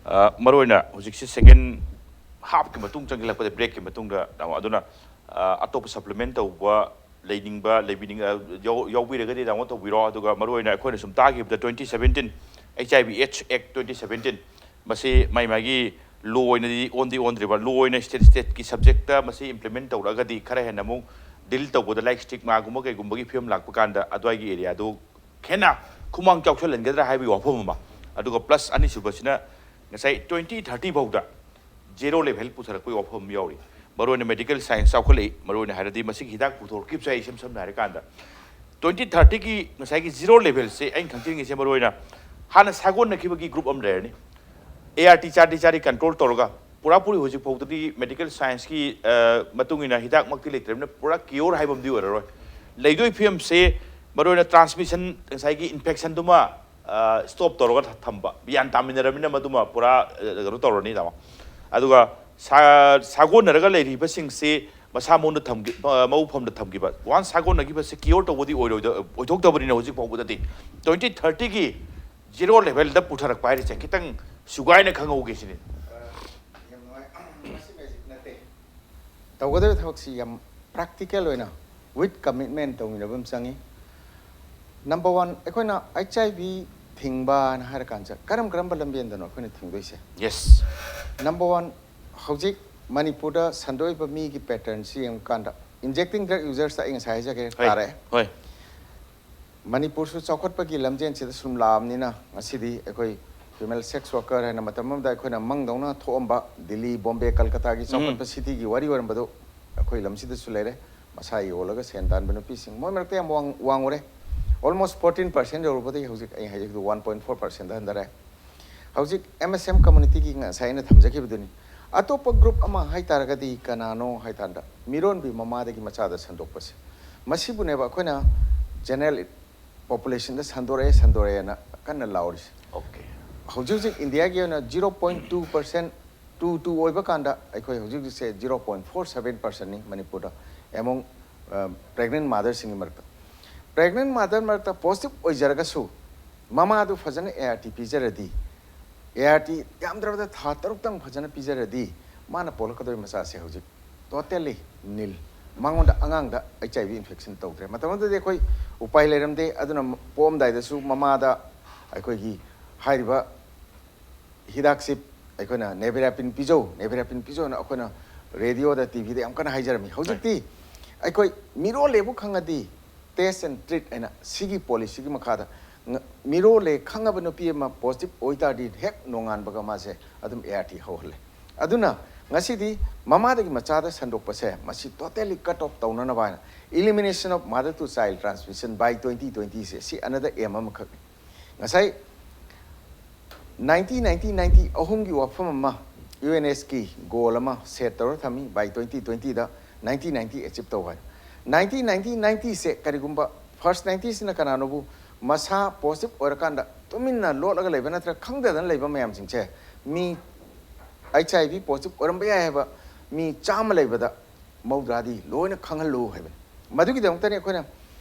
ꯑ, ꯃꯔꯨꯑꯣꯏꯅ ꯍꯧꯖꯤꯛꯁꯤ ꯁꯦꯀꯦꯟ ꯍꯥꯐꯀꯤ ꯃꯇꯨꯡ ꯆꯪꯁꯤꯜꯂꯛꯄꯗ, ꯕ꯭ꯔꯦꯛꯀꯤ ꯃꯇꯨꯡꯗ, ꯇꯥꯃꯣ, ꯑꯗꯨꯅ, ꯑ, ꯑꯇꯣꯞꯄ ꯁꯄ꯭ꯂꯤꯃꯦꯟ ꯇꯧꯕ ꯂꯩꯅꯤꯡꯕ, ꯂꯩꯕꯤꯅꯤꯡ-, ꯑ, ꯌꯥꯎ-, ꯌꯥꯎꯕꯤꯔꯒꯗꯤ ꯇꯥꯃꯣ ꯇꯧꯕꯤꯔꯣ꯫ ꯑꯗꯨꯒ ꯃꯔꯨꯑꯣꯏꯅ ꯑꯩꯈꯣꯏꯅ ꯁꯨꯝ ꯇꯥꯈꯤꯕꯗ, twenty seventeen H I V AIDS Act twenty seventeen, ꯃꯁꯤ ꯃꯥꯏ ꯃꯥꯒꯤ ꯂꯣ ꯑꯣꯏꯅꯗꯤ ꯑꯣꯟꯗꯤ ꯑꯣꯟꯗ꯭ꯔꯤꯕ, ꯂꯣ ꯑꯣꯏꯅ ꯁ꯭ꯇꯦꯠ ꯁ꯭ꯇꯦꯠꯀꯤ ꯁꯕꯖꯦꯛꯇ ꯃꯁꯤ ꯏꯝꯄ꯭ꯂꯤꯃꯦꯟ ꯇꯧꯔꯛꯑꯒꯗꯤ ꯈꯔ ꯍꯦꯟꯅ ꯑꯃꯨꯛ ꯗꯤꯜ ꯇꯧꯕꯗ, ꯂꯥꯏꯛ ꯁ꯭ꯇꯤꯛꯃꯥꯒꯨꯝꯕ ꯀꯩꯒꯨꯝꯕꯒꯤ ꯐꯤꯕꯝ ꯂꯥꯛꯄ ꯀꯥꯟꯗ ꯑꯗꯨꯋꯥꯏꯒꯤ ꯑꯦꯔꯤꯌꯥꯗꯨ ꯍꯦꯟꯅ ꯈꯨꯃꯥꯡ ꯆꯥꯎꯁꯜꯍꯟꯒꯗ꯭ꯔꯥ ꯍꯥꯏꯕꯒꯤ ꯋꯥꯐꯝ ꯑꯃ, ꯑꯗꯨꯒ ꯄ꯭ꯂꯁ ꯑꯅꯤꯁꯨꯕꯁꯤꯅ ꯉꯁꯥꯏ twenty thirty ꯐꯥꯎꯗ ꯖꯦꯔꯣ ꯂꯦꯚꯦꯜ ꯄꯨꯊꯔꯛꯄꯒꯤ ꯋꯥꯐꯝ ꯑꯃ ꯌꯥꯎꯔꯤ꯫ ꯃꯔꯨꯑꯣꯏꯅ ꯃꯦꯗꯤꯀꯦꯜ ꯁꯥꯏꯟꯁ ꯆꯥꯎꯈꯠꯂꯛꯏ, ꯃꯔꯨꯑꯣꯏꯅ ꯍꯥꯏꯔꯗꯤ ꯃꯁꯤꯒꯤ ꯍꯤꯗꯥꯛ ꯄꯨꯊꯣꯔꯛꯈꯤꯕꯁꯦ, ꯑꯩ ꯏꯁꯝ ꯁꯝꯅ ꯍꯥꯏꯔꯀꯥꯟꯗ, twenty thirtyꯒꯤ ꯉꯁꯥꯏꯒꯤ ꯖꯤꯔꯣ ꯂꯦꯚꯦꯜꯁꯦ ꯑꯩꯅ ꯈꯪꯖꯅꯤꯡꯉꯤꯁꯦ, ꯃꯔꯨꯑꯣꯏꯅ ꯍꯥꯟꯅ ꯁꯥꯒꯣꯟꯅꯈꯤꯕꯒꯤ ꯒ꯭ꯔꯨꯞ ꯑꯃ ꯂꯩꯔꯅꯤ, ꯑꯦ ꯑꯥꯔ ꯇꯤ ꯆꯥꯔꯗꯤ ꯆꯥꯔꯤ ꯀꯟꯇ꯭ꯔꯣꯜ ꯇꯧꯔꯒ, ꯄꯨꯔꯥꯄꯨꯔꯤ ꯍꯧꯖꯤꯛ ꯐꯥꯎꯗꯗꯤ ꯃꯦꯗꯤꯀꯦꯜ ꯁꯥꯏꯟꯁꯀꯤ, ꯑ, ꯃꯇꯨꯡ ꯏꯟꯅ ꯍꯤꯗꯥꯛꯃꯛꯇꯤ ꯂꯩꯇ꯭ꯔꯕꯅꯤꯅ ꯄꯨꯔꯥ ꯀ꯭ꯌꯣꯔ ꯍꯥꯏꯕ ꯑꯃꯗꯤ ꯑꯣꯏꯔꯔꯣꯏ꯫ ꯂꯩꯗꯣꯏ ꯐꯤꯕꯝꯁꯦ ꯃꯔꯨꯑꯣꯏꯅ ꯇ꯭ꯔꯥꯟꯁꯃꯤꯁꯟ, ꯉꯁꯥꯏꯒꯤ ꯏꯟꯐꯦꯛꯁꯟꯗꯨꯃ ꯁ꯭ꯇꯣꯞ ꯇꯧꯔꯒ ꯊꯝꯕ, ꯒ꯭ꯌꯥꯟ ꯇꯥꯃꯤꯟꯅꯔꯕꯅꯤꯅ ꯃꯗꯨꯃ ꯄꯨꯔꯥ ꯀꯩꯅꯣ ꯇꯧꯔꯅꯤ, ꯇꯥꯃꯣ꯫ ꯑꯗꯨꯒ ꯁꯥ- ꯁꯥꯒꯣꯟꯅꯔꯒ ꯂꯩꯔꯤꯕꯁꯤꯡꯁꯤ ꯃꯁꯥ ꯃꯎꯗ ꯊꯝꯈꯤ, ꯃꯎ ꯐꯝꯗ ꯊꯝꯈꯤꯕ꯫ ꯋꯥꯟꯁ ꯁꯥꯒꯣꯟꯅꯈꯤꯕꯁꯤ ꯀꯤꯌꯣꯔ ꯇꯧꯕꯗꯤ ꯑꯣꯏꯔꯣꯏꯗ ꯑꯣꯏꯊꯣꯛꯇꯕꯅꯤꯅ ꯍꯧꯖꯤꯛ ꯐꯥꯎꯕꯗꯗꯤ ꯇ꯭ꯋꯦꯟꯇꯤ ꯊꯥꯔꯇꯤꯒꯤ ꯖꯤꯔꯣ ꯂꯦꯚꯦꯜꯗ ꯄꯨꯊꯔꯛꯄ ꯍꯥꯏꯔꯤꯁꯦ ꯈꯤꯇꯪ ꯁꯨꯒꯥꯏꯅ ꯈꯪꯍꯧꯒꯦ ꯁꯤꯅꯤ꯫ ꯇꯧꯒꯗꯕ ꯊꯕꯛꯁꯤ ꯌꯥꯝ ꯄ꯭ꯔꯥꯛꯇꯤꯀꯦꯜ ꯑꯣꯏꯅ ꯋꯤꯠ ꯀꯃꯤꯠꯃꯦꯟ ꯇꯧꯃꯤꯟꯅꯕ ꯑꯃ ꯆꯪꯉꯤ꯫ ꯅꯝꯕꯔ ꯋꯥꯟ, ꯑꯩꯈꯣꯏꯅ ꯑꯩꯆ ꯑꯥꯏ ꯚꯤ ꯊꯤꯡꯕꯅ ꯍꯥꯏꯔꯀꯥꯟꯁꯤꯗ ꯀꯔꯝ ꯀꯔꯝꯕ ꯂꯝꯕꯦꯟꯗꯅꯣ ꯑꯩꯈꯣꯏꯅ ꯊꯤꯡꯗꯣꯏꯁꯦ? ꯌꯦꯁ꯫ ꯅꯝꯕꯔ ꯋꯥꯟ, ꯍꯧꯖꯤꯛ ꯃꯅꯤꯄꯨꯔꯗ ꯁꯟꯗꯣꯛꯏꯕ ꯃꯤꯒꯤ ꯄꯦꯇꯔꯟꯁꯤ ꯌꯦꯡꯉꯀꯥꯟꯗ, injecting drug usersꯇ ꯑꯩ ꯉꯁꯥꯏ ꯍꯥꯏꯖꯈ꯭ꯔꯦ, ꯍꯣꯏ ꯇꯥꯔꯛꯑꯦ꯫ ꯍꯣꯏ꯫ ꯃꯅꯤꯄꯨꯔꯁꯨ ꯆꯥꯎꯈꯠꯄꯒꯤ ꯂꯝꯖꯦꯟꯁꯤꯗ ꯁꯨꯝ ꯂꯥꯛꯑꯕꯅꯤꯅ ꯉꯁꯤꯗꯤ ꯑꯩꯈꯣꯏ female sex worker ꯍꯥꯏꯅ ꯃꯇꯝ ꯑꯃꯗ ꯑꯩꯈꯣꯏꯅ ꯃꯪꯗꯧꯅ ꯊꯣꯛꯑꯝꯕ ꯗꯤꯜꯂꯤ, ꯕꯣꯝꯕꯦ, ꯀꯜꯀꯇꯥꯒꯤ ꯆꯥꯎꯈꯠꯄ ꯁꯤꯇꯤꯒꯤ ꯋꯥꯔꯤ ꯑꯣꯏꯔꯝꯕꯗꯣ ꯑꯩꯈꯣꯏ ꯂꯝꯁꯤꯗꯁꯨ ꯂꯩꯔꯦ꯫ ꯃꯁꯥ ꯌꯣꯜꯂꯒ ꯁꯦꯟ ꯇꯥꯟꯕ ꯅꯨꯄꯤꯁꯤꯡ ꯃꯣꯏ ꯃꯔꯛꯇ ꯌꯥꯝ ꯋꯥꯡ ꯋꯥꯡꯉꯨꯔꯦ꯫ ꯑꯣꯜꯃꯣꯁ ꯐꯣꯔꯇꯤꯟ ꯄꯥꯔꯁꯦꯟ ꯌꯧꯔꯨꯕꯗꯒꯤ ꯍꯧꯖꯤꯛ ꯑꯩ ꯍꯥꯏꯖꯈꯤꯕꯗꯣ ꯋꯥꯟ ꯄꯣꯏꯟ ꯐꯣꯔ ꯄꯥꯔꯁꯦꯟꯗ ꯍꯟꯊꯔꯦ꯫ ꯍꯧꯖꯤꯛ ꯑꯦꯝ ꯑꯦꯁ ꯑꯦꯝ ꯀꯝꯃꯨꯅꯤꯇꯤꯒꯤ ꯉꯁꯥꯏ ꯑꯩꯅ ꯊꯝꯖꯈꯤꯕꯗꯨꯅꯤ꯫ ꯑꯇꯣꯞꯄ ꯒ꯭ꯔꯨꯞ ꯑꯃ ꯍꯥꯏ ꯇꯥꯔꯒꯗꯤ ꯀꯅꯥꯅꯣ ꯍꯥꯏ ꯀꯥꯟꯗ ꯃꯤꯔꯣꯟꯕꯤ ꯃꯃꯥꯗꯒꯤ ꯃꯆꯥꯗ ꯁꯟꯗꯣꯛꯄꯁꯦ, ꯃꯁꯤꯕꯨꯅꯦꯕ ꯑꯩꯈꯣꯏꯅ ꯖꯦꯅꯔꯦꯜ ꯄꯣꯄꯨꯂꯦꯁꯟꯗ ꯁꯟꯗꯣꯔꯛꯑꯦ ꯁꯟꯗꯣꯔꯛꯑꯦꯅ ꯀꯟꯅ ꯂꯥꯎꯔꯤꯁꯦ꯫ ꯑꯣꯀꯦ꯫ ꯍꯧꯖꯤꯛ ꯍꯧꯖꯤꯛ ꯏꯟꯗꯤꯌꯥꯒꯤ ꯑꯣꯏꯅ zero point two percent, two two ꯑꯣꯏꯕ ꯀꯥꯟꯗ ꯑꯩꯈꯣꯏ ꯍꯧꯖꯤꯛ ꯍꯧꯖꯤꯛꯁꯦ ꯖꯤꯔꯣ ꯄꯣꯏꯟ ꯐꯣꯔ ꯁꯕꯦꯟ ꯄꯥꯔꯁꯦꯟꯅꯤ ꯃꯅꯤꯄꯨꯔꯗ ꯑꯦꯃꯣꯡ ꯄ꯭ꯔꯦꯒꯅꯦꯟ ꯃꯥꯗꯔꯁꯤꯡꯒꯤ ꯃꯔꯛꯇ꯫ ꯄ꯭ꯔꯦꯒꯅꯦꯟ ꯃꯥꯗꯔ ꯃꯔꯛꯇ ꯄꯣꯖꯤꯇꯤꯚ ꯑꯣꯏꯖꯔꯒꯁꯨ ꯃꯃꯥꯗꯨ ꯐꯖꯅ ꯑꯦ ꯑꯥꯔ ꯇꯤ ꯄꯤꯖꯔꯗꯤ, ꯑꯦ ꯑꯥꯔ ꯇꯤ ꯌꯥꯝꯗ꯭ꯔꯕꯗ ꯊꯥ ꯇꯔꯨꯛꯇꯪ ꯐꯖꯅ ꯄꯤꯖꯔꯗꯤ ꯃꯥꯅ ꯄꯣꯛꯂꯛꯀꯗꯧꯔꯤꯕ ꯃꯆꯥꯁꯦ ꯍꯧꯖꯤꯛ ꯇꯣꯇꯦꯜꯂꯤ ꯅꯤꯜ꯫ ꯃꯉꯣꯟꯗ ꯑꯉꯥꯡꯗ ꯑꯩꯆ ꯑꯥꯏ ꯚꯤ ꯏꯟꯐꯦꯛꯁꯟ ꯇꯧꯗ꯭ꯔꯦ꯫ ꯃꯇꯝ ꯑꯗꯨꯗꯗꯤ ꯑꯩꯈꯣꯏ ꯎꯄꯥꯏ ꯂꯩꯔꯝꯗꯦ꯫ ꯑꯗꯨꯅ ꯄꯣꯛꯑꯝꯗꯥꯏꯗꯁꯨ ꯃꯃꯥꯗ ꯑꯩꯈꯣꯏꯒꯤ ꯍꯥꯏꯔꯤꯕ ꯍꯤꯗꯥꯛꯁꯤ ꯑꯩꯈꯣꯏꯅ ꯅꯦꯚꯤꯔꯥꯄꯤꯟ ꯄꯤꯖꯧ, ꯅꯦꯚꯤꯔꯥꯄꯤꯟ ꯄꯤꯖꯧꯅ ꯑꯩꯈꯣꯏꯅ ꯔꯦꯗꯤꯑꯣꯗ, ꯇꯤ ꯚꯤꯗ ꯌꯥꯝ ꯀꯟꯅ ꯍꯥꯏꯖꯔꯝꯃꯤ꯫ ꯍꯧꯖꯤꯛꯇꯤ ꯑꯩꯈꯣꯏ ꯃꯤꯔꯣꯜꯂꯦꯕꯨ ꯈꯪꯉꯗꯤ test and treat ꯍꯥꯏꯅ ꯁꯤꯒꯤ ꯄꯣꯂꯤꯁꯤꯒꯤ ꯃꯈꯥꯗ ꯉ- ꯃꯤꯔꯣꯜꯂꯦ ꯈꯪꯉꯕ ꯅꯨꯄꯤ ꯑꯃ ꯄꯣꯖꯤꯇꯤꯚ ꯑꯣꯏꯇꯥꯔꯗꯤ ꯍꯦꯛ ꯅꯣꯡꯉꯥꯟꯕꯒ ꯃꯥꯁꯦ ꯑꯗꯨꯝ ꯑꯦ ꯑꯥꯔ ꯇꯤ ꯍꯧꯍꯜꯂꯦ꯫ ꯑꯗꯨꯅ ꯉꯁꯤꯗꯤ ꯃꯃꯥꯗꯒꯤ ꯃꯆꯥꯗ ꯁꯟꯗꯣꯛꯄꯁꯦ ꯃꯁꯤ ꯇꯣꯇꯦꯜꯂꯤ ꯀꯠ ꯑꯣꯐ ꯇꯧꯅꯅꯕ ꯍꯥꯏꯅ elimination of mother to child transmission by twenty twenty ꯁꯦ ꯁꯤ another aim ꯑꯃꯈꯛꯅꯤ꯫ ꯉꯁꯥꯏ ꯅꯥꯏꯟꯇꯤ ꯅꯥꯏꯟꯇꯤ ꯅꯥꯏꯟꯇꯤ ꯑꯍꯨꯝꯒꯤ ꯋꯥꯐꯝ ꯑꯃ ꯌꯨ ꯑꯦꯟ ꯑꯦꯁꯀꯤ ꯒꯣꯜ ꯑꯃ ꯁꯦꯠ ꯇꯧꯔ ꯊꯝꯃꯤ, ꯕꯥꯏ ꯇ꯭ꯋꯦꯟꯇꯤ ꯇ꯭ꯋꯦꯟꯇꯤꯗ ꯅꯥꯏꯟꯇꯤ ꯅꯥꯏꯟꯇꯤ ꯑꯦꯆꯤꯞ ꯇꯧ ꯍꯥꯏꯅ꯫ ꯅꯥꯏꯟꯇꯤ ꯅꯥꯏꯟꯇꯤ ꯅꯥꯏꯟꯇꯤꯁꯦ ꯀꯔꯤꯒꯨꯝꯕ ꯐꯥꯔꯁ ꯅꯥꯏꯟꯇꯤꯁꯤꯅ ꯀꯅꯥꯅꯣꯕꯨ ꯃꯁꯥ positive ꯑꯣꯏꯔꯀꯥꯟꯗ ꯇꯨꯃꯤꯟꯅ ꯂꯣꯠꯂꯒ ꯂꯩꯕ ꯅꯠꯇ꯭ꯔꯒ ꯈꯪꯗꯗꯅ ꯂꯩꯕ ꯃꯌꯥꯝꯁꯤꯡꯁꯦ, ꯃꯤ HIV positive ꯑꯣꯏꯔꯝꯕ ꯌꯥꯏ ꯍꯥꯏꯕ ꯃꯤ ꯆꯥꯝꯃ ꯂꯩꯕꯗ ꯃꯧꯗ꯭ꯔꯥꯗꯤ ꯂꯣꯏꯅ ꯈꯪꯍꯜꯂꯨ ꯍꯥꯏꯕꯅꯤ꯫ ꯃꯗꯨꯒꯤꯗꯃꯛꯇꯅꯤ ꯑꯩꯈꯣꯏꯅ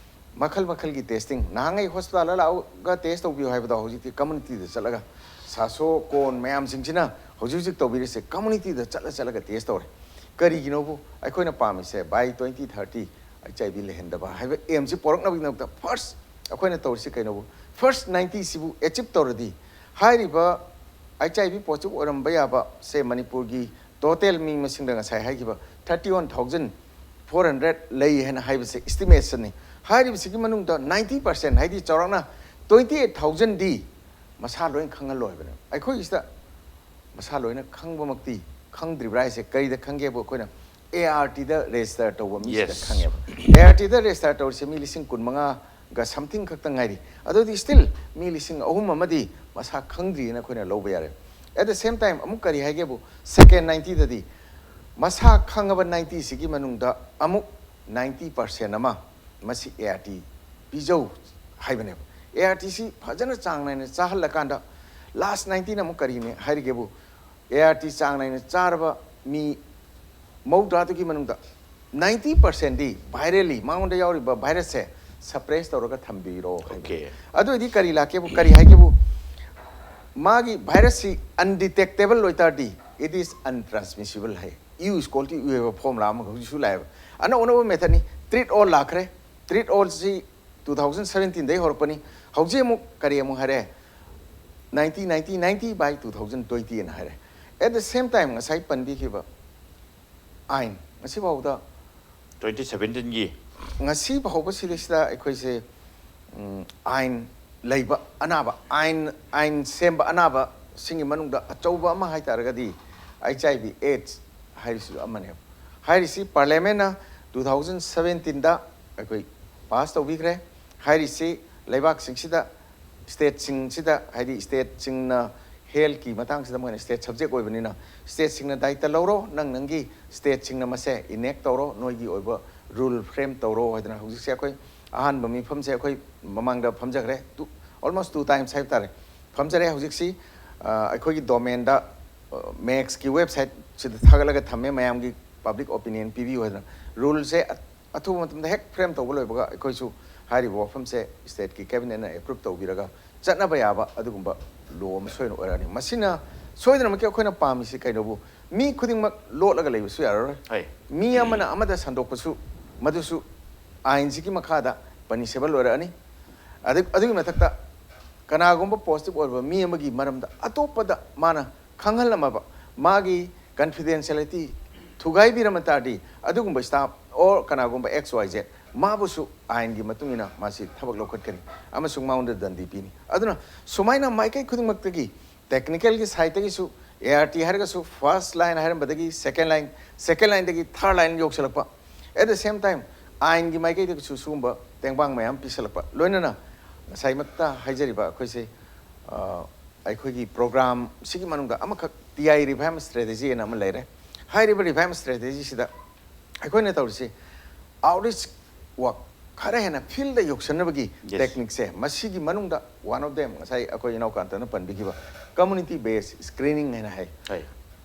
ꯃꯈꯜ ꯃꯈꯜꯒꯤ testing, ꯅꯍꯥꯟꯉꯩ hospitalꯗ ꯂꯥꯛꯑꯒ test ꯇꯧꯕꯤꯌꯨ ꯍꯥꯏꯕꯗꯣ ꯍꯧꯖꯤꯛꯇꯤ communityꯗ ꯆꯠꯂꯒ, ꯁꯥꯁꯣ ꯀꯣꯟ ꯃꯌꯥꯝꯁꯤꯡꯁꯤꯅ ꯍꯧꯖꯤꯛ ꯍꯧꯖꯤꯛ ꯇꯧꯕꯤꯔꯤꯁꯦ communityꯗ ꯆꯠꯂ ꯆꯠꯂꯒ test ꯇꯧꯔꯦ꯫ ꯀꯔꯤꯒꯤꯅꯣꯕꯨ ꯑꯩꯈꯣꯏꯅ ꯄꯥꯝꯃꯤꯁꯦ by twenty thirty HIV ꯂꯩꯍꯟꯗꯕ ꯍꯥꯏꯕ aimꯁꯤ ꯄꯣꯔꯛꯅꯕꯒꯤꯗꯃꯛꯇ first ꯑꯩꯈꯣꯏꯅ ꯇꯧꯔꯤꯁꯤ ꯀꯩꯅꯣꯕꯨ, first ninety ꯁꯤꯕꯨ achieve ꯇꯧꯔꯗꯤ, ꯍꯥꯏꯔꯤꯕ HIV positive ꯑꯣꯏꯔꯝꯕ ꯌꯥꯕ ꯁꯦ ꯃꯅꯤꯄꯨꯔꯒꯤ total ꯃꯤ ꯃꯁꯤꯡꯗ ꯉꯁꯥꯏ ꯍꯥꯏꯈꯤꯕ thirty one thousand four hundred ꯂꯩ ꯍꯥꯏꯅ ꯍꯥꯏꯕꯁꯦ estimationꯅꯤ꯫ ꯍꯥꯏꯔꯤꯕꯁꯤꯒꯤ ꯃꯅꯨꯡꯗ ninety percent, ꯍꯥꯏꯗꯤ ꯆꯥꯎꯔꯥꯛꯅ twenty eight thousandꯗꯤ ꯃꯁꯥ ꯂꯣꯏꯅ ꯈꯪꯍꯜꯂꯣ ꯍꯥꯏꯕꯅꯦ꯫ ꯑꯩꯈꯣꯏꯒꯤꯁꯤꯗ ꯃꯁꯥ ꯂꯣꯏꯅ ꯈꯪꯕꯃꯛꯇꯤ ꯈꯪꯗ꯭ꯔꯤꯕ꯭ꯔꯥ ꯍꯥꯏꯁꯦ ꯀꯔꯤꯗ ꯈꯪꯒꯦꯕꯨ, ꯑꯩꯈꯣꯏꯅ ARTꯗ register ꯇꯧꯕ ꯃꯤꯁꯤꯗ Yes. ꯈꯪꯉꯦꯕ꯫ ARTꯗ register ꯇꯧꯔꯤꯁꯦ ꯃꯤ ꯂꯤꯁꯤꯡ ꯀꯨꯟꯃꯉꯥꯒ something ꯈꯛꯇ ꯉꯥꯏꯔꯤ꯫ ꯑꯗꯨꯗꯤ still ꯃꯤ ꯂꯤꯁꯤꯡ ꯑꯍꯨꯝ ꯑꯃꯗꯤ ꯃꯁꯥ ꯈꯪꯗ꯭ꯔꯤꯅ ꯑꯩꯈꯣꯏꯅ ꯂꯧꯕ ꯌꯥꯔꯦ꯫ At the same time ꯑꯃꯨꯛ ꯀꯔꯤ ꯍꯥꯏꯒꯦꯕꯨ, second ninetyꯗꯗꯤ ꯃꯁꯥ ꯈꯪꯉꯕ ninety ꯁꯤꯒꯤ ꯃꯅꯨꯡꯗ ꯑꯃꯨꯛ ninety percent ꯑꯃ ꯃꯁꯤ ART ꯄꯤꯖꯧ ꯍꯥꯏꯕꯅꯦꯕ꯫ ARTꯁꯤ ꯐꯖꯅ ꯆꯥꯡ ꯅꯥꯏꯅ ꯆꯥꯍꯜꯂꯀꯥꯟꯗ last ninetyꯅ ꯑꯃꯨꯛ ꯀꯔꯤꯅꯤ ꯍꯥꯏꯔꯒꯦꯕꯨ, ART ꯆꯥꯡ ꯅꯥꯏꯅ ꯆꯥꯔꯕ ꯃꯤ ꯃꯧꯗ꯭ꯔꯥꯗꯨꯒꯤ ꯃꯅꯨꯡꯗ ninety percentꯗꯤ virally ꯃꯉꯣꯟꯗ ꯌꯥꯎꯔꯤꯕ virusꯁꯦ suppress ꯇꯧꯔꯒ ꯊꯝꯕꯤꯔꯣ ꯍꯥꯏꯕ꯫ Okay. ꯑꯗꯨ ꯑꯣꯏꯗꯤ ꯀꯔꯤ ꯂꯥꯛꯀꯦꯕꯨ, ꯀꯔꯤ ꯍꯥꯏꯒꯦꯕꯨ, ꯃꯥꯒꯤ virusꯁꯤ undetectable ꯑꯣꯏꯇꯥꯔꯗꯤ it is untransmissible high. U is equal to U ꯍꯥꯏꯕ formula ꯑꯃꯒ ꯍꯧꯖꯤꯛꯁꯨ ꯂꯥꯛꯑꯦꯕ꯫ ꯑꯅꯧ ꯑꯅꯧꯕ methodꯅꯤ꯫ Treat all ꯂꯥꯛꯈ꯭ꯔꯦ꯫ Treat allꯁꯤ two thousand seventeenꯗꯩ ꯍꯧꯔꯛꯄꯅꯤ꯫ ꯍꯧꯖꯤꯛ ꯑꯃꯨꯛ ꯀꯔꯤ ꯑꯃꯨꯛ ꯍꯥꯏꯔꯦ? Ninety ninety ninety by two thousand twenty ꯑꯅ ꯍꯥꯏꯔꯦ꯫ At the same time ꯉꯁꯥꯏ ꯄꯟꯕꯤꯈꯤꯕ ꯑꯥꯏꯟ, ꯉꯁꯤꯐꯥꯎꯗ twenty seventeenꯒꯤ ꯉꯁꯤ ꯐꯥꯎꯕꯁꯤꯗꯩꯁꯤꯗ ꯑꯩꯈꯣꯏꯁꯦ, ꯎꯝ, ꯑꯥꯏꯟ ꯂꯩꯕ ꯑꯅꯥꯕ, ꯑꯥꯏꯟ, ꯑꯥꯏꯟ ꯁꯦꯝꯕ ꯑꯅꯥꯕꯁꯤꯡꯒꯤ ꯃꯅꯨꯡꯗ ꯑꯆꯧꯕ ꯑꯃ ꯍꯥꯏ ꯇꯥꯔꯒꯗꯤ HIV AIDS ꯍꯥꯏꯔꯤꯁꯤꯁꯨ ꯑꯃꯅꯦꯕ꯫ ꯍꯥꯏꯔꯤꯁꯤ Parliamentꯅ two thousand seventeenꯗ ꯑꯩꯈꯣꯏ pass ꯇꯧꯕꯤꯈ꯭ꯔꯦ꯫ ꯍꯥꯏꯔꯤꯁꯤ ꯂꯩꯕꯥꯛꯁꯤꯡꯁꯤꯗ, stateꯁꯤꯡꯁꯤꯗ, ꯍꯥꯏꯗꯤ stateꯁꯤꯡꯅ healthꯀꯤ ꯃꯇꯥꯡꯁꯤꯗ ꯃꯣꯏꯅ state subject ꯑꯣꯏꯕꯅꯤꯅ stateꯁꯤꯡꯅ ꯗꯥꯏꯇ ꯂꯧꯔꯣ, ꯅꯪ ꯅꯪꯒꯤ stateꯁꯤꯡꯅ ꯃꯁꯦ enact ꯇꯧꯔꯣ, ꯅꯣꯏꯒꯤ ꯑꯣꯏꯕ rule frame ꯇꯧꯔꯣ ꯍꯥꯏꯗꯅ ꯍꯧꯖꯤꯛꯁꯦ ꯑꯩꯈꯣꯏ ꯑꯍꯥꯟꯕ ꯃꯤꯐꯝꯁꯦ ꯑꯩꯈꯣꯏ ꯃꯃꯥꯡꯗ ꯐꯝꯖꯈ꯭ꯔꯦ, two, almost two times ꯍꯥꯏꯕ ꯇꯥꯔꯦ, ꯐꯝꯖꯔꯦ꯫ ꯍꯧꯖꯤꯛꯁꯤ ꯑ, ꯑꯩꯈꯣꯏꯒꯤ ꯗꯣꯃꯦꯟꯗ ꯃꯦꯛꯁꯀꯤ ꯋꯦꯕꯁꯥꯏꯠꯁꯤꯗ ꯊꯥꯒꯠꯂꯒ ꯊꯝꯃꯦ, ꯃꯌꯥꯝꯒꯤ ꯄꯕ꯭ꯂꯤꯛ ꯑꯣꯄꯤꯅꯤꯌꯟ ꯄꯤꯕꯤꯌꯨ ꯍꯥꯏꯗꯅ꯫ ꯔꯨꯜꯁꯦ ꯑ-, ꯑꯊꯨꯕ ꯃꯇꯝꯗ ꯍꯦꯛ ꯐ꯭ꯔꯦꯝ ꯇꯧꯕ ꯂꯣꯏꯕꯒ ꯑꯩꯈꯣꯏꯁꯨ ꯍꯥꯏꯔꯤꯕ ꯋꯥꯐꯝꯁꯦ ꯁ꯭ꯇꯦꯠꯀꯤ ꯀꯦꯕꯤꯅꯦꯠꯅ ꯑꯦꯄ꯭ꯔꯨꯞ ꯇꯧꯕꯤꯔꯒ ꯆꯠꯅꯕ ꯌꯥꯕ ꯑꯗꯨꯒꯨꯝꯕ ꯂꯣ ꯑꯃ ꯁꯣꯏꯅ ꯑꯣꯏꯔꯛꯑꯅꯤ꯫ ꯃꯁꯤꯅ ꯁꯣꯏꯗꯅꯃꯛꯀꯤ ꯑꯩꯈꯣꯏꯅ ꯄꯥꯝꯃꯤꯁꯤ ꯀꯩꯅꯣꯕꯨ, ꯃꯤ ꯈꯨꯗꯤꯡꯃꯛ ꯂꯣꯠꯂꯒ ꯂꯩꯕꯁꯨ ꯌꯥꯔꯔꯣꯏ꯫ ꯍꯣꯏ꯫ ꯃꯤ ꯑꯃꯅ ꯑꯃꯗ ꯁꯟꯗꯣꯛꯄꯁꯨ, ꯃꯗꯨꯁꯨ ꯑꯥꯏꯟꯁꯤꯒꯤ ꯃꯈꯥꯗ ꯄꯅꯤꯁꯦꯕꯜ ꯑꯣꯏꯔꯛꯑꯅꯤ꯫ ꯑꯗꯨ-, ꯑꯗꯨꯒꯤ ꯃꯊꯛꯇ ꯀꯅꯥꯒꯨꯝꯕ ꯄꯣꯖꯤꯇꯤꯚ ꯑꯣꯏꯕ ꯃꯤ ꯑꯃꯒꯤ ꯃꯔꯝꯗ ꯑꯇꯣꯞꯄꯗ ꯃꯥꯅ ꯈꯪꯍꯜꯂꯝꯃꯕ, ꯃꯥꯒꯤ ꯀꯟꯐꯤꯗꯦꯟꯁꯤꯌꯦꯂꯤꯇꯤ ꯊꯨꯒꯥꯏꯕꯤꯔꯝꯕ ꯇꯥꯔꯗꯤ, ꯑꯗꯨꯒꯨꯝꯕ ꯁ꯭ꯇꯥꯐ ꯑꯣꯔ ꯀꯅꯥꯒꯨꯝꯕ ꯑꯦꯛꯁ ꯋꯥꯏ ꯖꯦꯠ, ꯃꯥꯕꯨꯁꯨ ꯑꯥꯏꯟꯒꯤ ꯃꯇꯨꯡ ꯏꯟꯅ ꯃꯥꯁꯤ ꯊꯕꯛ ꯂꯧꯈꯠꯀꯅꯤ ꯑꯃꯁꯨꯡ ꯃꯉꯣꯟꯗ ꯗꯟꯗꯤ ꯄꯤꯅꯤ꯫ ꯑꯗꯨꯅ ꯁꯨꯃꯥꯏꯅ ꯃꯥꯏꯀꯩ ꯈꯨꯗꯤꯡꯃꯛꯇꯒꯤ, ꯇꯦꯛꯅꯤꯀꯦꯜꯒꯤ ꯁꯥꯏꯠꯇꯒꯤꯁꯨ, ꯑꯦ ꯑꯥꯔ ꯇꯤ ꯍꯥꯏꯔꯒꯁꯨ ꯐꯥꯔꯁ ꯂꯥꯏꯟ ꯍꯥꯏꯔꯝꯕꯗꯒꯤ ꯁꯦꯀꯦꯟ ꯂꯥꯏꯟ, ꯁꯦꯀꯦꯟ ꯂꯥꯏꯟꯗꯒꯤ ꯊꯥꯔꯠ ꯂꯥꯏꯟ ꯌꯧꯁꯤꯜꯂꯛꯄ, at the same time ꯑꯥꯏꯟꯒꯤ ꯃꯥꯏꯀꯩꯗꯒꯤꯁꯨ ꯁꯤꯒꯨꯝꯕ ꯇꯦꯡꯕꯥꯡ ꯃꯌꯥꯝ ꯄꯤꯁꯜꯂꯛꯄ, ꯂꯣꯏꯅꯅ ꯉꯁꯥꯏꯃꯛꯇ ꯍꯥꯏꯖꯔꯤꯕ ꯑꯩꯈꯣꯏꯁꯦ, ꯑ, ꯑꯩꯈꯣꯏꯒꯤ ꯄ꯭ꯔꯣꯒ꯭ꯔꯥꯝ ꯁꯤꯒꯤ ꯃꯅꯨꯡꯗ ꯑꯃꯈꯛ ꯇꯤ ꯑꯥꯏ ꯔꯤꯚꯥꯏꯝ ꯁ꯭ꯇ꯭ꯔꯦꯇꯦꯖꯤ ꯑꯅ ꯑꯃ ꯂꯩꯔꯦ꯫ ꯍꯥꯏꯔꯤꯕ ꯔꯤꯚꯥꯏꯝ ꯁ꯭ꯇ꯭ꯔꯦꯇꯦꯖꯤꯁꯤꯗ ꯑꯩꯈꯣꯏꯅ ꯇꯧꯔꯤꯁꯤ ꯑꯥꯎꯠꯔꯤꯆ ꯋꯥꯛ, ꯈꯔ ꯍꯦꯟꯅ ꯐꯤꯜꯗ ꯌꯧꯁꯟꯅꯕꯒꯤ Yes. ꯇꯦꯛꯅꯤꯛꯁꯦ, ꯃꯁꯤꯒꯤ ꯃꯅꯨꯡꯗ one of them ꯉꯁꯥꯏ ꯑꯩꯈꯣꯏ ꯏꯅꯥꯎꯀꯥꯟꯇꯅ ꯄꯟꯕꯤꯈꯤꯕ ꯀꯝꯃꯨꯅꯤꯇꯤ ꯕꯦꯁ ꯁ꯭ꯀ꯭ꯔꯤꯅꯤꯡ ꯍꯥꯏꯅ ꯍꯥꯏ꯫ ꯍꯣꯏ꯫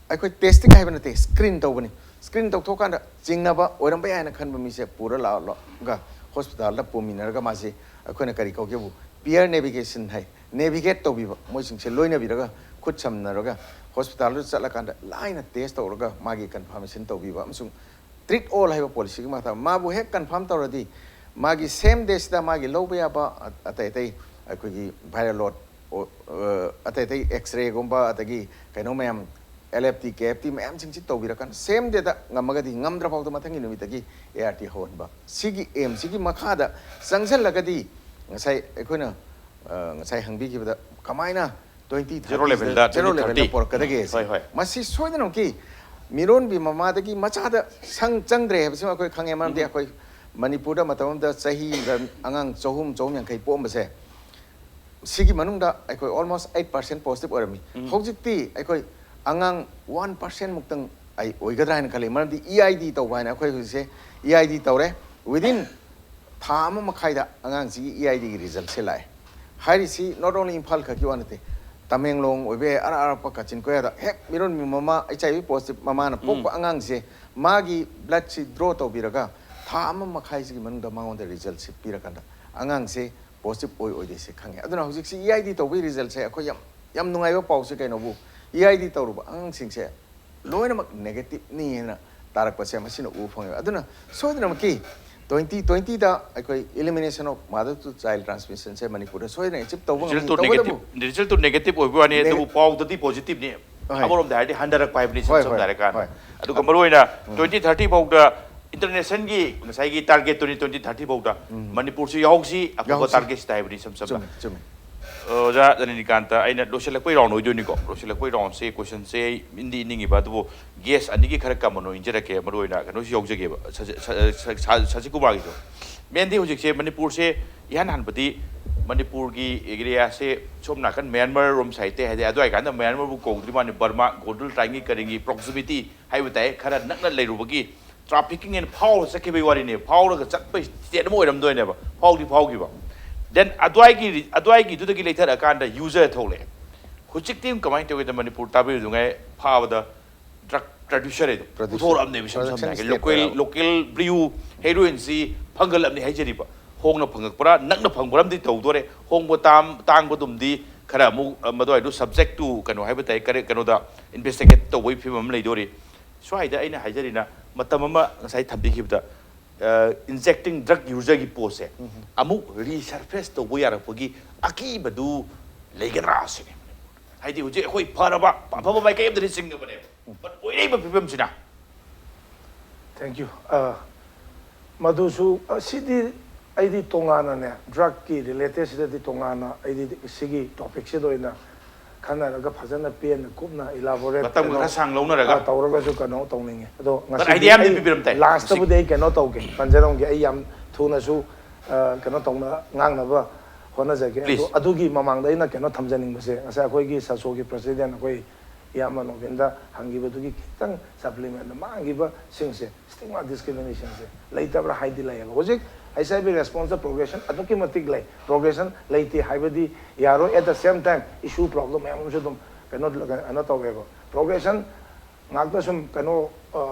ꯑꯩꯈꯣꯏ ꯇꯦꯁꯇꯤꯡ ꯍꯥꯏꯕ ꯅꯠꯇꯦ, ꯁ꯭ꯀ꯭ꯔꯤꯟ ꯇꯧꯕꯅꯤ꯫ ꯁ꯭ꯀ꯭ꯔꯤꯟ ꯇꯧꯊꯣꯛꯀꯥꯟꯗ ꯆꯤꯡꯅꯕ ꯑꯣꯏꯔꯝꯕ ꯌꯥꯏꯅ ꯈꯟꯕ ꯃꯤꯁꯦ ꯄꯨꯔ ꯂꯥꯛꯑꯒ ꯍꯣꯁꯄꯤꯇꯥꯜꯗ ꯄꯨꯃꯤꯟꯅꯔꯒ ꯃꯥꯁꯤ ꯑꯩꯈꯣꯏꯅ ꯀꯔꯤ ꯀꯧꯒꯦꯕꯨ ꯄꯤꯌꯔ ꯅꯦꯚꯤꯒꯦꯁꯟ ꯍꯥꯏ, ꯅꯦꯚꯤꯒꯦꯠ ꯇꯧꯕꯤꯕ, ꯃꯣꯏꯁꯤꯡꯁꯦ ꯂꯣꯏꯅꯕꯤꯔꯒ ꯈꯨꯠ ꯁꯝꯅꯔꯒ ꯍꯣꯁꯄꯤꯇꯥꯜꯗꯨꯗ ꯆꯠꯂꯀꯥꯟꯗ ꯂꯥꯏꯅ ꯇꯦꯁ ꯇꯧꯔꯒ ꯃꯥꯒꯤ ꯀꯟꯐꯥꯔꯃꯦꯁꯟ ꯇꯧꯕꯤꯕ ꯑꯃꯁꯨꯡ ꯇ꯭ꯔꯤꯠ ꯑꯣꯜ ꯍꯥꯏꯕ ꯄꯣꯂꯤꯁꯤꯒꯤ ꯃꯈꯥꯗ ꯃꯥꯕꯨ ꯍꯦꯛ ꯀꯟꯐꯥꯔꯝ ꯇꯧꯔꯗꯤ ꯃꯥꯒꯤ ꯁꯦꯝ ꯗꯦꯁꯤꯗ ꯃꯥꯒꯤ ꯂꯧꯕ ꯌꯥꯕ ꯑ-, ꯑꯇꯩ ꯑꯇꯩ ꯑꯩꯈꯣꯏꯒꯤ ꯚꯥꯏꯔꯦꯜ ꯂꯣꯗ, ꯑꯣ, ꯑ, ꯑꯇꯩ ꯑꯇꯩ ꯑꯦꯛꯁꯔꯦꯒꯨꯝꯕ ꯑꯗꯒꯤ ꯀꯩꯅꯣ ꯃꯌꯥꯝ, ꯑꯦꯜ ꯑꯦꯐ ꯇꯤ, ꯀꯦ ꯑꯦꯐ ꯇꯤ ꯃꯌꯥꯝꯁꯤꯡꯁꯤ ꯇꯧꯕꯤꯔꯀꯥꯟꯗ ꯁꯦꯝ ꯗꯦꯗ ꯉꯝꯃꯒꯗꯤ, ꯉꯝꯗ꯭ꯔ ꯐꯥꯎꯗ ꯃꯊꯪꯒꯤ ꯅꯨꯃꯤꯠꯇꯒꯤ ꯑꯦ ꯑꯥꯔ ꯇꯤ ꯍꯧꯍꯟꯕ꯫ ꯁꯤꯒꯤ ꯑꯦꯝꯁꯤꯒꯤ ꯃꯈꯥꯗ ꯆꯪꯁꯤꯜꯂꯒꯗꯤ ꯉꯁꯥꯏ ꯑꯩꯈꯣꯏꯅ, ꯑ, ꯉꯁꯥꯏ ꯍꯪꯕꯤꯈꯤꯕꯗ ꯀꯃꯥꯏꯅ twenty Zero thirty level ꯗ zero twenty level ꯗ thirty. ꯄꯨꯔꯛꯀꯗꯒꯦ? ꯍꯣꯏ, ꯍꯣꯏ꯫ ꯃꯁꯤ ꯁꯣꯏꯗꯅꯃꯛꯀꯤ ꯃꯤꯔꯣꯟꯕꯤ ꯃꯃꯥꯗꯒꯤ ꯃꯆꯥꯗ ꯁꯪ ꯆꯪꯗ꯭ꯔꯦ ꯍꯥꯏꯕꯁꯤꯃ ꯑꯩꯈꯣꯏ ꯈꯪꯉꯦ꯫ ꯃꯔꯝꯗꯤ ꯑꯩꯈꯣꯏ ꯃꯅꯤꯄꯨꯔꯗ ꯃꯇꯝ ꯑꯃꯗ ꯆꯍꯤꯗ ꯑꯉꯥꯡ ꯆꯍꯨꯝ, ꯆꯍꯨꯝ ꯌꯥꯡꯈꯩ ꯄꯣꯛꯑꯝꯕꯁꯦ, ꯁꯤꯒꯤ ꯃꯅꯨꯡꯗ ꯑꯩꯈꯣꯏ almost eight percent positive ꯑꯣꯏꯔꯝꯃꯤ꯫ ꯍꯧꯖꯤꯛꯇꯤ ꯑꯩꯈꯣꯏ ꯑꯉꯥꯡ one percent ꯃꯨꯛꯇꯪ ꯑꯩ ꯑꯣꯏꯒꯗ꯭ꯔꯥ ꯍꯥꯏꯅ ꯈꯜꯂꯤ꯫ ꯃꯔꯝꯗꯤ ꯏ ꯑꯥꯏ ꯗꯤ ꯇꯧꯕ ꯍꯥꯏꯅ ꯑꯩꯈꯣꯏ ꯍꯧꯖꯤꯛꯁꯦ ꯏ ꯑꯥꯏ ꯗꯤ ꯇꯧꯔꯦ꯫ Within ꯊꯥ ꯑꯃ ꯃꯈꯥꯏꯗ ꯑꯉꯥꯡꯁꯤꯒꯤ ꯏ ꯑꯥꯏ ꯗꯤꯒꯤ ꯔꯤꯖꯜꯁꯦ ꯂꯥꯛꯑꯦ ꯍꯥꯏꯔꯤꯁꯤ꯫ ꯅꯣꯠ ꯑꯣꯟꯂꯤ ꯏꯝꯐꯥꯜ ꯈꯛꯀꯤ ꯋꯥ ꯅꯠꯇꯦ, ꯇꯃꯦꯡꯂꯣꯡ ꯑꯣꯏꯕ ꯌꯥꯏ, ꯑꯔꯥꯞ ꯑꯔꯥꯞꯄ ꯀꯥꯆꯤꯟ ꯀꯣꯌꯥꯗ ꯍꯦꯛ ꯃꯤꯔꯣꯟꯕꯤ ꯃꯃꯥ, ꯑꯩꯆ ꯑꯥꯏ ꯚꯤ ꯄꯣꯖꯤꯇꯤꯚ ꯃꯃꯥꯅ ꯄꯣꯛꯄ ꯑꯉꯥꯡꯁꯦ, ꯃꯥꯒꯤ ꯕ꯭ꯂꯠꯁꯤ ꯗ꯭ꯔꯣ ꯇꯧꯕꯤꯔꯒ ꯊꯥ ꯑꯃ ꯃꯈꯥꯏꯁꯤꯒꯤ ꯃꯅꯨꯡꯗ ꯃꯉꯣꯟꯗ ꯔꯤꯖꯜꯁꯤ ꯄꯤꯔꯀꯥꯟꯗ ꯑꯉꯥꯡꯁꯦ ꯄꯣꯖꯤꯇꯤꯚ ꯑꯣꯏ ꯑꯣꯏꯗꯦꯁꯦ ꯈꯪꯉꯦ꯫ ꯑꯗꯨꯅ ꯍꯧꯖꯤꯛꯁꯤ ꯏ ꯑꯥꯏ ꯗꯤ ꯇꯧꯕꯒꯤ ꯔꯤꯖꯜꯁꯦ ꯑꯩꯈꯣꯏ ꯌꯥꯝ, ꯌꯥꯝ ꯅꯨꯡꯉꯥꯏꯕ ꯄꯥꯎꯁꯦ ꯀꯩꯅꯣꯕꯨ, ꯏ ꯑꯥꯏ ꯗꯤ ꯇꯧꯔꯨꯕ ꯑꯉꯥꯡꯁꯤꯡꯁꯦ ꯂꯣꯏꯅꯃꯛ ꯅꯦꯒꯦꯇꯤꯚꯅꯤ ꯍꯥꯏꯅ ꯇꯥꯔꯛꯄꯁꯦ ꯃꯁꯤꯅ ꯎꯕ ꯐꯪꯉꯦꯕ꯫ ꯑꯗꯨꯅ ꯁꯣꯏꯗꯅꯃꯛꯀꯤ ꯇ꯭ꯋꯦꯟꯇꯤ ꯇ꯭ꯋꯦꯟꯇꯤꯗ ꯑꯩꯈꯣꯏ elimination of mother to child transmissionꯁꯦ ꯃꯅꯤꯄꯨꯔꯗ ꯁꯣꯏꯗꯅ ꯑꯦꯆꯤꯚ ꯇꯧꯕ ꯉꯝꯃꯤ꯫ ꯔꯤꯖꯜꯇꯨ ꯇꯧꯕꯇꯕꯨ ꯅꯦꯒꯦꯇꯤꯚ, ꯔꯤꯖꯜꯇꯨ ꯅꯦꯒꯦꯇꯤꯚ ꯑꯣꯏꯕ ꯋꯥꯅꯤ, ꯅꯦꯒꯦ- ꯑꯗꯨꯕꯨ ꯄꯥꯎꯗꯗꯤ ꯄꯣꯖꯤꯇꯤꯚꯅꯤ꯫ ꯍꯣꯏ꯫ ꯑꯃꯔꯣꯝꯗ ꯍꯥꯏꯔꯗꯤ ꯍꯟꯊꯔꯛꯄ ꯍꯥꯏꯕꯅꯤ, ꯏꯁꯝ ꯍꯣꯏ, ꯁꯝꯅ ꯍꯣꯏ, ꯍꯥꯏꯔꯀꯥꯟꯗ꯫ ꯍꯣꯏ꯫ ꯑꯗꯨꯒ ꯃꯔꯨꯑꯣꯏꯅ ꯇ꯭ꯋꯦꯟꯇꯤ ꯊꯥꯔꯇꯤ ꯐꯥꯎꯗ, ꯏꯟꯇꯔꯅꯦꯁꯅꯦꯜꯒꯤ ꯉꯁꯥꯏꯒꯤ ꯇꯥꯔꯒꯦꯠꯇꯨꯅꯤ, ꯇ꯭ꯋꯦꯟꯇꯤ ꯊꯥꯔꯇꯤ ꯐꯥꯎꯗ ꯃꯅꯤꯄꯨꯔꯁꯤ ꯌꯥꯎꯁꯤ, ꯑꯐꯕ ꯌꯥꯎꯁꯤ꯫ ꯇꯥꯔꯒꯦꯠꯁꯤꯗ ꯍꯥꯏꯕꯅꯤ, ꯏꯁꯝ ꯁꯝꯅ꯫ ꯆꯨꯝꯃꯤ, ꯆꯨꯝꯃꯤ꯫ ꯑꯣꯖꯥ ꯅꯂꯤꯅꯤꯀꯥꯟꯇ, ꯑꯩꯅ ꯂꯣꯏꯁꯤꯜꯂꯛꯄꯩ ꯔꯥꯎꯟ ꯑꯣꯏꯗꯣꯏꯅꯤꯀꯣ꯫ ꯂꯣꯏꯁꯤꯜꯂꯛꯄꯩ ꯔꯥꯎꯟꯁꯦ ꯀꯣꯏꯁꯟꯁꯦ ꯑꯩ ꯏꯟꯗꯤ ꯏꯟꯅꯤꯡꯉꯤꯕ, ꯑꯗꯨꯕꯨ ꯒꯦꯁ ꯑꯅꯤꯒꯤ ꯈꯔ ꯀꯃꯟ ꯑꯣꯏꯅ ꯏꯟꯖꯔꯛꯀꯦ꯫ ꯃꯔꯨꯑꯣꯏꯅ ꯀꯩꯅꯣꯁꯤ ꯌꯥꯎꯖꯒꯦꯕ, ꯁ-, ꯁ-, ꯁ-, ꯁ-, ꯁꯁꯤꯀꯨꯃꯥꯔꯒꯤꯁꯨ꯫ ꯃꯦꯟꯗꯤ ꯍꯧꯖꯤꯛꯁꯦ ꯃꯅꯤꯄꯨꯔꯁꯦ, ꯏꯍꯥꯟ ꯍꯥꯟꯕꯗꯤ ꯃꯅꯤꯄꯨꯔꯒꯤ ꯑꯦꯔꯤꯌꯥꯁꯦ ꯁꯣꯝ ꯅꯥꯀꯟ ꯃ꯭ꯌꯥꯟꯃꯥꯔ ꯔꯣꯝ ꯁꯥꯏꯠꯇꯩ ꯍꯥꯏꯗꯤ, ꯑꯗꯨꯋꯥꯏ ꯀꯥꯟꯗ ꯃ꯭ꯌꯥꯟꯃꯥꯔꯕꯨ ꯀꯧꯗ꯭ꯔꯤ ꯃꯥꯅꯤ, ꯕꯔꯃꯥ, ꯒꯣꯜꯗꯟ ꯇ꯭ꯔꯥꯏꯡꯒꯤ ꯀꯔꯤꯒꯤ ꯄ꯭ꯔꯣꯛꯁꯤꯃꯤꯇꯤ ꯍꯥꯏꯕ ꯇꯥꯏ, ꯈꯔ ꯅꯛꯅ ꯂꯩꯔꯨꯕꯒꯤ ꯇ꯭ꯔꯥꯐꯤꯀꯤꯡ ꯑꯦꯟ ꯐꯥꯎꯔ ꯆꯠꯈꯤꯕꯒꯤ ꯋꯥꯔꯤꯅꯦ꯫ ꯐꯥꯎꯔꯒ ꯆꯠꯄ ꯁ꯭ꯇꯦꯠ ꯑꯃ ꯑꯣꯏꯔꯝꯗꯣꯏꯅꯦꯕ, ꯐꯥꯎꯗꯤ ꯐꯥꯎꯈꯤꯕ꯫ ꯗꯦꯟ ꯑꯗꯨꯋꯥꯏꯒꯤ, ꯑꯗꯨꯋꯥꯏꯒꯤꯗꯨꯗꯒꯤ ꯂꯩꯊꯔꯛꯑꯀꯥꯟꯗ ꯌꯨꯖꯔ ꯊꯣꯛꯂꯛꯑꯦ꯫ ꯍꯧꯖꯤꯛꯇꯤ ꯀꯃꯥꯏꯅ ꯇꯧꯒꯦꯗ, ꯃꯅꯤꯄꯨꯔ ꯇꯥꯕꯤꯔꯨꯗꯨꯉꯥꯏ ꯐꯥꯕꯗ ꯗ꯭ꯔꯒ ꯄ꯭ꯔꯗ꯭ꯌꯨꯁꯔ ꯍꯥꯏꯗꯣ ꯄ꯭ꯔꯗ꯭ꯌꯨꯁꯔ꯫ ꯄꯨꯊꯣꯔꯛꯑꯕꯅꯦꯕ, ꯏꯁꯝ ꯁꯝꯅ ꯄ꯭ꯔꯗꯛꯁꯟ ꯍꯥꯏꯔꯒ ꯁ꯭ꯇꯦꯠ ꯂꯣꯀꯦꯜ, ꯑꯣꯏꯔꯕ꯫ Local brew ꯍꯦꯔꯣꯏꯟꯁꯤ ꯐꯪꯒꯠꯂꯕꯅꯤ ꯍꯥꯏꯖꯔꯤꯕ꯫ ꯍꯣꯡꯅ ꯐꯪꯉꯛꯄ꯭ꯔꯥ, ꯅꯛꯅ ꯐꯪꯕ꯭ꯔꯥ ꯑꯃꯗꯤ ꯇꯧꯗꯣꯔꯦ꯫ ꯍꯣꯡꯕ ꯇꯥꯝ-, ꯇꯥꯡꯕꯗꯨꯝꯗꯤ ꯈꯔ ꯑꯃꯨꯛ, ꯑ, ꯃꯗꯨꯋꯥꯏꯗꯨ subject to ꯀꯩꯅꯣ ꯍꯥꯏꯕ ꯇꯥꯏ, ꯀꯔꯤ, ꯀꯩꯅꯣꯗ ꯏꯟꯚꯦꯁꯇꯤꯒꯦꯠ ꯇꯧꯕꯒꯤ ꯐꯤꯕꯝ ꯑꯃ ꯂꯩꯗꯣꯔꯤ꯫ ꯁ꯭ꯋꯥꯏꯗ ꯑꯩꯅ ꯍꯥꯏꯖꯔꯤꯅ, ꯃꯇꯝ ꯑꯃ ꯉꯁꯥꯏ ꯊꯝꯕꯤꯈꯤꯕꯗ, ꯑ, ꯏꯟꯖꯦꯛꯇꯤꯡ ꯗ꯭ꯔꯒ ꯌꯨꯖꯔꯒꯤ ꯄꯣꯠꯁꯦ ꯑꯃꯨꯛ ꯔꯤꯁꯔꯐꯦꯁ ꯇꯧꯕ ꯌꯥꯔꯛꯄꯒꯤ ꯑꯀꯤꯕꯗꯨ ꯂꯩꯒꯗ꯭ꯔꯥ ꯁꯤꯅꯤ꯫ ꯍꯥꯏꯗꯤ ꯍꯧꯖꯤꯛ ꯑꯩꯈꯣꯏ ꯐꯔꯕ, ꯑꯐꯕ ꯃꯥꯏꯀꯩ ꯑꯃꯗꯗꯤ ꯆꯤꯡꯉꯕꯅꯦꯕ, but ꯑꯣꯏꯔꯛꯏꯕ ꯐꯤꯕꯝꯁꯤꯅ꯫ Thank you. ꯑ, ꯃꯗꯨꯁꯨ, ꯑ, ꯁꯤꯗꯤ ꯑꯩꯗꯤ ꯇꯣꯉꯥꯟꯅꯅꯦ, ꯗ꯭ꯔꯒꯀꯤ ꯔꯤꯂꯦꯇꯦꯗꯁꯤꯗꯗꯤ ꯇꯣꯉꯥꯟꯅ ꯑꯩꯗꯤ ꯁꯤꯒꯤ ꯇꯣꯄꯤꯛꯁꯤꯗ ꯑꯣꯏꯅ ꯈꯟꯅꯔꯒ ꯐꯖꯅ ꯄꯦꯟꯅ ꯀꯨꯞꯅ ꯏꯂꯥꯕꯣꯔꯦꯠ ꯃꯇꯝ ꯈꯔ ꯁꯥꯡ ꯂꯧꯅꯔꯒ꯫ ꯇꯧꯔꯒꯁꯨ ꯀꯩꯅꯣ ꯇꯧꯅꯤꯡꯉꯦ꯫ ꯑꯗꯣ But ꯉꯁꯤꯗꯤ idea ꯑꯃꯗꯤ ꯑꯩ ꯄꯤꯕꯤꯔꯝ ꯇꯥꯏ꯫ ꯂꯥꯁꯇꯕꯨꯗꯤ ꯑꯩ ꯀꯩꯅꯣ ꯇꯧꯒꯦ, ꯄꯟꯖꯔꯝꯒꯦ꯫ ꯑꯩ ꯌꯥꯝ ꯊꯨꯅꯁꯨ, ꯑ, ꯀꯩꯅꯣ ꯇꯧꯅ ꯉꯥꯡꯅꯕ ꯍꯣꯠꯅꯖꯒꯦ꯫ ꯑꯗꯣ Please. ꯑꯗꯨꯒꯤ ꯃꯃꯥꯡꯗ ꯑꯩꯅ ꯀꯩꯅꯣ ꯊꯝꯖꯅꯤꯡꯕꯁꯦ, ꯉꯁꯥꯏ ꯑꯩꯈꯣꯏꯒꯤ ꯁꯥꯁꯣꯒꯤ ꯄ꯭ꯔꯁꯤꯗꯦꯟ ꯑꯩꯈꯣꯏ ꯏꯌꯥꯝꯕ ꯅꯣꯕꯤꯟꯗ ꯍꯪꯈꯤꯕꯗꯨꯒꯤ ꯈꯤꯇꯪ ꯁꯄ꯭ꯂꯤꯃꯦꯟꯗ ꯃꯥꯡꯈꯤꯕꯁꯤꯡꯁꯦ, ꯁ꯭ꯇꯤꯛꯃꯥ ꯗꯤꯁꯀ꯭ꯔꯤꯃꯤꯅꯦꯁꯟꯁꯦ ꯂꯩꯇꯕ꯭ꯔꯥ ꯍꯥꯏꯗꯤ ꯂꯩꯌꯦꯕ꯫ ꯍꯧꯖꯤꯛ H I V response progression ꯑꯗꯨꯛꯀꯤ ꯃꯇꯤꯛ ꯂꯩ꯫ Progression ꯂꯩꯇꯦ ꯍꯥꯏꯕꯗꯤ ꯌꯥꯔꯣꯏ꯫ At the same time, issue problem ꯃꯌꯥꯝ ꯑꯃꯁꯨ ꯑꯗꯨꯝ ꯀꯩꯅꯣ ꯀꯩꯅꯣ ꯇꯧꯋꯦꯕ꯫ Progression ꯉꯥꯛꯇ ꯁꯨꯝ ꯀꯩꯅꯣ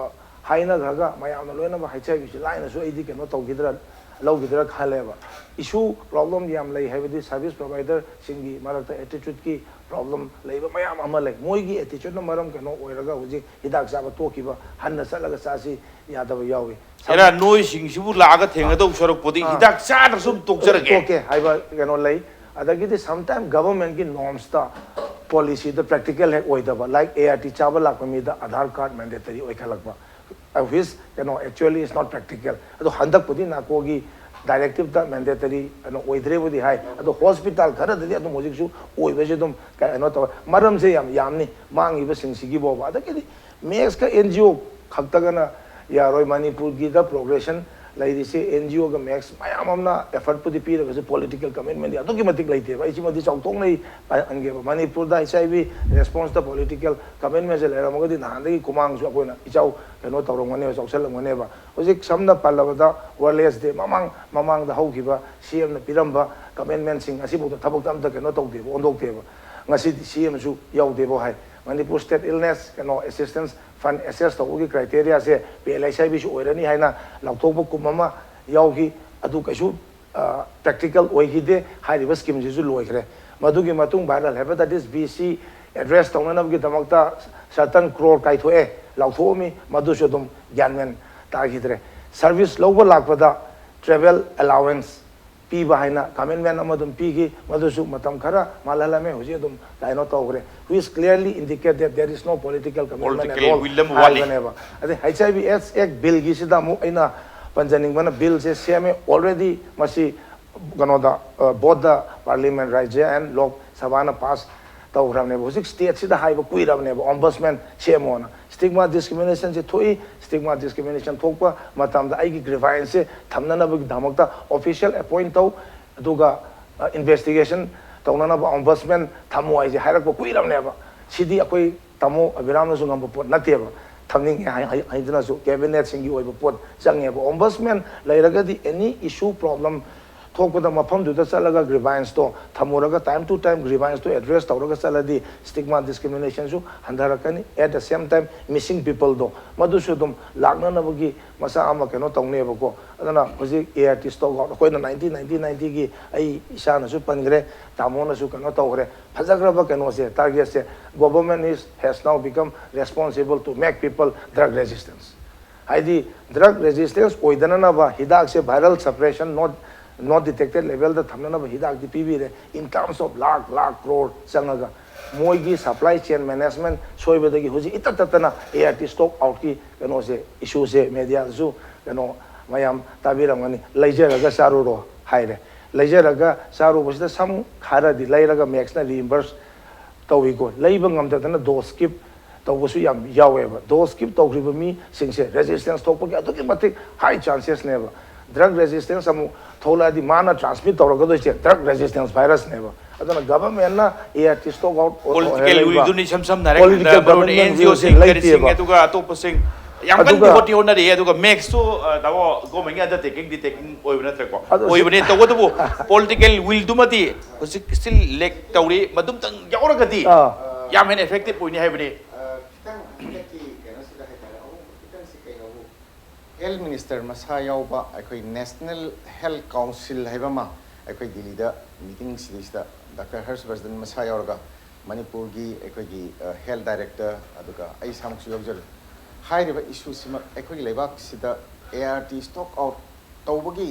ꯍꯥꯏꯅꯈ꯭ꯔꯒ ꯃꯌꯥꯝꯅ ꯂꯣꯏꯅꯃꯛ H I V ꯁꯤ ꯂꯥꯏꯅꯁꯨ ꯑꯩꯗꯤ ꯀꯩꯅꯣ ꯇꯧꯈꯤꯗ꯭ꯔꯥ, ꯂꯧꯈꯤꯗ꯭ꯔꯥ ꯈꯜꯂꯦꯕ꯫ Issue problem ꯌꯥꯝ ꯂꯩ ꯍꯥꯏꯕꯗꯤ service provider ꯁꯤꯡꯒꯤ ꯃꯔꯛꯇ attitude ꯀꯤ problem ꯂꯩꯕ ꯃꯌꯥꯝ ꯑꯃ ꯂꯩ꯫ ꯃꯣꯏꯒꯤ attitude ꯅ ꯃꯔꯝ ꯀꯩꯅꯣ ꯑꯣꯏꯔꯒ ꯍꯧꯖꯤꯛ ꯍꯤꯗꯥꯛ ꯆꯥꯕ ꯇꯣꯛꯈꯤꯕ, ꯍꯟꯅ ꯆꯠꯂꯒ ꯆꯥꯁꯤ ꯌꯥꯗꯕ ꯌꯥꯎꯏ꯫ ꯑꯦꯔꯥ, ꯅꯣꯏꯁꯤꯡꯁꯤꯕꯨ ꯂꯥꯛꯑꯒ ꯊꯦꯡꯅꯗꯧ ꯁꯔꯨꯛꯄꯨꯗꯤ ꯑꯥ꯫ ꯍꯤꯗꯥꯛ ꯆꯥꯗ꯭ꯔꯁꯨ ꯑꯗꯨꯝ ꯇꯣꯛꯆꯔꯒꯦ꯫ ꯇꯣꯛꯀꯦ ꯍꯥꯏꯕ ꯀꯩꯅꯣ ꯂꯩ꯫ ꯑꯗꯒꯤꯗꯤ sometime government ꯀꯤ norms ꯇ, policy ꯗ practical ꯍꯦꯛ ꯑꯣꯏꯗꯕ, like A R T ꯆꯥꯕ ꯂꯥꯛꯄ ꯃꯤꯗ Aadhaar card mandatory ꯑꯣꯏꯈꯠꯂꯛꯄ, which ꯀꯩꯅꯣ actually is not practical꯫ ꯑꯗꯣ ꯍꯟꯗꯛꯄꯨꯗꯤ NACO ꯒꯤ directive ꯇ mandatory ꯀꯩꯅꯣ ꯑꯣꯏꯗ꯭ꯔꯦꯕꯨꯗꯤ ꯍꯥꯏ, ꯑꯗꯣ hospital ꯈꯔꯗꯗꯤ ꯑꯗꯨꯝ ꯍꯧꯖꯤꯛꯁꯨ ꯑꯣꯏꯕꯁꯦ ꯑꯗꯨꯝ ꯀꯩꯅꯣ ꯇꯧꯋꯦ꯫ ꯃꯔꯝꯁꯦ ꯌꯥꯝ ꯌꯥꯝꯅꯤ ꯃꯥꯡꯉꯤꯕꯁꯤꯡꯁꯤꯒꯤ ꯐꯥꯎꯕ꯫ ꯑꯗꯒꯤꯗꯤ MACS ꯀ N G O ꯈꯛꯇꯒꯅ ꯌꯥꯔꯣꯏ꯫ ꯃꯅꯤꯄꯨꯔꯒꯤꯗ progression ꯂꯩꯔꯤꯁꯦ N G O ꯒ MACS ꯃꯌꯥꯝ ꯑꯃꯅ effort ꯄꯨꯗꯤ ꯄꯤꯔꯒꯁꯨ political commitment ꯗꯤ ꯑꯗꯨꯛꯀꯤ ꯃꯇꯤꯛ ꯂꯩꯇꯦꯕ꯫ ꯑꯩ ꯁꯤꯃꯗꯤ ꯆꯥꯎꯊꯣꯛꯅ ꯑꯩ ꯍꯟꯒꯦꯕ꯫ ꯃꯅꯤꯄꯨꯔꯗ H I V response ꯇ political commitment ꯁꯦ ꯂꯩꯔꯝꯃꯒꯗꯤ ꯅꯍꯥꯟꯗꯒꯤ ꯈꯨꯃꯥꯡꯁꯨ ꯑꯩꯈꯣꯏꯅ ꯏꯆꯥꯎ ꯀꯩꯅꯣ ꯇꯧꯔꯝꯒꯅꯦꯕ, ꯆꯥꯎꯁꯜꯂꯝꯒꯅꯦꯕ꯫ ꯍꯧꯖꯤꯛ ꯁꯝꯅ ꯄꯜꯂꯕꯗ World AIDS Day ꯃꯃꯥꯡ ꯃꯃꯥꯡꯗ ꯍꯧꯈꯤꯕ C M ꯅ ꯄꯤꯔꯝꯕ commitment ꯁꯤꯡ ꯑꯁꯤꯐꯥꯎꯗ ꯊꯕꯛꯇ ꯑꯝꯇ ꯀꯩꯅꯣ ꯇꯧꯗꯦꯕ, ꯑꯣꯟꯊꯣꯛꯇꯦꯕ꯫ ꯉꯁꯤꯗꯤ C M ꯁꯨ ꯌꯥꯎꯗꯦꯕꯨ ꯍꯥꯏ꯫ ꯃꯅꯤꯄꯨꯔ State Illness ꯀꯩꯅꯣ Assistance Fund assess ꯇꯧꯕꯒꯤ criteria say P L H I V ꯁꯨ ꯑꯣꯏꯔꯅꯤ ꯍꯥꯏꯅ ꯂꯥꯎꯊꯣꯛꯄ ꯀꯨꯝ ꯑꯃ ꯌꯥꯎꯈꯤ꯫ ꯑꯗꯨ ꯀꯩꯁꯨ practical ꯑꯣꯏꯈꯤꯗꯦ꯫ ꯍꯥꯏꯔꯤꯕ scheme ꯁꯤꯁꯨ ꯂꯣꯏꯈ꯭ꯔꯦ꯫ ꯃꯗꯨꯒꯤ ꯃꯇꯨꯡ viral hepatitis B C address ꯇꯧꯅꯅꯕꯒꯤꯗꯃꯛꯇ certain crore ꯀꯥꯏꯊꯣꯛꯑꯦ, ꯂꯥꯎꯊꯣꯛꯑꯝꯃꯤ, ꯃꯗꯨꯁꯨ ꯑꯗꯨꯝ ꯒ꯭ꯌꯥꯟ ꯃꯦꯟ ꯇꯥꯈꯤꯗ꯭ꯔꯦ꯫ Service ꯂꯧꯕ ꯂꯥꯛꯄꯗ travel allowance ꯄꯤꯕ ꯍꯥꯏꯅ commitment ꯑꯃ ꯑꯗꯨꯝ ꯄꯤꯈꯤ, ꯃꯗꯨꯁꯨ ꯃꯇꯝ ꯈꯔ ꯃꯥꯜꯍꯜꯂꯝꯃꯦ, ꯍꯧꯖꯤꯛ ꯑꯗꯨꯝ ꯀꯩꯅꯣ ꯇꯧꯈ꯭ꯔꯦ, which clearly indicate that there is no political commitment at Political all will ꯑꯃ ꯋꯥꯠꯂꯤ꯫ ꯍꯥꯏꯕꯅꯦꯕ꯫ ꯑꯗꯩ H I V AIDS Act bill ꯒꯤꯁꯤꯗ ꯑꯃꯨꯛ ꯑꯩꯅ ꯄꯟꯖꯅꯤꯡꯕꯅ, bill ꯁꯦ ꯁꯦꯝꯃꯦ already, ꯃꯁꯤ ꯀꯩꯅꯣꯗ, vote ꯗ parliament, ꯔꯥꯖ꯭ꯌ and ꯂꯣꯛ ꯁꯚꯥꯅ pass ꯇꯧꯈ꯭ꯔꯕꯅꯦꯕ꯫ ꯍꯧꯖꯤꯛ state ꯁꯤꯗ ꯍꯥꯏꯕ ꯀꯨꯏꯔꯕꯅꯦꯕ ombudsman ꯁꯦꯝꯃꯣꯅ꯫ Stigma discrimination ꯁꯦ ꯊꯣꯛꯏ, stigma discrimination ꯊꯣꯛꯄ ꯃꯇꯝꯗ ꯑꯩꯒꯤ grievance ꯁꯦ ꯊꯝꯅꯅꯕꯒꯤꯗꯃꯛꯇ official appoint ꯇꯧ, ꯑꯗꯨꯒ investigation ꯇꯧꯅꯅꯕ ombudsman ꯊꯝꯃꯣ ꯍꯥꯏꯁꯦ ꯍꯥꯏꯔꯛꯄ ꯀꯨꯏꯔꯕꯅꯦꯕ꯫ ꯁꯤꯗꯤ ꯑꯩꯈꯣꯏ ꯇꯥꯃꯣ ꯑꯕꯤꯔꯥꯝꯅꯁꯨ ꯉꯝꯕ ꯄꯣꯠ ꯅꯠꯇꯦꯕ꯫ ꯊꯝꯅꯤꯡꯉꯦ ꯍꯥꯏ- ꯍꯥꯏ- ꯍꯥꯏꯗꯨꯅꯁꯨ ꯀꯦꯕꯤꯅꯦꯠꯁꯤꯡꯒꯤ ꯑꯣꯏꯕ ꯄꯣꯠ ꯆꯪꯉꯦꯕ꯫ ꯑꯣꯝꯕꯁꯃꯦꯟ ꯂꯩꯔꯒꯗꯤ ꯑꯦꯅꯤ ꯏꯁꯨ ꯄ꯭ꯔꯣꯕ꯭ꯂꯦꯝ ꯊꯣꯛꯄꯗ ꯃꯐꯝꯗꯨꯗ ꯆꯠꯂꯒ ꯒ꯭ꯔꯤꯚꯥꯏꯟꯁꯇꯣ ꯊꯝꯃꯨꯔꯒ ꯇꯥꯏꯝ ꯇꯨ ꯇꯥꯏꯝ ꯒ꯭ꯔꯤꯚꯥꯏꯟꯁꯇꯣ ꯑꯦꯗ꯭ꯔꯦꯁ ꯇꯧꯔꯒ ꯆꯠꯂꯗꯤ ꯁ꯭ꯇꯤꯛꯃꯥ ꯗꯤꯁꯀ꯭ꯔꯤꯃꯤꯅꯦꯁꯟꯁꯨ ꯍꯟꯊꯔꯛꯀꯅꯤ꯫ ꯑꯦꯠ ꯗ ꯁꯦꯝ ꯇꯥꯏꯝ ꯃꯤꯁꯤꯡ ꯄꯤꯄꯜꯗꯣ ꯃꯗꯨꯁꯨ ꯑꯗꯨꯝ ꯂꯥꯛꯅꯅꯕꯒꯤ ꯃꯆꯥꯛ ꯑꯃ ꯀꯩꯅꯣ ꯇꯧꯅꯦꯕꯀꯣ꯫ ꯑꯗꯨꯅ ꯍꯧꯖꯤꯛ ꯑꯦ ꯑꯥꯔ ꯇꯤ ꯁ꯭ꯇꯣꯛ ꯑꯥꯎꯠ ꯑꯩꯈꯣꯏꯅ ꯅꯥꯏꯟꯇꯤꯟ ꯅꯥꯏꯟꯇꯤ ꯅꯥꯏꯟꯇꯤꯒꯤ ꯑꯩ ꯏꯁꯥꯅꯁꯨ ꯄꯟꯈ꯭ꯔꯦ, ꯇꯥꯃꯣꯅꯁꯨ ꯀꯩꯅꯣ ꯇꯧꯈ꯭ꯔꯦ, ꯐꯖꯈ꯭ꯔꯕ ꯀꯩꯅꯣꯁꯦ, ꯇꯥꯔꯒꯦꯠꯁꯦ, government is has now become responsible to make people drug resistance꯫ ꯍꯥꯏꯗꯤ ꯗ꯭ꯔꯒ ꯔꯦꯖꯤꯁꯇꯦꯟꯁ ꯑꯣꯏꯗꯅꯅꯕ ꯍꯤꯗꯥꯛꯁꯦ viral suppression not not detected levelꯗ ꯊꯝꯅꯅꯕ ꯍꯤꯗꯥꯛꯇꯤ ꯄꯤꯕꯤꯔꯦ꯫ In terms of ꯂꯥꯛ ꯂꯥꯛ ꯀ꯭ꯔꯣꯔ ꯆꯪꯉꯒ ꯃꯣꯏꯒꯤ ꯁꯄ꯭ꯂꯥꯏ ꯆꯦꯟ ꯃꯦꯅꯦꯖꯃꯦꯟ ꯁꯣꯏꯕꯗꯒꯤ ꯍꯧꯖꯤꯛ ꯏꯇꯠ ꯇꯠꯇꯅ ꯑꯦ ꯑꯥꯔ ꯇꯤ ꯁ꯭ꯇꯣꯛ ꯑꯥꯎꯠꯀꯤ ꯀꯩꯅꯣꯁꯦ, ꯏꯁꯨꯁꯦ ꯃꯦꯗꯤꯌꯥꯗꯁꯨ ꯀꯩꯅꯣ ꯃꯌꯥꯝ ꯇꯥꯕꯤꯔꯝꯒꯅꯤ, "ꯂꯩꯖꯔꯒ ꯆꯥꯔꯨꯔꯣ" ꯍꯥꯏꯔꯦ꯫ ꯂꯩꯖꯔꯒ ꯆꯥꯔꯨꯕꯁꯤꯗ ꯁꯝ ꯈꯔꯗꯤ ꯂꯩꯔꯒ ꯃꯦꯛꯁꯅ ꯔꯤꯏꯝꯕꯔꯁ ꯇꯧꯏꯀꯣ꯫ ꯂꯩꯕ ꯉꯝꯗꯗꯅ ꯗꯣꯁ ꯁ꯭ꯀꯤꯞ ꯇꯧꯕꯁꯨ ꯌꯥꯝ ꯌꯥꯎꯋꯦꯕ꯫ ꯗꯣꯁ ꯁ꯭ꯀꯤꯞ ꯇꯧꯈ꯭ꯔꯤꯕ ꯃꯤꯁꯤꯡꯁꯦ ꯔꯦꯖꯤꯁꯇꯦꯟꯁ ꯊꯣꯛꯄꯒꯤ ꯑꯗꯨꯛꯀꯤ ꯃꯇꯤꯛ ꯍꯥꯏ ꯆꯥꯟꯁꯦꯁꯅꯦꯕ꯫ ꯗ꯭ꯔꯒ ꯔꯦꯖꯤꯁꯇꯦꯟꯁ ꯑꯃꯨꯛ ꯊꯣꯛꯂꯛꯑꯗꯤ ꯃꯥꯅ ꯇ꯭ꯔꯥꯟꯁꯃꯤꯠ ꯇꯧꯔꯛꯀꯗꯣꯏꯁꯦ ꯗ꯭ꯔꯒ ꯔꯦꯖꯤꯁꯇꯦꯟꯁ ꯚꯥꯏꯔꯁꯅꯦꯕ꯫ ꯑꯗꯨꯅ ꯒꯚꯔꯟꯃꯦꯟꯠꯅ A R T stock out political ꯋꯤꯜꯗꯨꯅ ꯏꯁꯝ ꯁꯝꯅ ꯍꯥꯏꯔꯀꯥꯟꯗ ꯃꯔꯨ ꯑꯣꯏꯅ ꯑꯦꯟ ꯖꯤ ꯑꯣꯁꯤꯡ ꯀꯔꯤꯁꯤꯡ ꯑꯗꯨꯒ ꯑꯇꯣꯞꯄꯁꯤꯡ ꯌꯥꯝ ꯀꯟꯅ ꯍꯣꯠꯇꯤ ꯍꯣꯠꯅꯔꯤꯑꯦ꯫ ꯑꯗꯨꯒ ꯃꯦꯛꯁꯇꯨ ꯇꯥꯃꯣ ꯒꯣꯔꯃꯦꯟꯒꯤ ꯑꯟꯗꯔꯇꯦꯀꯤꯡꯗꯤ ꯇꯦꯀꯤꯡ ꯑꯣꯏꯕ ꯅꯠꯇ꯭ꯔꯦꯀꯣ? ꯑꯣꯏꯕꯅꯦ꯫ ꯇꯧꯕꯇꯕꯨ ꯄꯣꯂꯤꯇꯤꯀꯦꯜ ꯋꯤꯜꯗꯨꯃꯗꯤ ꯍꯧꯖꯤꯛ ꯁ꯭ꯇꯤꯜ ꯂꯦꯛ ꯇꯧꯔꯤ꯫ ꯃꯗꯨꯝꯇꯪ ꯌꯥꯎꯔꯒꯗꯤ ꯌꯥꯝ ꯍꯦꯟꯅ ꯏꯐꯦꯛꯇꯤꯚ ꯑꯣꯏꯅꯤ ꯍꯥꯏꯕꯅꯤ꯫ ꯈꯤꯇꯪ ꯍꯟꯗꯛꯀꯤ ꯀꯩꯅꯣꯁꯤꯗ ꯍꯥꯏꯇꯥꯔꯦ, ꯑꯍꯣꯡꯕ ꯈꯤꯇꯪꯁꯤ ꯀꯩꯅꯣꯕꯨ, ꯍꯦꯜꯊ ꯃꯤꯅꯤꯁꯇꯔ ꯃꯁꯥ ꯌꯥꯎꯕ ꯑꯩꯈꯣꯏ ꯅꯦꯁꯅꯦꯜ ꯍꯦꯜꯊ ꯀꯥꯎꯟꯁꯤꯜ ꯍꯥꯏꯕ ꯑꯃ ꯑꯩꯈꯣꯏ ꯗꯤꯜꯂꯤꯗ ꯃꯤꯇꯤꯡ ꯁꯤꯗꯩꯁꯤꯗ ꯗꯥꯛꯇꯔ ꯍꯔꯁ ꯕꯔꯙꯟ ꯃꯁꯥ ꯌꯥꯎꯔꯒ ꯃꯅꯤꯄꯨꯔꯒꯤ ꯑꯩꯈꯣꯏꯒꯤ ꯍꯦꯜꯊ ꯗꯥꯏꯔꯦꯛꯇꯔ, ꯑꯗꯨꯒ ꯑꯩ ꯏꯁꯥꯃꯛꯁꯨ ꯌꯥꯎꯖꯔꯤ꯫ ꯍꯥꯏꯔꯤꯕ ꯏꯁꯨꯁꯤꯃꯛ ꯑꯩꯈꯣꯏꯒꯤ ꯂꯩꯕꯥꯛꯁꯤꯗ A R T stock out ꯇꯧꯕꯒꯤ,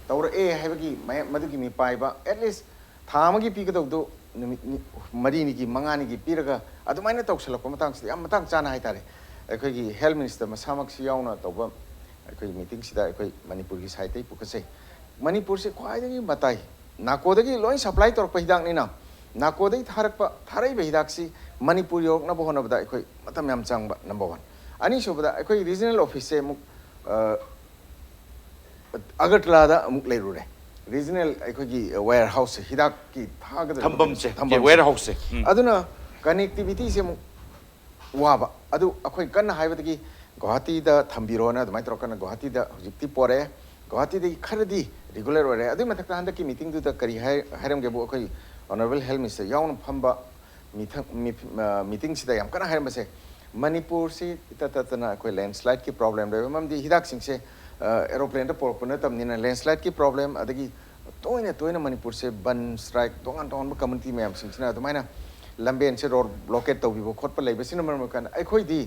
ꯇꯧꯔꯛꯑꯦ ꯍꯥꯏꯕꯒꯤ ꯃꯗꯨꯒꯤ ꯃꯤꯄꯥꯏꯕ ꯑꯦꯠꯂꯤꯁ ꯊꯥ ꯑꯃꯒꯤ ꯄꯤꯒꯗꯧꯗꯨ ꯅꯨꯃꯤꯠ ꯃꯔꯤꯅꯤꯒꯤ ꯃꯉꯥꯅꯤꯒꯤ ꯄꯤꯔꯒ ꯑꯗꯨꯃꯥꯏꯅ ꯇꯧꯁꯜꯂꯛꯄ ꯃꯇꯥꯡꯁꯤꯗ ꯌꯥꯝ ꯃꯇꯥꯡ ꯆꯥꯅ ꯍꯥꯏꯇꯥꯔꯦ, ꯑꯩꯈꯣꯏꯒꯤ ꯍꯦꯜꯊ ꯃꯤꯅꯤꯁꯇꯔ ꯃꯁꯥꯃꯛꯁꯤ ꯌꯥꯎꯅ ꯇꯧꯕ ꯑꯩꯈꯣꯏ ꯃꯤꯇꯤꯡꯁꯤꯗ ꯑꯩꯈꯣꯏ ꯃꯅꯤꯄꯨꯔꯒꯤ ꯁꯥꯏꯠꯇꯒꯤ ꯄꯨꯈꯠꯆꯩ꯫ ꯃꯅꯤꯄꯨꯔꯁꯤ ꯈ꯭ꯋꯥꯏꯗꯒꯤ ꯃꯇꯥꯏ, ꯅꯥꯀꯣꯗꯒꯤ ꯂꯣꯏ ꯁꯄ꯭ꯂꯥꯏ ꯇꯧꯔꯛꯄ ꯍꯤꯗꯥꯛꯅꯤꯅ, ꯅꯥꯀꯣꯗꯒꯤ ꯊꯥꯔꯛꯄ, ꯊꯥꯔꯛꯏꯕ ꯍꯤꯗꯥꯛꯁꯤ ꯃꯅꯤꯄꯨꯔ ꯌꯧꯔꯛꯅꯕ ꯍꯣꯠꯅꯕꯗ ꯑꯩꯈꯣꯏ ꯃꯇꯝ ꯌꯥꯝ ꯆꯪꯕ, ꯅꯝꯕꯔ ꯋꯥꯟ꯫ ꯑꯅꯤꯁꯨꯕꯗ, ꯑꯩꯈꯣꯏ ꯔꯤꯖꯅꯦꯜ ꯑꯣꯐꯤꯁꯁꯦ ꯑꯃꯨꯛ ꯑꯒꯔꯇꯂꯥꯗ ꯑꯃꯨꯛ ꯂꯩꯔꯨꯔꯦ꯫ ꯔꯤꯖꯅꯦꯜ ꯑꯩꯈꯣꯏꯒꯤ ꯋꯦꯌꯔ ꯍꯥꯎꯁꯁꯦ, ꯍꯤꯗꯥꯛꯀꯤ ꯊꯥꯒꯗꯕ ꯊꯝꯐꯝꯁꯦ, ꯊꯝꯐꯝꯁꯦ꯫ ꯋꯦꯌꯔ ꯍꯥꯎꯁꯁꯦ꯫ ꯎꯝ꯫ ꯑꯗꯨꯅ ꯀꯅꯦꯛꯇꯤꯚꯤꯇꯤꯁꯦ ꯑꯃꯨꯛ ꯋꯥꯕ ꯑꯗꯨ ꯑꯩꯈꯣꯏ ꯀꯟꯅ ꯍꯥꯏꯕꯗꯒꯤ ꯒꯨꯋꯥꯍꯥꯇꯤꯗ ꯊꯝꯕꯤꯔꯣꯅ ꯑꯗꯨꯃꯥꯏꯅ ꯇꯧꯔꯀꯥꯟꯗ ꯒꯨꯋꯥꯍꯥꯇꯤꯗ ꯍꯧꯖꯤꯛꯇꯤ ꯄꯣꯔꯛꯑꯦ꯫ ꯒꯨꯋꯥꯍꯥꯇꯤꯗꯒꯤ ꯈꯔꯗꯤ ꯔꯤꯒꯨꯂꯔ ꯑꯣꯏꯔꯦ꯫ ꯑꯗꯨꯒꯤ ꯃꯊꯛꯇ ꯍꯟꯗꯛꯀꯤ ꯃꯤꯇꯤꯡꯗꯨꯗ ꯀꯔꯤ ꯍꯥꯏ ꯍꯥꯏꯔꯝꯒꯦꯕꯨ, ꯑꯩꯈꯣꯏ ꯑꯣꯅꯔꯦꯕꯜ ꯍꯦꯜꯊ ꯃꯤꯅꯤꯁꯇꯔ ꯌꯥꯎꯅ ꯐꯝꯕ ꯃꯤꯊꯪ ꯃꯤ- ꯑ, ꯃꯤꯇꯤꯡꯁꯤꯗ ꯌꯥꯝ ꯀꯟꯅ ꯍꯥꯏꯔꯝꯕꯁꯦ, ꯃꯅꯤꯄꯨꯔꯁꯤ ꯏꯇꯠ ꯇꯠꯇꯅ ꯑꯩꯈꯣꯏ ꯂꯦꯟꯁ꯭ꯂꯥꯏꯗꯀꯤ ꯄ꯭ꯔꯣꯕ꯭ꯂꯦꯝ ꯂꯩꯕ ꯃꯔꯝꯗꯤ ꯍꯤꯗꯥꯛꯁꯤꯡꯁꯦ ꯑꯦꯔꯣꯄ꯭ꯂꯦꯟꯗ ꯄꯣꯔꯛꯄ ꯅꯠꯇꯕꯅꯤꯅ ꯂꯦꯟꯁ꯭ꯂꯥꯏꯗꯀꯤ ꯄ꯭ꯔꯣꯕ꯭ꯂꯦꯝ, ꯑꯗꯒꯤ ꯇꯣꯏꯅ ꯇꯣꯏꯅ ꯃꯅꯤꯄꯨꯔꯁꯦ ꯕꯟ ꯁ꯭ꯇ꯭ꯔꯥꯏꯛ, ꯇꯣꯉꯥꯟ ꯇꯣꯉꯥꯟꯕ ꯀꯝꯃꯨꯅꯤꯇꯤ ꯃꯌꯥꯝꯁꯤꯡꯁꯤꯅ ꯑꯗꯨꯃꯥꯏꯅ ꯂꯝꯕꯦꯟꯁꯦ ꯔꯣꯗ ꯕ꯭ꯂꯣꯀꯦꯠ ꯇꯧꯕꯤꯕ ꯈꯣꯠꯄ ꯂꯩꯕꯁꯤꯅ ꯃꯔꯝ ꯑꯣꯏꯔꯀꯥꯟꯗ ꯑꯩꯈꯣꯏꯗꯤ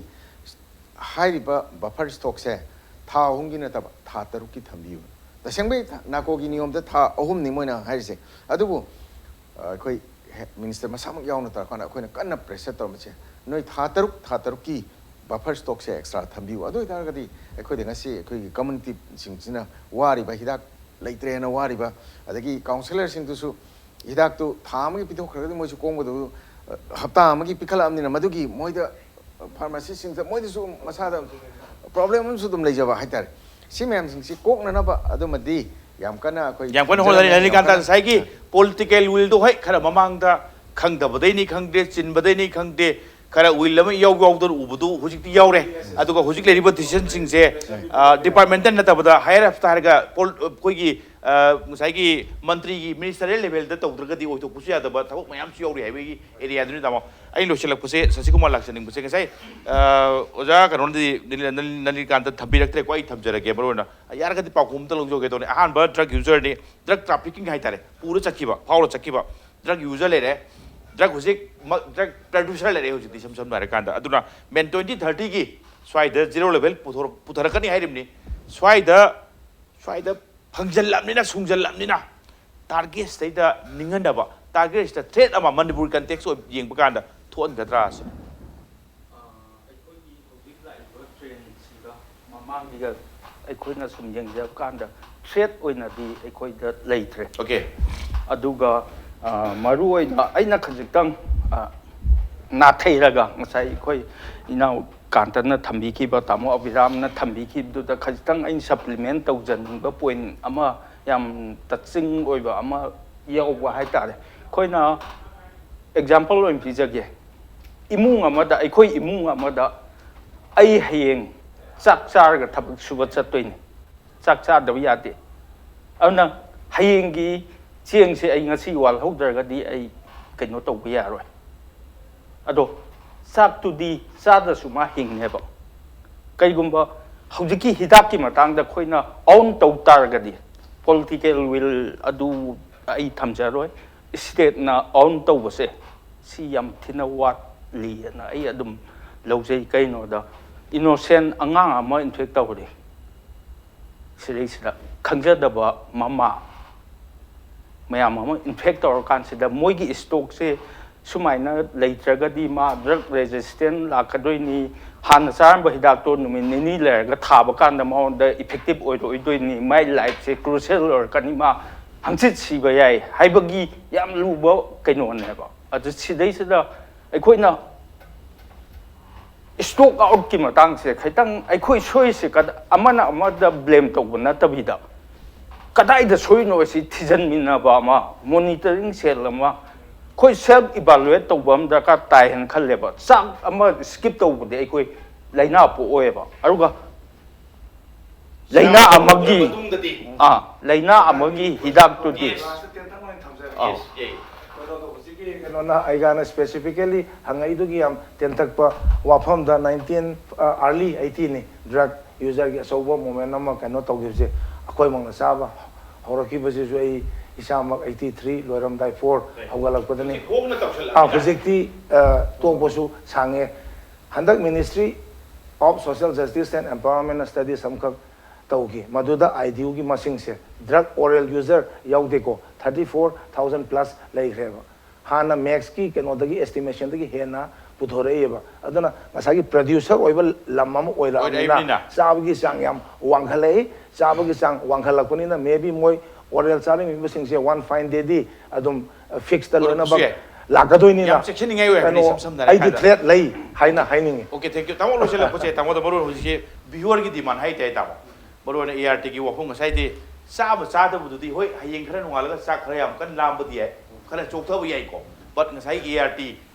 ꯍꯥꯏꯔꯤꯕ ꯕꯐꯔ ꯁ꯭ꯇꯣꯛꯁꯦ ꯊꯥ ꯑꯍꯨꯝꯒꯤ ꯅꯠꯇꯕ ꯊꯥ ꯇꯔꯨꯛꯀꯤ ꯊꯝꯕꯤꯌꯨ꯫ ꯇꯁꯦꯡꯕꯩ ꯊ- ꯅꯥꯀꯣꯒꯤ ꯅꯤꯌꯣꯝꯗ ꯊꯥ ꯑꯍꯨꯝꯅꯤ ꯃꯣꯏꯅ ꯍꯥꯏꯔꯤꯁꯦ꯫ ꯑꯗꯨꯕꯨ ꯑ, ꯑꯩꯈꯣꯏ ꯍꯦ- ꯃꯤꯅꯤꯁꯇꯔ ꯃꯁꯥꯃꯛ ꯌꯥꯎꯅ ꯇꯧꯔꯀꯥꯟꯗ ꯑꯩꯈꯣꯏꯅ ꯀꯟꯅ ꯄ꯭ꯔꯦꯁꯔ ꯇꯧꯔꯝꯕꯁꯦ, ꯅꯣꯏ ꯊꯥ ꯇꯔꯨꯛ ꯊꯥ ꯇꯔꯨꯛꯀꯤ ꯕꯐꯔ ꯁ꯭ꯇꯣꯛꯁꯦ ꯑꯦꯛꯁꯇ꯭ꯔꯥ ꯊꯝꯕꯤꯌꯨ꯫ ꯑꯗꯨ ꯑꯣꯏꯇꯥꯔꯒꯗꯤ ꯑꯩꯈꯣꯏꯗ ꯉꯁꯤ ꯑꯩꯈꯣꯏꯒꯤ ꯀꯝꯃꯨꯅꯤꯇꯤꯁꯤꯡꯁꯤꯅ ꯋꯥꯔꯤꯕ, ꯍꯤꯗꯥꯛ ꯂꯩꯇ꯭ꯔꯦꯅ ꯋꯥꯔꯤꯕ, ꯑꯗꯒꯤ ꯀꯥꯎꯟꯁꯦꯂꯔꯁꯤꯡꯗꯨꯁꯨ ꯍꯤꯗꯥꯛꯇꯨ ꯊꯥ ꯑꯃꯒꯤ ꯄꯤꯊꯣꯛꯈ꯭ꯔꯒꯗꯤ ꯃꯣꯏꯁꯨ ꯀꯣꯡꯕꯗꯨ ꯑ, ꯍꯞꯇꯥ ꯑꯃꯒꯤ ꯄꯤꯈꯠꯂꯛꯑꯕꯅꯤꯅ ꯃꯗꯨꯒꯤ ꯃꯣꯏꯗ ꯐꯥꯔꯃꯥꯁꯤꯁꯤꯡꯗ ꯃꯣꯏꯗꯁꯨ ꯃꯁꯥꯗ ꯄ꯭ꯔꯣꯕ꯭ꯂꯦꯝ ꯑꯃꯁꯨ ꯑꯗꯨꯝ ꯂꯩꯖꯕ ꯍꯥꯏꯇꯥꯔꯦ꯫ ꯁꯤ ꯃꯌꯥꯝꯁꯤꯡꯁꯤ ꯀꯣꯛꯅꯅꯕ ꯑꯗꯨꯃꯗꯤ ꯌꯥꯝ ꯀꯟꯅ ꯑꯩꯈꯣꯏ ꯌꯥꯝ ꯀꯟꯅ ꯍꯣꯠꯅꯔꯤ꯫ ꯂꯂꯤꯀꯥꯟꯇ ꯉꯁꯥꯏꯒꯤ ꯄꯣꯂꯤꯇꯤꯀꯦꯜ ꯋꯤꯜꯗꯣ ꯍꯣꯏ ꯈꯔ ꯃꯃꯥꯡꯗ ꯈꯪꯗꯕꯗꯩꯅꯤ ꯈꯪꯗꯦ, ꯆꯤꯟꯕꯗꯩꯅꯤ ꯈꯪꯗꯦ, ꯈꯔ ꯋꯤꯜ ꯑꯃ ꯏꯌꯥꯎ ꯌꯥꯎꯗꯅ ꯎꯕꯗꯨ ꯍꯧꯖꯤꯛꯇꯤ ꯌꯥꯎꯔꯦ꯫ ꯑꯗꯨꯒ ꯍꯧꯖꯤꯛ ꯂꯩꯔꯤꯕ ꯗꯤꯁꯤꯖꯟꯁꯤꯡꯁꯦ ꯗꯤꯄꯥꯔꯠꯃꯦꯟꯇꯦꯜ ꯅꯠꯇꯕꯗ ꯍꯥꯌꯔ ꯑꯞꯇ ꯍꯥꯏꯔꯒ ꯄꯣꯜ- ꯑꯩꯈꯣꯏꯒꯤ ꯑ, ꯉꯁꯥꯏꯒꯤ ꯃꯟꯇ꯭ꯔꯤꯒꯤ ꯃꯤꯅꯤꯁꯇꯔꯤꯌꯦꯜ ꯂꯦꯚꯦꯜꯗ ꯇꯧꯗ꯭ꯔꯒꯗꯤ ꯑꯣꯏꯊꯣꯛꯄꯁꯨ ꯌꯥꯗꯕ ꯊꯕꯛ ꯃꯌꯥꯝꯁꯨ ꯌꯥꯎꯔꯤ ꯍꯥꯏꯕꯒꯤ ꯑꯦꯔꯤꯌꯥꯗꯨꯅꯤ ꯇꯥꯃꯣ꯫ ꯑꯩꯅ ꯂꯣꯏꯁꯤꯜꯂꯛꯄꯁꯦ ꯁꯁꯤꯀꯨꯃꯥꯔ ꯂꯥꯛꯆꯅꯤꯡꯕꯁꯦ ꯉꯁꯥꯏ ꯑ, ꯑꯣꯖꯥ ꯀꯩꯅꯣꯅꯗꯤ ꯅꯂꯤ- ꯅꯂꯤ- ꯅꯂꯤꯀꯥꯟꯇ ꯊꯝꯕꯤꯔꯛꯇ꯭ꯔꯦꯀꯣ꯫ ꯑꯩ ꯊꯝꯖꯔꯒꯦ꯫ ꯃꯔꯨ ꯑꯣꯏꯅ ꯌꯥꯔꯒꯗꯤ ꯄꯥꯎꯈꯨꯝ ꯑꯝꯇ ꯂꯧꯖꯍꯧꯒꯦ ꯇꯧꯅꯤ꯫ ꯑꯍꯥꯟꯕ ꯗ꯭ꯔꯒ ꯌꯨꯖꯔꯅꯤ, ꯗ꯭ꯔꯒ ꯇ꯭ꯔꯥꯐꯤꯀꯤꯡ ꯍꯥꯏꯇꯥꯔꯦ, ꯄꯨꯔ ꯆꯠꯈꯤꯕ, ꯐꯥꯎꯔ ꯆꯠꯈꯤꯕ ꯗ꯭ꯔꯒ ꯌꯨꯖꯔ ꯂꯩꯔꯦ, ꯗ꯭ꯔꯒ ꯍꯧꯖꯤꯛ ꯗ꯭ꯔꯒ ꯄ꯭ꯔꯗ꯭ꯌꯨꯁꯔ ꯂꯩꯔꯦ ꯍꯧꯖꯤꯛꯇꯤ ꯏꯁꯝ ꯁꯝꯅ ꯍꯥꯏꯔꯀꯥꯟꯗ꯫ ꯑꯗꯨꯅ ꯃꯦꯟ ꯇ꯭ꯋꯦꯟꯇꯤ ꯊꯥꯔꯇꯤꯒꯤ ꯁ꯭ꯋꯥꯏꯗ ꯖꯤꯔꯣ ꯂꯦꯚꯦꯜ ꯄꯨꯊꯣꯔꯛ- ꯄꯨꯊꯔꯛꯀꯅꯤ ꯍꯥꯏꯔꯤꯕꯅꯤ꯫ ꯁ꯭ꯋꯥꯏꯗ ꯁ꯭ꯋꯥꯏꯗ ꯐꯪꯖꯜꯂꯕꯅꯤꯅ, ꯁꯨꯡꯖꯜꯂꯕꯅꯤꯅ ꯇꯥꯔꯒꯦꯠꯁꯤꯗꯩꯗ ꯅꯤꯡꯍꯟꯅꯕ, ꯇꯥꯔꯒꯦꯠꯁꯤꯗ ꯊ꯭ꯔꯦꯠ ꯑꯃ ꯃꯅꯤꯄꯨꯔ ꯀꯟꯇꯦꯛꯁ ꯑꯣꯏ ꯌꯦꯡꯕ ꯀꯥꯟꯗ ꯊꯣꯛꯍꯟꯒꯗ꯭ꯔꯥ ꯁꯤꯅꯤ꯫ ꯑꯩꯈꯣꯏꯒꯤ ꯍꯧꯖꯤꯛ ꯂꯥꯛꯏꯕ ꯇ꯭ꯔꯦꯟꯁꯤꯒ ꯃꯃꯥꯡꯒꯤꯒ ꯑꯩꯈꯣꯏꯅ ꯁꯨꯝ ꯌꯦꯡꯖꯕ ꯀꯥꯟꯗ ꯊ꯭ꯔꯦꯠ ꯑꯣꯏꯅꯗꯤ ꯑꯩꯈꯣꯏꯗ ꯂꯩꯇ꯭ꯔꯦ꯫ ꯑꯣꯀꯦ꯫ ꯑꯗꯨꯒ ꯑ, ꯃꯔꯨ ꯑꯣꯏꯅ ꯑꯩꯅ ꯈꯖꯤꯛꯇꯪ ꯑ, ꯅꯥꯊꯩꯔꯒ ꯉꯁꯥꯏ ꯑꯩꯈꯣꯏ ꯏꯅꯥꯎ ꯀꯥꯟꯇꯅ ꯊꯝꯕꯤꯈꯤꯕ, ꯇꯥꯃꯣ ꯑꯕꯤꯔꯥꯝꯅ ꯊꯝꯕꯤꯈꯤꯕꯗꯨꯗ ꯈꯖꯤꯛꯇꯪ ꯑꯩꯅ ꯁꯄ꯭ꯂꯤꯃꯦꯟ ꯇꯧꯖꯅꯤꯡꯕ ꯄꯣꯏꯟ ꯑꯃ, ꯌꯥꯝ ꯇꯆꯤꯡ ꯑꯣꯏꯕ ꯑꯃ ꯌꯥꯎꯕ ꯍꯥꯏꯇꯥꯔꯦ꯫ ꯑꯩꯈꯣꯏꯅ ꯑꯦꯛꯖꯥꯝꯄꯜ ꯑꯣꯏꯅ ꯄꯤꯖꯒꯦ꯫ ꯏꯃꯨꯡ ꯑꯃꯗ, ꯑꯩꯈꯣꯏ ꯏꯃꯨꯡ ꯑꯃꯗ ꯑꯩ ꯍꯌꯦꯡ ꯆꯥꯛ ꯆꯥꯔꯒ ꯊꯕꯛ ꯁꯨꯕ ꯆꯠꯇꯣꯏꯅꯤ, ꯆꯥꯛ ꯆꯥꯗꯕ ꯌꯥꯗꯦ꯫ ꯑꯗꯨꯅ ꯍꯌꯦꯡꯒꯤ ꯆꯦꯡꯁꯦ ꯑꯩ ꯉꯁꯤ ꯋꯥꯜꯍꯧꯗ꯭ꯔꯒꯗꯤ ꯑꯩ ꯀꯩꯅꯣ ꯇꯧꯕ ꯌꯥꯔꯣꯏ꯫ ꯑꯗꯣ ꯆꯥꯛꯇꯨꯗꯤ ꯆꯥꯗ꯭ꯔꯁꯨ ꯃꯥ ꯍꯤꯡꯉꯦꯕ꯫ ꯀꯩꯒꯨꯝꯕ ꯍꯧꯖꯤꯛꯀꯤ ꯍꯤꯗꯥꯛꯀꯤ ꯃꯇꯥꯡꯗ ꯑꯩꯈꯣꯏꯅ ꯑꯣꯟ ꯇꯧ ꯇꯥꯔꯒꯗꯤ, ꯄꯣꯂꯤꯇꯤꯀꯦꯜ ꯋꯤꯜ ꯑꯗꯨ ꯑꯩ ꯊꯝꯖꯔꯣꯏ, ꯁ꯭ꯇꯦꯠꯅ ꯑꯣꯟ ꯇꯧꯕꯁꯦ ꯁꯤ ꯌꯥꯝ ꯊꯤꯅ ꯋꯥꯠꯂꯤꯑꯅ ꯑꯩ ꯑꯗꯨꯝ ꯂꯧꯖꯩ꯫ ꯀꯩꯅꯣꯗ, ꯏꯅꯣꯁꯦꯟ ꯑꯉꯥꯡ ꯑꯃ ꯏꯟꯐꯦꯛ ꯇꯧꯔꯦ, ꯁꯤꯗꯩꯁꯤꯗ ꯈꯪꯖꯗꯕ ꯃꯃꯥ ꯃꯌꯥꯝ ꯑꯃ ꯏꯟꯐꯦꯛ ꯇꯧꯔꯀꯥꯟꯁꯤꯗ ꯃꯣꯏꯒꯤ ꯁ꯭ꯇꯣꯛꯁꯦ ꯁꯨꯃꯥꯏꯅ ꯂꯩꯇ꯭ꯔꯒꯗꯤ ꯃꯥ ꯗ꯭ꯔꯒ ꯔꯦꯖꯤꯁꯇꯦꯟ ꯂꯥꯛꯀꯗꯣꯏꯅꯤ, ꯍꯥꯟꯅ ꯆꯥꯔꯝꯕ ꯍꯤꯗꯥꯛꯇꯣ ꯅꯨꯃꯤꯠ ꯅꯤꯅꯤ ꯂꯩꯔꯒ ꯊꯥꯕ ꯀꯥꯟꯗ ꯃꯉꯣꯟꯗ ꯏꯐꯦꯛꯇꯤꯞ ꯑꯣꯏꯔꯣꯏꯗꯣꯏꯅꯤ, ꯃꯥꯏ ꯂꯥꯏꯐꯁꯦ ꯀ꯭ꯔꯨꯁꯦꯜ ꯑꯣꯏꯔꯛꯀꯅꯤ, ꯃꯥ ꯍꯪꯆꯤꯠ ꯁꯤꯕ ꯌꯥꯏ ꯍꯥꯏꯕꯒꯤ ꯌꯥꯝ ꯂꯨꯕ ꯀꯩꯅꯣꯅꯦꯕ꯫ ꯑꯗꯨ ꯁꯤꯗꯩꯁꯤꯗ ꯑꯩꯈꯣꯏꯅ ꯁ꯭ꯇꯣꯛ ꯑꯥꯎꯠꯀꯤ ꯃꯇꯥꯡꯁꯦ ꯈꯤꯇꯪ ꯑꯩꯈꯣꯏ ꯁꯣꯏꯔꯤꯁꯦ ꯀꯗ-, ꯑꯃꯅ ꯑꯃꯗ ꯕ꯭ꯂꯦꯝ ꯇꯧꯕ ꯅꯠꯇꯕꯤꯗ, ꯀꯗꯥꯏꯗ ꯁꯣꯏꯔꯤꯅꯣ ꯁꯤ ꯊꯤꯖꯤꯟꯃꯤꯟꯅꯕ ꯑꯃ, ꯃꯣꯅꯤꯇꯔꯤꯡ ꯁꯦꯜ ꯑꯃ, ꯑꯩꯈꯣꯏ ꯁꯦꯜꯐ ꯏꯚꯥꯂꯨꯑꯦꯠ ꯇꯧꯕ ꯑꯃ ꯗꯔꯀꯥꯔ ꯇꯥꯏ ꯍꯥꯏꯅ ꯈꯜꯂꯦꯕ꯫ ꯆꯥꯛ ꯑꯃ ꯁ꯭ꯀꯤꯞ ꯇꯧꯕꯗꯤ ꯑꯩꯈꯣꯏ ꯂꯥꯏꯅꯥ ꯄꯣꯛꯑꯣꯏꯕ꯫ ꯑꯗꯨꯒ ꯂꯥꯏꯅꯥ ꯑꯃꯒꯤ, ꯃꯇꯨꯡꯗꯗꯤ ꯑꯥ, ꯂꯥꯏꯅꯥ ꯑꯃꯒꯤ ꯍꯤꯗꯥꯛꯇꯨꯗꯤ, ꯂꯥꯁꯇ ꯇꯦꯟꯇꯛ ꯑꯣꯏꯅ ꯊꯝꯖꯔꯒꯦ꯫ ꯑꯥ꯫ ꯌꯦꯁ, ꯌꯦ꯫ ꯀꯩꯅꯣꯗꯣ ꯍꯧꯖꯤꯛꯀꯤ ꯀꯩꯅꯣꯅ ꯑꯩꯒꯥꯅ specifically ꯍꯪꯉꯛꯏꯗꯨꯒꯤ ꯌꯥꯝ ꯇꯦꯟꯇꯛꯄ ꯋꯥꯐꯝꯗ, nineteen, ꯑ, early eighty ꯅꯤ drug userꯒꯤ ꯑꯆꯧꯕ movement ꯑꯃ ꯀꯩꯅꯣ ꯇꯧꯈꯤꯕꯁꯦ꯫ ꯑꯩꯈꯣꯏꯃꯛꯅ ꯆꯥꯕ ꯍꯧꯔꯛꯈꯤꯕꯁꯤꯁꯨ ꯑꯩ ꯏꯁꯥꯃꯛ eighty three ꯂꯣꯏꯔꯝꯗꯥꯏ, four ꯍꯣꯏ꯫ ꯍꯧꯒꯠꯂꯛꯄꯗꯅꯤ꯫ ꯍꯧꯖꯤꯛ ꯍꯣꯡꯅ ꯇꯧꯁꯜꯂꯛꯑꯃꯤꯅ꯫ ꯑꯥ, ꯍꯧꯖꯤꯛꯇꯤ, ꯑ, ꯇꯣꯛꯄꯁꯨ ꯁꯥꯡꯉꯦ꯫ ꯍꯟꯗꯛ Ministry of Social Justice and Empowerment studies ꯑꯃꯈꯛ ꯇꯧꯈꯤ꯫ ꯃꯗꯨꯗ IDUꯒꯤ ꯃꯁꯤꯡꯁꯦ, drug oral user ꯌꯥꯎꯗꯦꯀꯣ, thirty four thousand plus ꯂꯩꯈ꯭ꯔꯦꯕ꯫ ꯍꯥꯟꯅ ꯃꯦꯛꯁꯀꯤ ꯀꯩꯅꯣꯗꯒꯤ, estimationꯗꯒꯤ ꯍꯦꯟꯅ ꯄꯨꯊꯣꯔꯛꯏꯕ꯫ ꯑꯗꯨꯅ ꯉꯁꯥꯏꯒꯤ producer ꯑꯣꯏꯕ ꯂꯝ ꯑꯃ ꯑꯣꯏꯔꯛꯑꯕꯅꯤꯅ, ꯑꯣꯏꯔꯛꯏꯕꯅꯤꯅ꯫ ꯆꯥꯕꯒꯤ ꯆꯥꯡ ꯌꯥꯝ ꯋꯥꯡꯈꯠꯂꯛꯏ꯫ ꯆꯥꯕꯒꯤ ꯆꯥꯡ ꯋꯥꯡꯈꯠꯂꯛꯄꯅꯤꯅ, maybe ꯃꯣꯏ oral ꯆꯥꯔꯝꯃꯤꯕꯁꯤꯡꯁꯦ one fine dayꯗꯤ ꯑꯗꯨꯝ, ꯑ, fixedꯇ ꯑꯣꯏꯔꯛꯄꯁꯨ ꯂꯣꯏꯅꯃꯛ ꯌꯥꯏ꯫ ꯂꯥꯛꯀꯗꯣꯏꯅꯤꯅ, ꯌꯥꯝ ꯆꯦꯛꯁꯤꯟꯅꯤꯡꯉꯥꯏ ꯑꯣꯏꯔꯝꯒꯅꯤ, ꯀꯩꯅꯣ, ꯏꯁꯝ ꯁꯝꯅ ꯑꯩꯗꯤ ꯍꯥꯏꯔꯀꯥꯟꯗ꯫ Threat ꯂꯩ ꯍꯥꯏꯅ ꯍꯥꯏꯅꯤꯡꯉꯤ꯫ OK, thank you꯫ ꯇꯥꯃꯣ, ꯂꯣꯏꯁꯤꯜꯂꯛꯄꯁꯦ, ꯇꯥꯃꯣꯗ ꯃꯔꯨ ꯑꯣꯏꯅ ꯍꯧꯖꯤꯛꯁꯦ viewerꯒꯤ demand ꯍꯥꯏꯇꯥꯔꯦ, ꯇꯥꯃꯣ꯫ ꯃꯔꯨ ꯑꯣꯏꯅ ARTꯒꯤ ꯋꯥꯐꯝ ꯉꯁꯥꯏꯗꯤ ꯆꯥꯕ ꯆꯥꯗꯕꯗꯨꯗꯤ, ꯍꯣꯏ, ꯍꯌꯦꯡ ꯈꯔ ꯅꯣꯡꯉꯥꯜꯂꯒ ꯆꯥꯛ ꯈꯔ ꯌꯥꯝ ꯀꯟꯅ ꯂꯥꯝꯕꯗꯤ ꯌꯥꯏ, ꯈꯔ ꯆꯣꯛꯊꯕ ꯌꯥꯏꯀꯣ꯫ But ꯉꯁꯥꯏ ART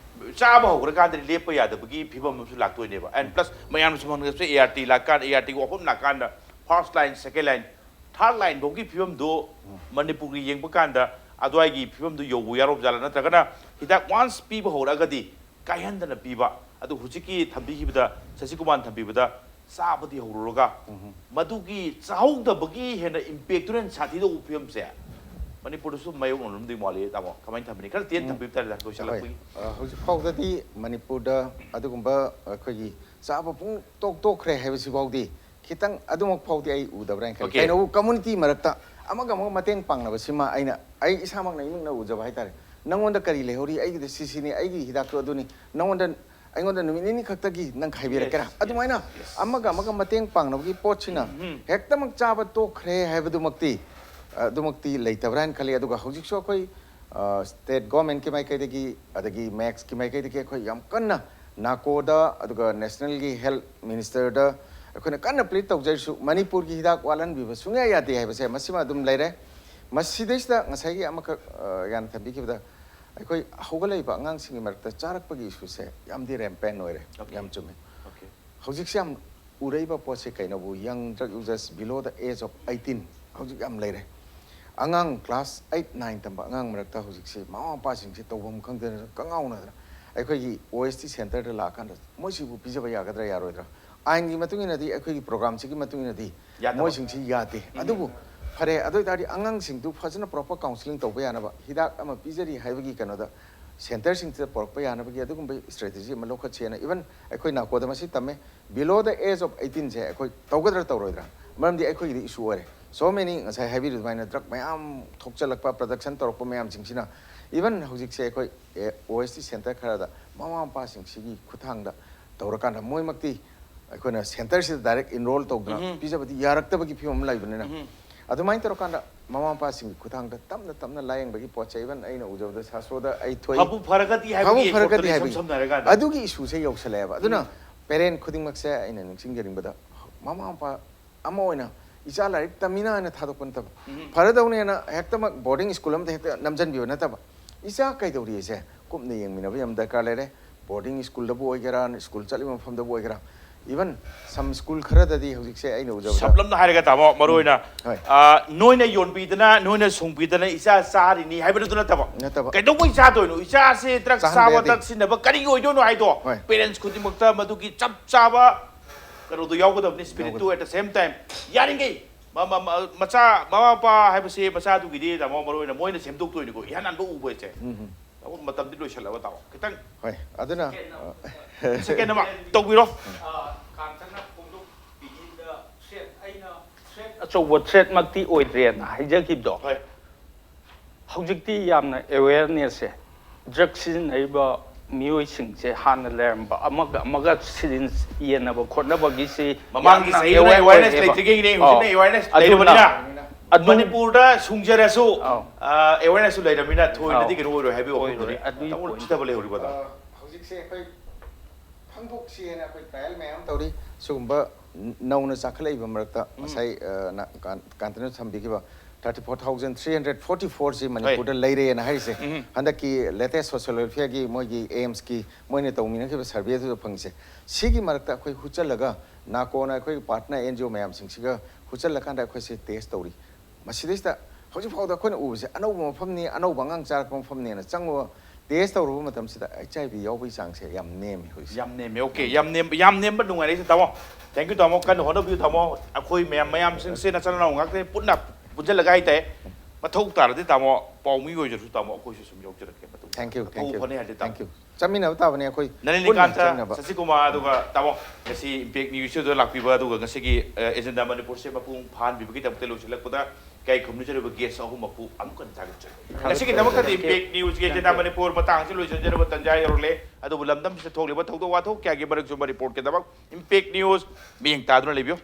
ꯆꯥꯕ ꯍꯧꯈ꯭ꯔꯀꯥꯟꯗꯗꯤ ꯂꯦꯞꯄ ꯌꯥꯗꯕꯒꯤ ꯐꯤꯕꯝ ꯑꯃꯁꯨ ꯂꯥꯛꯇꯣꯏꯅꯦꯕ꯫ And plus ꯃꯌꯥꯝꯅꯁꯨ ꯈꯪꯅꯔꯁꯦ, ART ꯂꯥꯛꯀꯥꯟꯗ, ART ꯋꯥꯐꯝ ꯂꯥꯛꯀꯥꯟꯗ first line, second line, third line ꯐꯥꯎꯒꯤ ꯐꯤꯕꯝꯗꯣ ꯃꯅꯤꯄꯨꯔꯒꯤ ꯌꯦꯡꯕ ꯀꯥꯟꯗ ꯑꯗꯨꯋꯥꯏꯒꯤ ꯐꯤꯕꯝꯗꯨ ꯌꯧꯕ ꯌꯥꯎꯔꯕ ꯖꯥꯠꯂꯥ? ꯅꯠꯇ꯭ꯔꯒꯅ ꯍꯤꯗꯥꯛ once ꯄꯤꯕ ꯍꯧꯔꯛꯑꯒꯗꯤ ꯀꯥꯏꯍꯟꯗꯅ ꯄꯤꯕ, ꯑꯗꯨ ꯍꯧꯖꯤꯛꯀꯤ ꯊꯝꯕꯤꯈꯤꯕꯗ, ꯁꯁꯤꯀꯨꯃꯥꯔꯅ ꯊꯝꯕꯤꯕꯗ ꯆꯥꯕꯗꯤ ꯍꯧꯔꯨꯔꯒ ꯃꯗꯨꯒꯤ ꯆꯥꯍꯧꯗꯕꯒꯤ ꯍꯦꯟꯅ impactꯇꯨꯅ ꯍꯦꯟꯅ ꯁꯥꯊꯤꯗꯧꯕ ꯐꯤꯕꯝꯁꯦ ꯃꯅꯤꯄꯨꯔꯗꯁꯨ ꯃꯥꯌꯣꯛꯅꯔꯝꯗꯣꯏ ꯃꯥꯜꯂꯤ꯫ ꯇꯥꯃꯣ, ꯀꯃꯥꯏꯅ ꯊꯝꯕꯤꯅꯤ? ꯈꯔ ꯇꯦꯟꯅ ꯊꯝꯕꯤꯕ ꯇꯥꯔꯦ, ꯂꯣꯏꯁꯤꯜꯂꯛꯄꯒꯤ꯫ ꯑ, ꯍꯧꯖꯤꯛ ꯐꯥꯎꯗꯗꯤ ꯃꯅꯤꯄꯨꯔꯗ ꯑꯗꯨꯒꯨꯝꯕ ꯑꯩꯈꯣꯏꯒꯤ ꯆꯥꯕ ꯄꯨꯡ ꯇꯣꯛ ꯇꯣꯛꯈ꯭ꯔꯦ ꯍꯥꯏꯕꯁꯤ ꯐꯥꯎꯗꯤ ꯈꯤꯇꯪ ꯑꯗꯨꯃꯛ ꯐꯥꯎꯗꯤ ꯑꯩ ꯎꯗꯕ꯭ꯔꯥ ꯍꯥꯏꯅ ꯈꯜꯂꯤ꯫ Okay. ꯀꯩꯅꯣ, community ꯃꯔꯛꯇ ꯑꯃꯒ ꯑꯃꯒ ꯃꯇꯦꯡ ꯄꯥꯡꯅꯕꯁꯤꯃ ꯑꯩꯅ, ꯑꯩ ꯏꯁꯥꯃꯛꯅ ꯏꯃꯤꯠꯅ ꯎꯖꯕ ꯍꯥꯏꯇꯥꯔꯦ꯫ "ꯅꯪꯉꯣꯟꯗ ꯀꯔꯤ ꯂꯩꯍꯧꯔꯤ? ꯑꯩꯒꯤꯗ ꯁꯤꯁꯤꯅꯤ, ꯑꯩꯒꯤ ꯍꯤꯗꯥꯛꯇꯣ ꯑꯗꯨꯅꯤ, ꯅꯪꯉꯣꯟꯗ, ꯑꯩꯉꯣꯟꯗ ꯅꯨꯃꯤꯠ ꯅꯤꯅꯤ ꯈꯛꯇꯒꯤ ꯅꯪ ꯈꯥꯏꯕꯤꯔꯛꯀꯦꯔꯥ?" Yes, yes, ꯑꯗꯨꯃꯥꯏꯅ yes. ꯑꯃꯒ ꯑꯃꯒ ꯃꯇꯦꯡ ꯄꯥꯡꯅꯕꯒꯤ ꯄꯣꯠꯁꯤꯅ ꯍꯦꯛꯇꯃꯛ ꯆꯥꯕ ꯇꯣꯛꯈ꯭ꯔꯦ ꯍꯥꯏꯕꯗꯨꯃꯛꯇꯤ, ꯑꯗꯨꯃꯛꯇꯤ ꯂꯩꯇꯕ꯭ꯔꯥ ꯍꯥꯏꯅ ꯈꯜꯂꯤ꯫ ꯑꯗꯨꯒ ꯍꯧꯖꯤꯛꯁꯨ ꯑꯩꯈꯣꯏ, ꯑ, state governmentꯀꯤ ꯃꯥꯏꯀꯩꯗꯒꯤ, ꯑꯗꯒꯤ MACSꯀꯤ ꯃꯥꯏꯀꯩꯗꯒꯤ ꯑꯩꯈꯣꯏ ꯌꯥꯝ ꯀꯟꯅ NACOꯗ, ꯑꯗꯨꯒ nationalꯒꯤ health ministerꯗ ꯑꯩꯈꯣꯏꯅ ꯀꯟꯅ plead ꯇꯧꯖꯔꯁꯨ, ꯃꯅꯤꯄꯨꯔꯒꯤ ꯍꯤꯗꯥꯛ ꯋꯥꯠꯍꯟꯕꯤꯕ ꯁꯨꯡꯌꯥ ꯌꯥꯗꯦ ꯍꯥꯏꯕꯁꯦ ꯃꯁꯤꯃ ꯑꯗꯨꯝ ꯂꯩꯔꯦ꯫ ꯃꯁꯤꯗꯩꯁꯤꯗ ꯉꯁꯥꯏꯒꯤ ꯑꯃꯈꯛ, ꯑ, ꯌꯥꯝ ꯊꯝꯕꯤꯈꯤꯕꯗ, ꯑꯩꯈꯣꯏ ꯍꯧꯒꯠꯂꯛꯏꯕ ꯑꯉꯥꯡꯁꯤꯡꯒꯤ ꯃꯔꯛꯇ ꯆꯥꯔꯛꯄꯒꯤ issueꯁꯦ ꯌꯥꯝꯗꯤ rampant ꯑꯣꯏꯔꯦ꯫ Okay. ꯌꯥꯝ ꯆꯨꯝꯃꯦ꯫ Okay. ꯍꯧꯖꯤꯛꯁꯦ ꯌꯥꯝ ꯎꯔꯛꯏꯕ ꯄꯣꯠꯁꯦ ꯀꯩꯅꯣꯕꯨ, young drug users below the age of eighteen ꯍꯧꯖꯤꯛ ꯌꯥꯝ ꯂꯩꯔꯦ꯫ ꯑꯉꯥꯡ class eight, nine ꯇꯝꯕ ꯑꯉꯥꯡ ꯃꯔꯛꯇ ꯍꯧꯖꯤꯛꯁꯦ ꯃꯃꯥ ꯃꯄꯥꯁꯤꯡꯁꯦ ꯇꯧꯐꯝ ꯈꯪꯗꯅ ꯀꯉꯥꯎꯅꯗꯅ ꯑꯩꯈꯣꯏꯒꯤ OST centreꯗ ꯂꯥꯛꯑꯀꯥꯟꯗ ꯃꯣꯏꯁꯤꯕꯨ ꯄꯤꯖꯕ ꯌꯥꯒꯗ꯭ꯔꯥ ꯌꯥꯔꯣꯏꯗ꯭ꯔꯥ? ꯑꯥꯏꯟꯒꯤ ꯃꯇꯨꯡ ꯏꯟꯅꯗꯤ, ꯑꯩꯈꯣꯏꯒꯤ programꯁꯤꯒꯤ ꯃꯇꯨꯡ ꯏꯟꯅꯗꯤ ꯌꯥꯗꯕ꯫ ꯃꯣꯏꯁꯤꯡꯁꯤ ꯌꯥꯗꯦ꯫ ꯑꯗꯨꯕꯨ ꯐꯔꯦ, ꯑꯗꯨ ꯑꯣꯏꯇꯥꯔꯗꯤ ꯑꯉꯥꯡꯁꯤꯡꯗꯨ ꯐꯖꯅ proper counselling ꯇꯧꯕ ꯌꯥꯅꯕ ꯍꯤꯗꯥꯛ ꯑꯃ ꯄꯤꯖꯔꯤ ꯍꯥꯏꯕꯒꯤ ꯀꯩꯅꯣꯗ centreꯁꯤꯡꯁꯤꯗ ꯄꯨꯔꯛꯄ ꯌꯥꯅꯕꯒꯤ ꯑꯗꯨꯒꯨꯝꯕ strategy ꯑꯃ ꯂꯧꯈꯠꯁꯦꯅ even ꯑꯩꯈꯣꯏ NACOꯗ ꯃꯁꯤ ꯇꯝꯃꯦ꯫ Below the age of eighteenꯁꯦ ꯑꯩꯈꯣꯏ ꯇꯧꯒꯗ꯭ꯔꯥ ꯇꯧꯔꯣꯏꯗ꯭ꯔꯥ? ꯃꯔꯝꯗꯤ ꯑꯩꯈꯣꯏꯒꯤꯗꯤ issue ꯑꯣꯏꯔꯦ꯫ So many, ꯉꯁꯥꯏ ꯍꯥꯏꯕꯤꯔꯤꯕ ꯑꯗꯨꯃꯥꯏꯅ drug ꯃꯌꯥꯝ ꯊꯣꯛꯆꯜꯂꯛꯄ, production ꯇꯧꯔꯛꯄ ꯃꯌꯥꯝꯁꯤꯡꯁꯤꯅ even ꯍꯧꯖꯤꯛꯁꯦ ꯑꯩꯈꯣꯏ, ꯑꯦ, OST centre ꯈꯔꯗ ꯃꯃꯥ ꯃꯄꯥꯁꯤꯡꯁꯤꯒꯤ ꯈꯨꯠꯊꯥꯡꯗ ꯇꯧꯔꯀꯥꯟꯗ ꯃꯣꯏꯃꯛꯇꯤ ꯑꯩꯈꯣꯏꯅ centreꯁꯤꯗ direct enrol ꯇꯧꯗꯅ ꯄꯤꯖꯕꯗꯤ ꯌꯥꯔꯛꯇꯕꯒꯤ ꯐꯤꯕꯝ ꯑꯃ ꯂꯩꯕꯅꯤꯅ, ꯑꯗꯨꯃꯥꯏꯅ ꯇꯧꯔꯀꯥꯟꯗ ꯃꯃꯥ ꯃꯄꯥꯁꯤꯡꯒꯤ ꯈꯨꯠꯊꯥꯡꯗ ꯇꯞꯅ ꯇꯞꯅ ꯂꯥꯌꯦꯡꯕꯒꯤ ꯄꯣꯠꯁꯦ even ꯑꯩꯅ ꯎꯖꯕꯗ ꯁꯥꯁ꯭ꯔꯣꯗ ꯑꯩ ꯊꯣꯛꯏ꯫ ꯐꯕꯨ ꯐꯔꯒꯗꯤ ꯍꯥꯏꯕꯒꯤ ꯐꯕꯨ ꯐꯔꯒꯗꯤ ꯄꯣꯠꯇꯨꯅ ꯏꯁꯝ ꯍꯥꯏꯕꯒꯤ꯫ ꯁꯝꯅ ꯍꯥꯏꯔꯀꯥꯟꯗ꯫ ꯑꯗꯨꯒꯤ issueꯁꯦ ꯌꯧꯁꯜꯂꯛꯑꯦꯕ꯫ ꯑꯗꯨꯅ parent ꯈꯨꯗꯤꯡꯃꯛꯁꯦ ꯑꯩꯅ ꯅꯤꯡꯁꯤꯡꯖꯅꯤꯡꯕꯗ ꯃꯃꯥ ꯃꯄꯥ ꯑꯃ ꯑꯣꯏꯅ ꯏꯆꯥ ꯂꯥꯏꯔꯤꯛ ꯇꯝꯃꯤꯅ ꯍꯥꯏꯅ ꯊꯥꯗꯣꯛꯄ ꯅꯠꯇꯕ, ꯐꯔꯗꯧꯅꯦꯅ ꯍꯦꯛꯇꯃꯛ boarding school ꯑꯃꯗ ꯍꯦꯛꯇ ꯅꯝꯁꯤꯟꯕꯤꯕ ꯅꯠꯇꯕ, ꯏꯆꯥ ꯀꯩꯗꯧꯔꯤꯁꯦ ꯀꯨꯞꯅ ꯌꯦꯡꯃꯤꯟꯅꯕ ꯌꯥꯝ ꯗꯔꯀꯥꯔ ꯂꯩꯔꯦ꯫ ꯕꯣꯔꯗꯤꯡ ꯁ꯭ꯀꯨꯜꯗꯕꯨ ꯑꯣꯏꯒꯦꯔꯥ, ꯁ꯭ꯀꯨꯜ ꯆꯠꯂꯤꯕ ꯃꯐꯝꯗꯕꯨ ꯑꯣꯏꯒꯦꯔꯥ, ꯏꯚꯟ ꯁꯝ ꯁ꯭ꯀꯨꯜ ꯈꯔꯗꯗꯤ ꯍꯧꯖꯤꯛꯁꯦ ꯑꯩꯅ ꯎꯖꯕꯗ ꯁꯝꯂꯞꯅ ꯍꯥꯏꯔꯒ, ꯇꯥꯃꯣ, ꯃꯔꯨ ꯑꯣꯏꯅ, ꯍꯣꯏ꯫ ꯑ, ꯅꯣꯏꯅ ꯌꯣꯟꯕꯤꯗꯅ, ꯅꯣꯏꯅ ꯁꯨꯡꯕꯤꯗꯅ ꯏꯆꯥ ꯆꯥꯔꯤꯅꯤ ꯍꯥꯏꯕꯗꯨ ꯅꯠꯇꯕ, ꯅꯠꯇꯕ꯫ ꯀꯩꯗꯧꯕꯩ ꯆꯥꯗꯣꯏꯅꯣ? ꯏꯆꯥꯁꯦ ꯗ꯭ꯔꯒ ꯆꯥꯍꯟꯕ ꯆꯥꯕ, ꯌꯥꯗꯦ꯫ ꯗ꯭ꯔꯒ ꯁꯤꯖꯤꯟꯅꯕ ꯀꯔꯤꯒꯤ ꯑꯣꯏꯗꯣꯏꯅꯣ ꯍꯥꯏꯗꯣ, ꯍꯣꯏ꯫ ꯄꯦꯔꯦꯟꯁ ꯈꯨꯗꯤꯡꯃꯛꯇ ꯃꯗꯨꯒꯤ ꯆꯞ ꯆꯥꯕ ꯀꯩꯅꯣꯗꯣ ꯌꯥꯎꯒꯗꯕꯅꯤ, ꯁ꯭ꯄꯤꯔꯤꯠꯇꯨ꯫ ꯌꯥꯎꯒꯗꯕꯅꯤ꯫ At the same time, ꯌꯥꯔꯤꯈꯩ ꯃ-, ꯃ-, ꯃ-, ꯃꯆꯥ, ꯃꯃꯥ ꯃꯄꯥ ꯍꯥꯏꯕꯁꯤ ꯃꯆꯥꯗꯨꯒꯤꯗꯤ, ꯇꯥꯃꯣ, ꯃꯔꯨ ꯑꯣꯏꯅ ꯃꯣꯏꯅ ꯁꯦꯝꯗꯣꯛꯇꯣꯏꯅꯤꯀꯣ, ꯏꯍꯥꯟ ꯍꯥꯟꯕ ꯎꯕ ꯍꯥꯏꯁꯦ꯫ ꯎꯝ, ꯎꯝ꯫ ꯇꯥꯃꯣ, ꯃꯇꯝꯗꯤ ꯂꯣꯏꯁꯜꯂꯕ, ꯇꯥꯃꯣ, ꯈꯤꯇꯪ꯫ ꯍꯣꯏ, ꯑꯗꯨꯅ, ꯁꯦꯀꯦꯟ ꯑꯃ ꯇꯧꯕꯤꯔꯣ꯫ ꯑ, ꯀꯥꯟꯇꯅ ꯐꯣꯡꯗꯣꯛꯄꯤꯈꯤꯕꯗ ꯊ꯭ꯔꯦꯠ, ꯑꯩꯅ ꯊ꯭ꯔꯦꯠ ꯑꯆꯧꯕ ꯊ꯭ꯔꯦꯠꯃꯛꯇꯤ ꯑꯣꯏꯗ꯭ꯔꯦꯅ ꯍꯥꯏꯖꯈꯤꯕꯗꯣ꯫ ꯍꯣꯏ꯫ ꯍꯧꯖꯤꯛꯇꯤ ꯌꯥꯝꯅ ꯑꯦꯋꯦꯔꯅꯦꯁꯁꯦ, ꯗ꯭ꯔꯒ ꯁꯤꯖꯤꯟꯅꯔꯤꯕ ꯃꯤꯑꯣꯏꯁꯤꯡꯁꯦ, ꯍꯥꯟꯅ ꯂꯩꯔꯝꯕ ꯑꯃꯒ ꯑꯃꯒ ꯁꯤꯔꯤꯟꯁ ꯌꯦꯟꯅꯕ ꯈꯣꯠꯅꯕꯒꯤꯁꯤ ꯃꯃꯥꯡꯒꯤ ꯌꯥꯝꯅ ꯆꯍꯤꯗꯨꯅ aware awareness ꯑꯣꯏꯔꯦꯕ꯫ ꯂꯩꯇ꯭ꯔꯤꯉꯩꯅꯦ, ꯍꯧꯖꯤꯛꯅ ꯑꯧ꯫ Awareness ꯑꯗꯨꯅ ꯂꯩꯔꯕꯅꯤꯅ꯫ ꯑꯗꯨ ꯃꯅꯤꯄꯨꯔꯗ ꯁꯨꯡꯖꯔꯁꯨ, ꯑꯧ꯫ ꯑ, awareness ꯁꯨ ꯂꯩꯔꯕꯅꯤꯅ ꯊꯣꯏꯅꯗꯤ ꯑꯧ꯫ ꯀꯩꯅꯣ ꯑꯣꯏꯔꯣꯏ ꯍꯥꯏꯕꯒꯤ ꯑꯣꯏꯔꯣꯏ꯫ ꯋꯥꯈꯜꯗꯨꯅꯤ꯫ ꯑꯗꯨꯒꯤ ꯇꯥꯃꯣ, point꯫ ꯆꯤꯊꯕ ꯂꯩꯍꯧꯔꯤꯕ, ꯑꯗꯣ꯫ ꯑ, ꯍꯧꯖꯤꯛꯁꯦ ꯑꯩꯈꯣꯏ ꯈꯪꯗꯣꯛꯁꯤ ꯍꯥꯏꯅ ꯑꯩꯈꯣꯏ trial ꯃꯌꯥꯝ ꯇꯧꯔꯤ꯫ ꯁꯤꯒꯨꯝꯕ ꯅꯧꯅ ꯆꯥꯈꯠꯂꯛꯏꯕ ꯃꯔꯛꯇ ꯎꯝ꯫ ꯉꯁꯥꯏ, ꯑ, ꯅ-, ꯀꯥꯟ-, ꯀꯥꯟꯇꯅ ꯊꯝꯕꯤꯈꯤꯕ thirty four thousand three hundred forty four ꯁꯤ ꯃꯅꯤꯄꯨꯔꯗ ꯂꯩꯔꯦꯅ ꯍꯥꯏꯔꯤꯁꯦ꯫ ꯎꯝ꯫ ꯍꯟꯗꯛꯀꯤ latest social welfare ꯒꯤ ꯃꯣꯏꯒꯤ AIIMS ꯀꯤ ꯃꯣꯏꯅ ꯇꯧꯃꯤꯟꯅꯈꯤꯕ survey ꯗꯨꯗ ꯐꯪꯉꯤꯁꯦ꯫ ꯁꯤꯒꯤ ꯃꯔꯛꯇ ꯑꯩꯈꯣꯏ ꯍꯨꯠꯆꯜꯂꯒ NACOꯅ ꯑꯩꯈꯣꯏꯒꯤ partner NGO ꯃꯌꯥꯝꯁꯤꯡꯁꯤꯒ ꯍꯨꯠꯆꯜꯂꯀꯥꯟꯗ ꯑꯩꯈꯣꯏꯁꯦ test ꯇꯧꯔꯤ꯫ ꯃꯁꯤꯗꯩꯁꯤꯗ ꯍꯧꯖꯤꯛ ꯐꯥꯎꯗ ꯑꯩꯈꯣꯏꯅ ꯎꯕꯁꯦ ꯑꯅꯧꯕ ꯃꯐꯝꯅꯤ, ꯑꯅꯧꯕ ꯑꯉꯥꯡ ꯆꯥꯔꯛꯄ ꯃꯐꯝꯅꯦꯅ ꯆꯪꯉꯨꯕ test ꯇꯧꯔꯨꯕ ꯃꯇꯝꯁꯤꯗ HIV ꯌꯥꯎꯕꯒꯤ ꯆꯥꯡꯁꯦ ꯌꯥꯝ ꯅꯦꯝꯃꯤ ꯍꯧꯖꯤꯛꯁꯦ꯫ ꯌꯥꯝ ꯅꯦꯝꯃꯦ꯫ Okay, ꯌꯥꯝ ꯅꯦꯝ-, ꯌꯥꯝ ꯅꯦꯝꯕ ꯅꯨꯡꯉꯥꯏꯔꯛꯏꯁꯦ, ꯇꯥꯃꯣ꯫ Thank you, ꯇꯥꯃꯣ꯫ ꯀꯟꯅ ꯍꯣꯠꯅꯕꯤꯌꯨ, ꯇꯥꯃꯣ꯫ ꯑꯩꯈꯣꯏ ꯃꯌꯥꯝ, ꯃꯌꯥꯝꯁꯤꯡꯁꯦ ꯅꯆꯤꯟ ꯅꯅꯥꯎ ꯉꯥꯛꯇꯅꯤ, ꯄꯨꯟꯅ ꯄꯨꯟꯁꯤꯜꯂꯒ ꯍꯥꯏꯇꯥꯔꯦ꯫ ꯃꯊꯧ ꯇꯥꯔꯗꯤ, ꯇꯥꯃꯣ, ꯄꯥꯎꯃꯤ ꯑꯣꯏꯖꯔꯁꯨ, ꯇꯥꯃꯣ, ꯑꯩꯈꯣꯏꯁꯨ ꯁꯨꯝ ꯌꯥꯎꯖꯔꯛꯀꯦ ꯃꯇꯨꯡ꯫ Thank you, thank you, ꯐꯅꯤ ꯍꯥꯏꯔꯗꯤ, ꯇꯥꯃꯣ꯫ Thank you꯫ ꯆꯠꯃꯤꯟꯅꯕ ꯇꯥꯕꯅꯤ ꯑꯩꯈꯣꯏ ꯄꯨꯟꯅ ꯅꯂꯤꯅꯤꯀꯥꯟꯇ ꯆꯠꯃꯤꯟꯅꯕ꯫ ꯁꯁꯤꯀꯨꯃꯥꯔ, ꯑꯗꯨꯒ ꯇꯥꯃꯣ, ꯉꯁꯤ Impact News ꯁꯤꯗ ꯂꯥꯛꯄꯤꯕ, ꯑꯗꯨꯒ ꯉꯁꯤꯒꯤ, ꯑ, Agenda ꯃꯅꯤꯄꯨꯔꯁꯦ ꯃꯄꯨꯡ ꯐꯥꯍꯟꯕꯤꯕꯒꯤꯗꯃꯛꯇ ꯂꯣꯏꯁꯤꯜꯂꯛꯄꯗ ꯏꯀꯥꯏ ꯈꯨꯝꯅꯖꯔꯤꯕ guest ꯑꯍꯨꯝꯃꯛꯄꯨ ꯑꯃꯨꯛꯀ ꯍꯟꯅ ꯊꯥꯒꯠꯆꯔꯤ꯫ ꯊꯥꯒꯠꯆꯔꯤ꯫ ꯉꯁꯤꯒꯤꯗꯃꯛꯇꯗꯤ Thank you꯫ Impact News ꯀꯤ Agenda ꯃꯅꯤꯄꯨꯔ ꯃꯇꯥꯡ ꯑꯁꯤ ꯂꯣꯏꯁꯤꯟꯖꯔꯕ ꯇꯟꯖꯥ ꯌꯧꯔꯛꯂꯦ꯫ ꯑꯗꯨꯕꯨ ꯂꯝꯗꯝꯁꯤꯗ ꯊꯣꯛꯂꯤꯕ ꯊꯧꯗꯣꯛ ꯋꯥꯊꯣꯛ ꯀꯌꯥꯒꯤ ꯃꯔꯛꯁꯨ ꯃꯅꯤꯄꯨꯔꯒꯤꯗꯃꯛ Impact News ꯃꯤꯠꯌꯦꯡ ꯇꯥꯗꯨꯅ ꯂꯩꯕꯤꯌꯨ꯫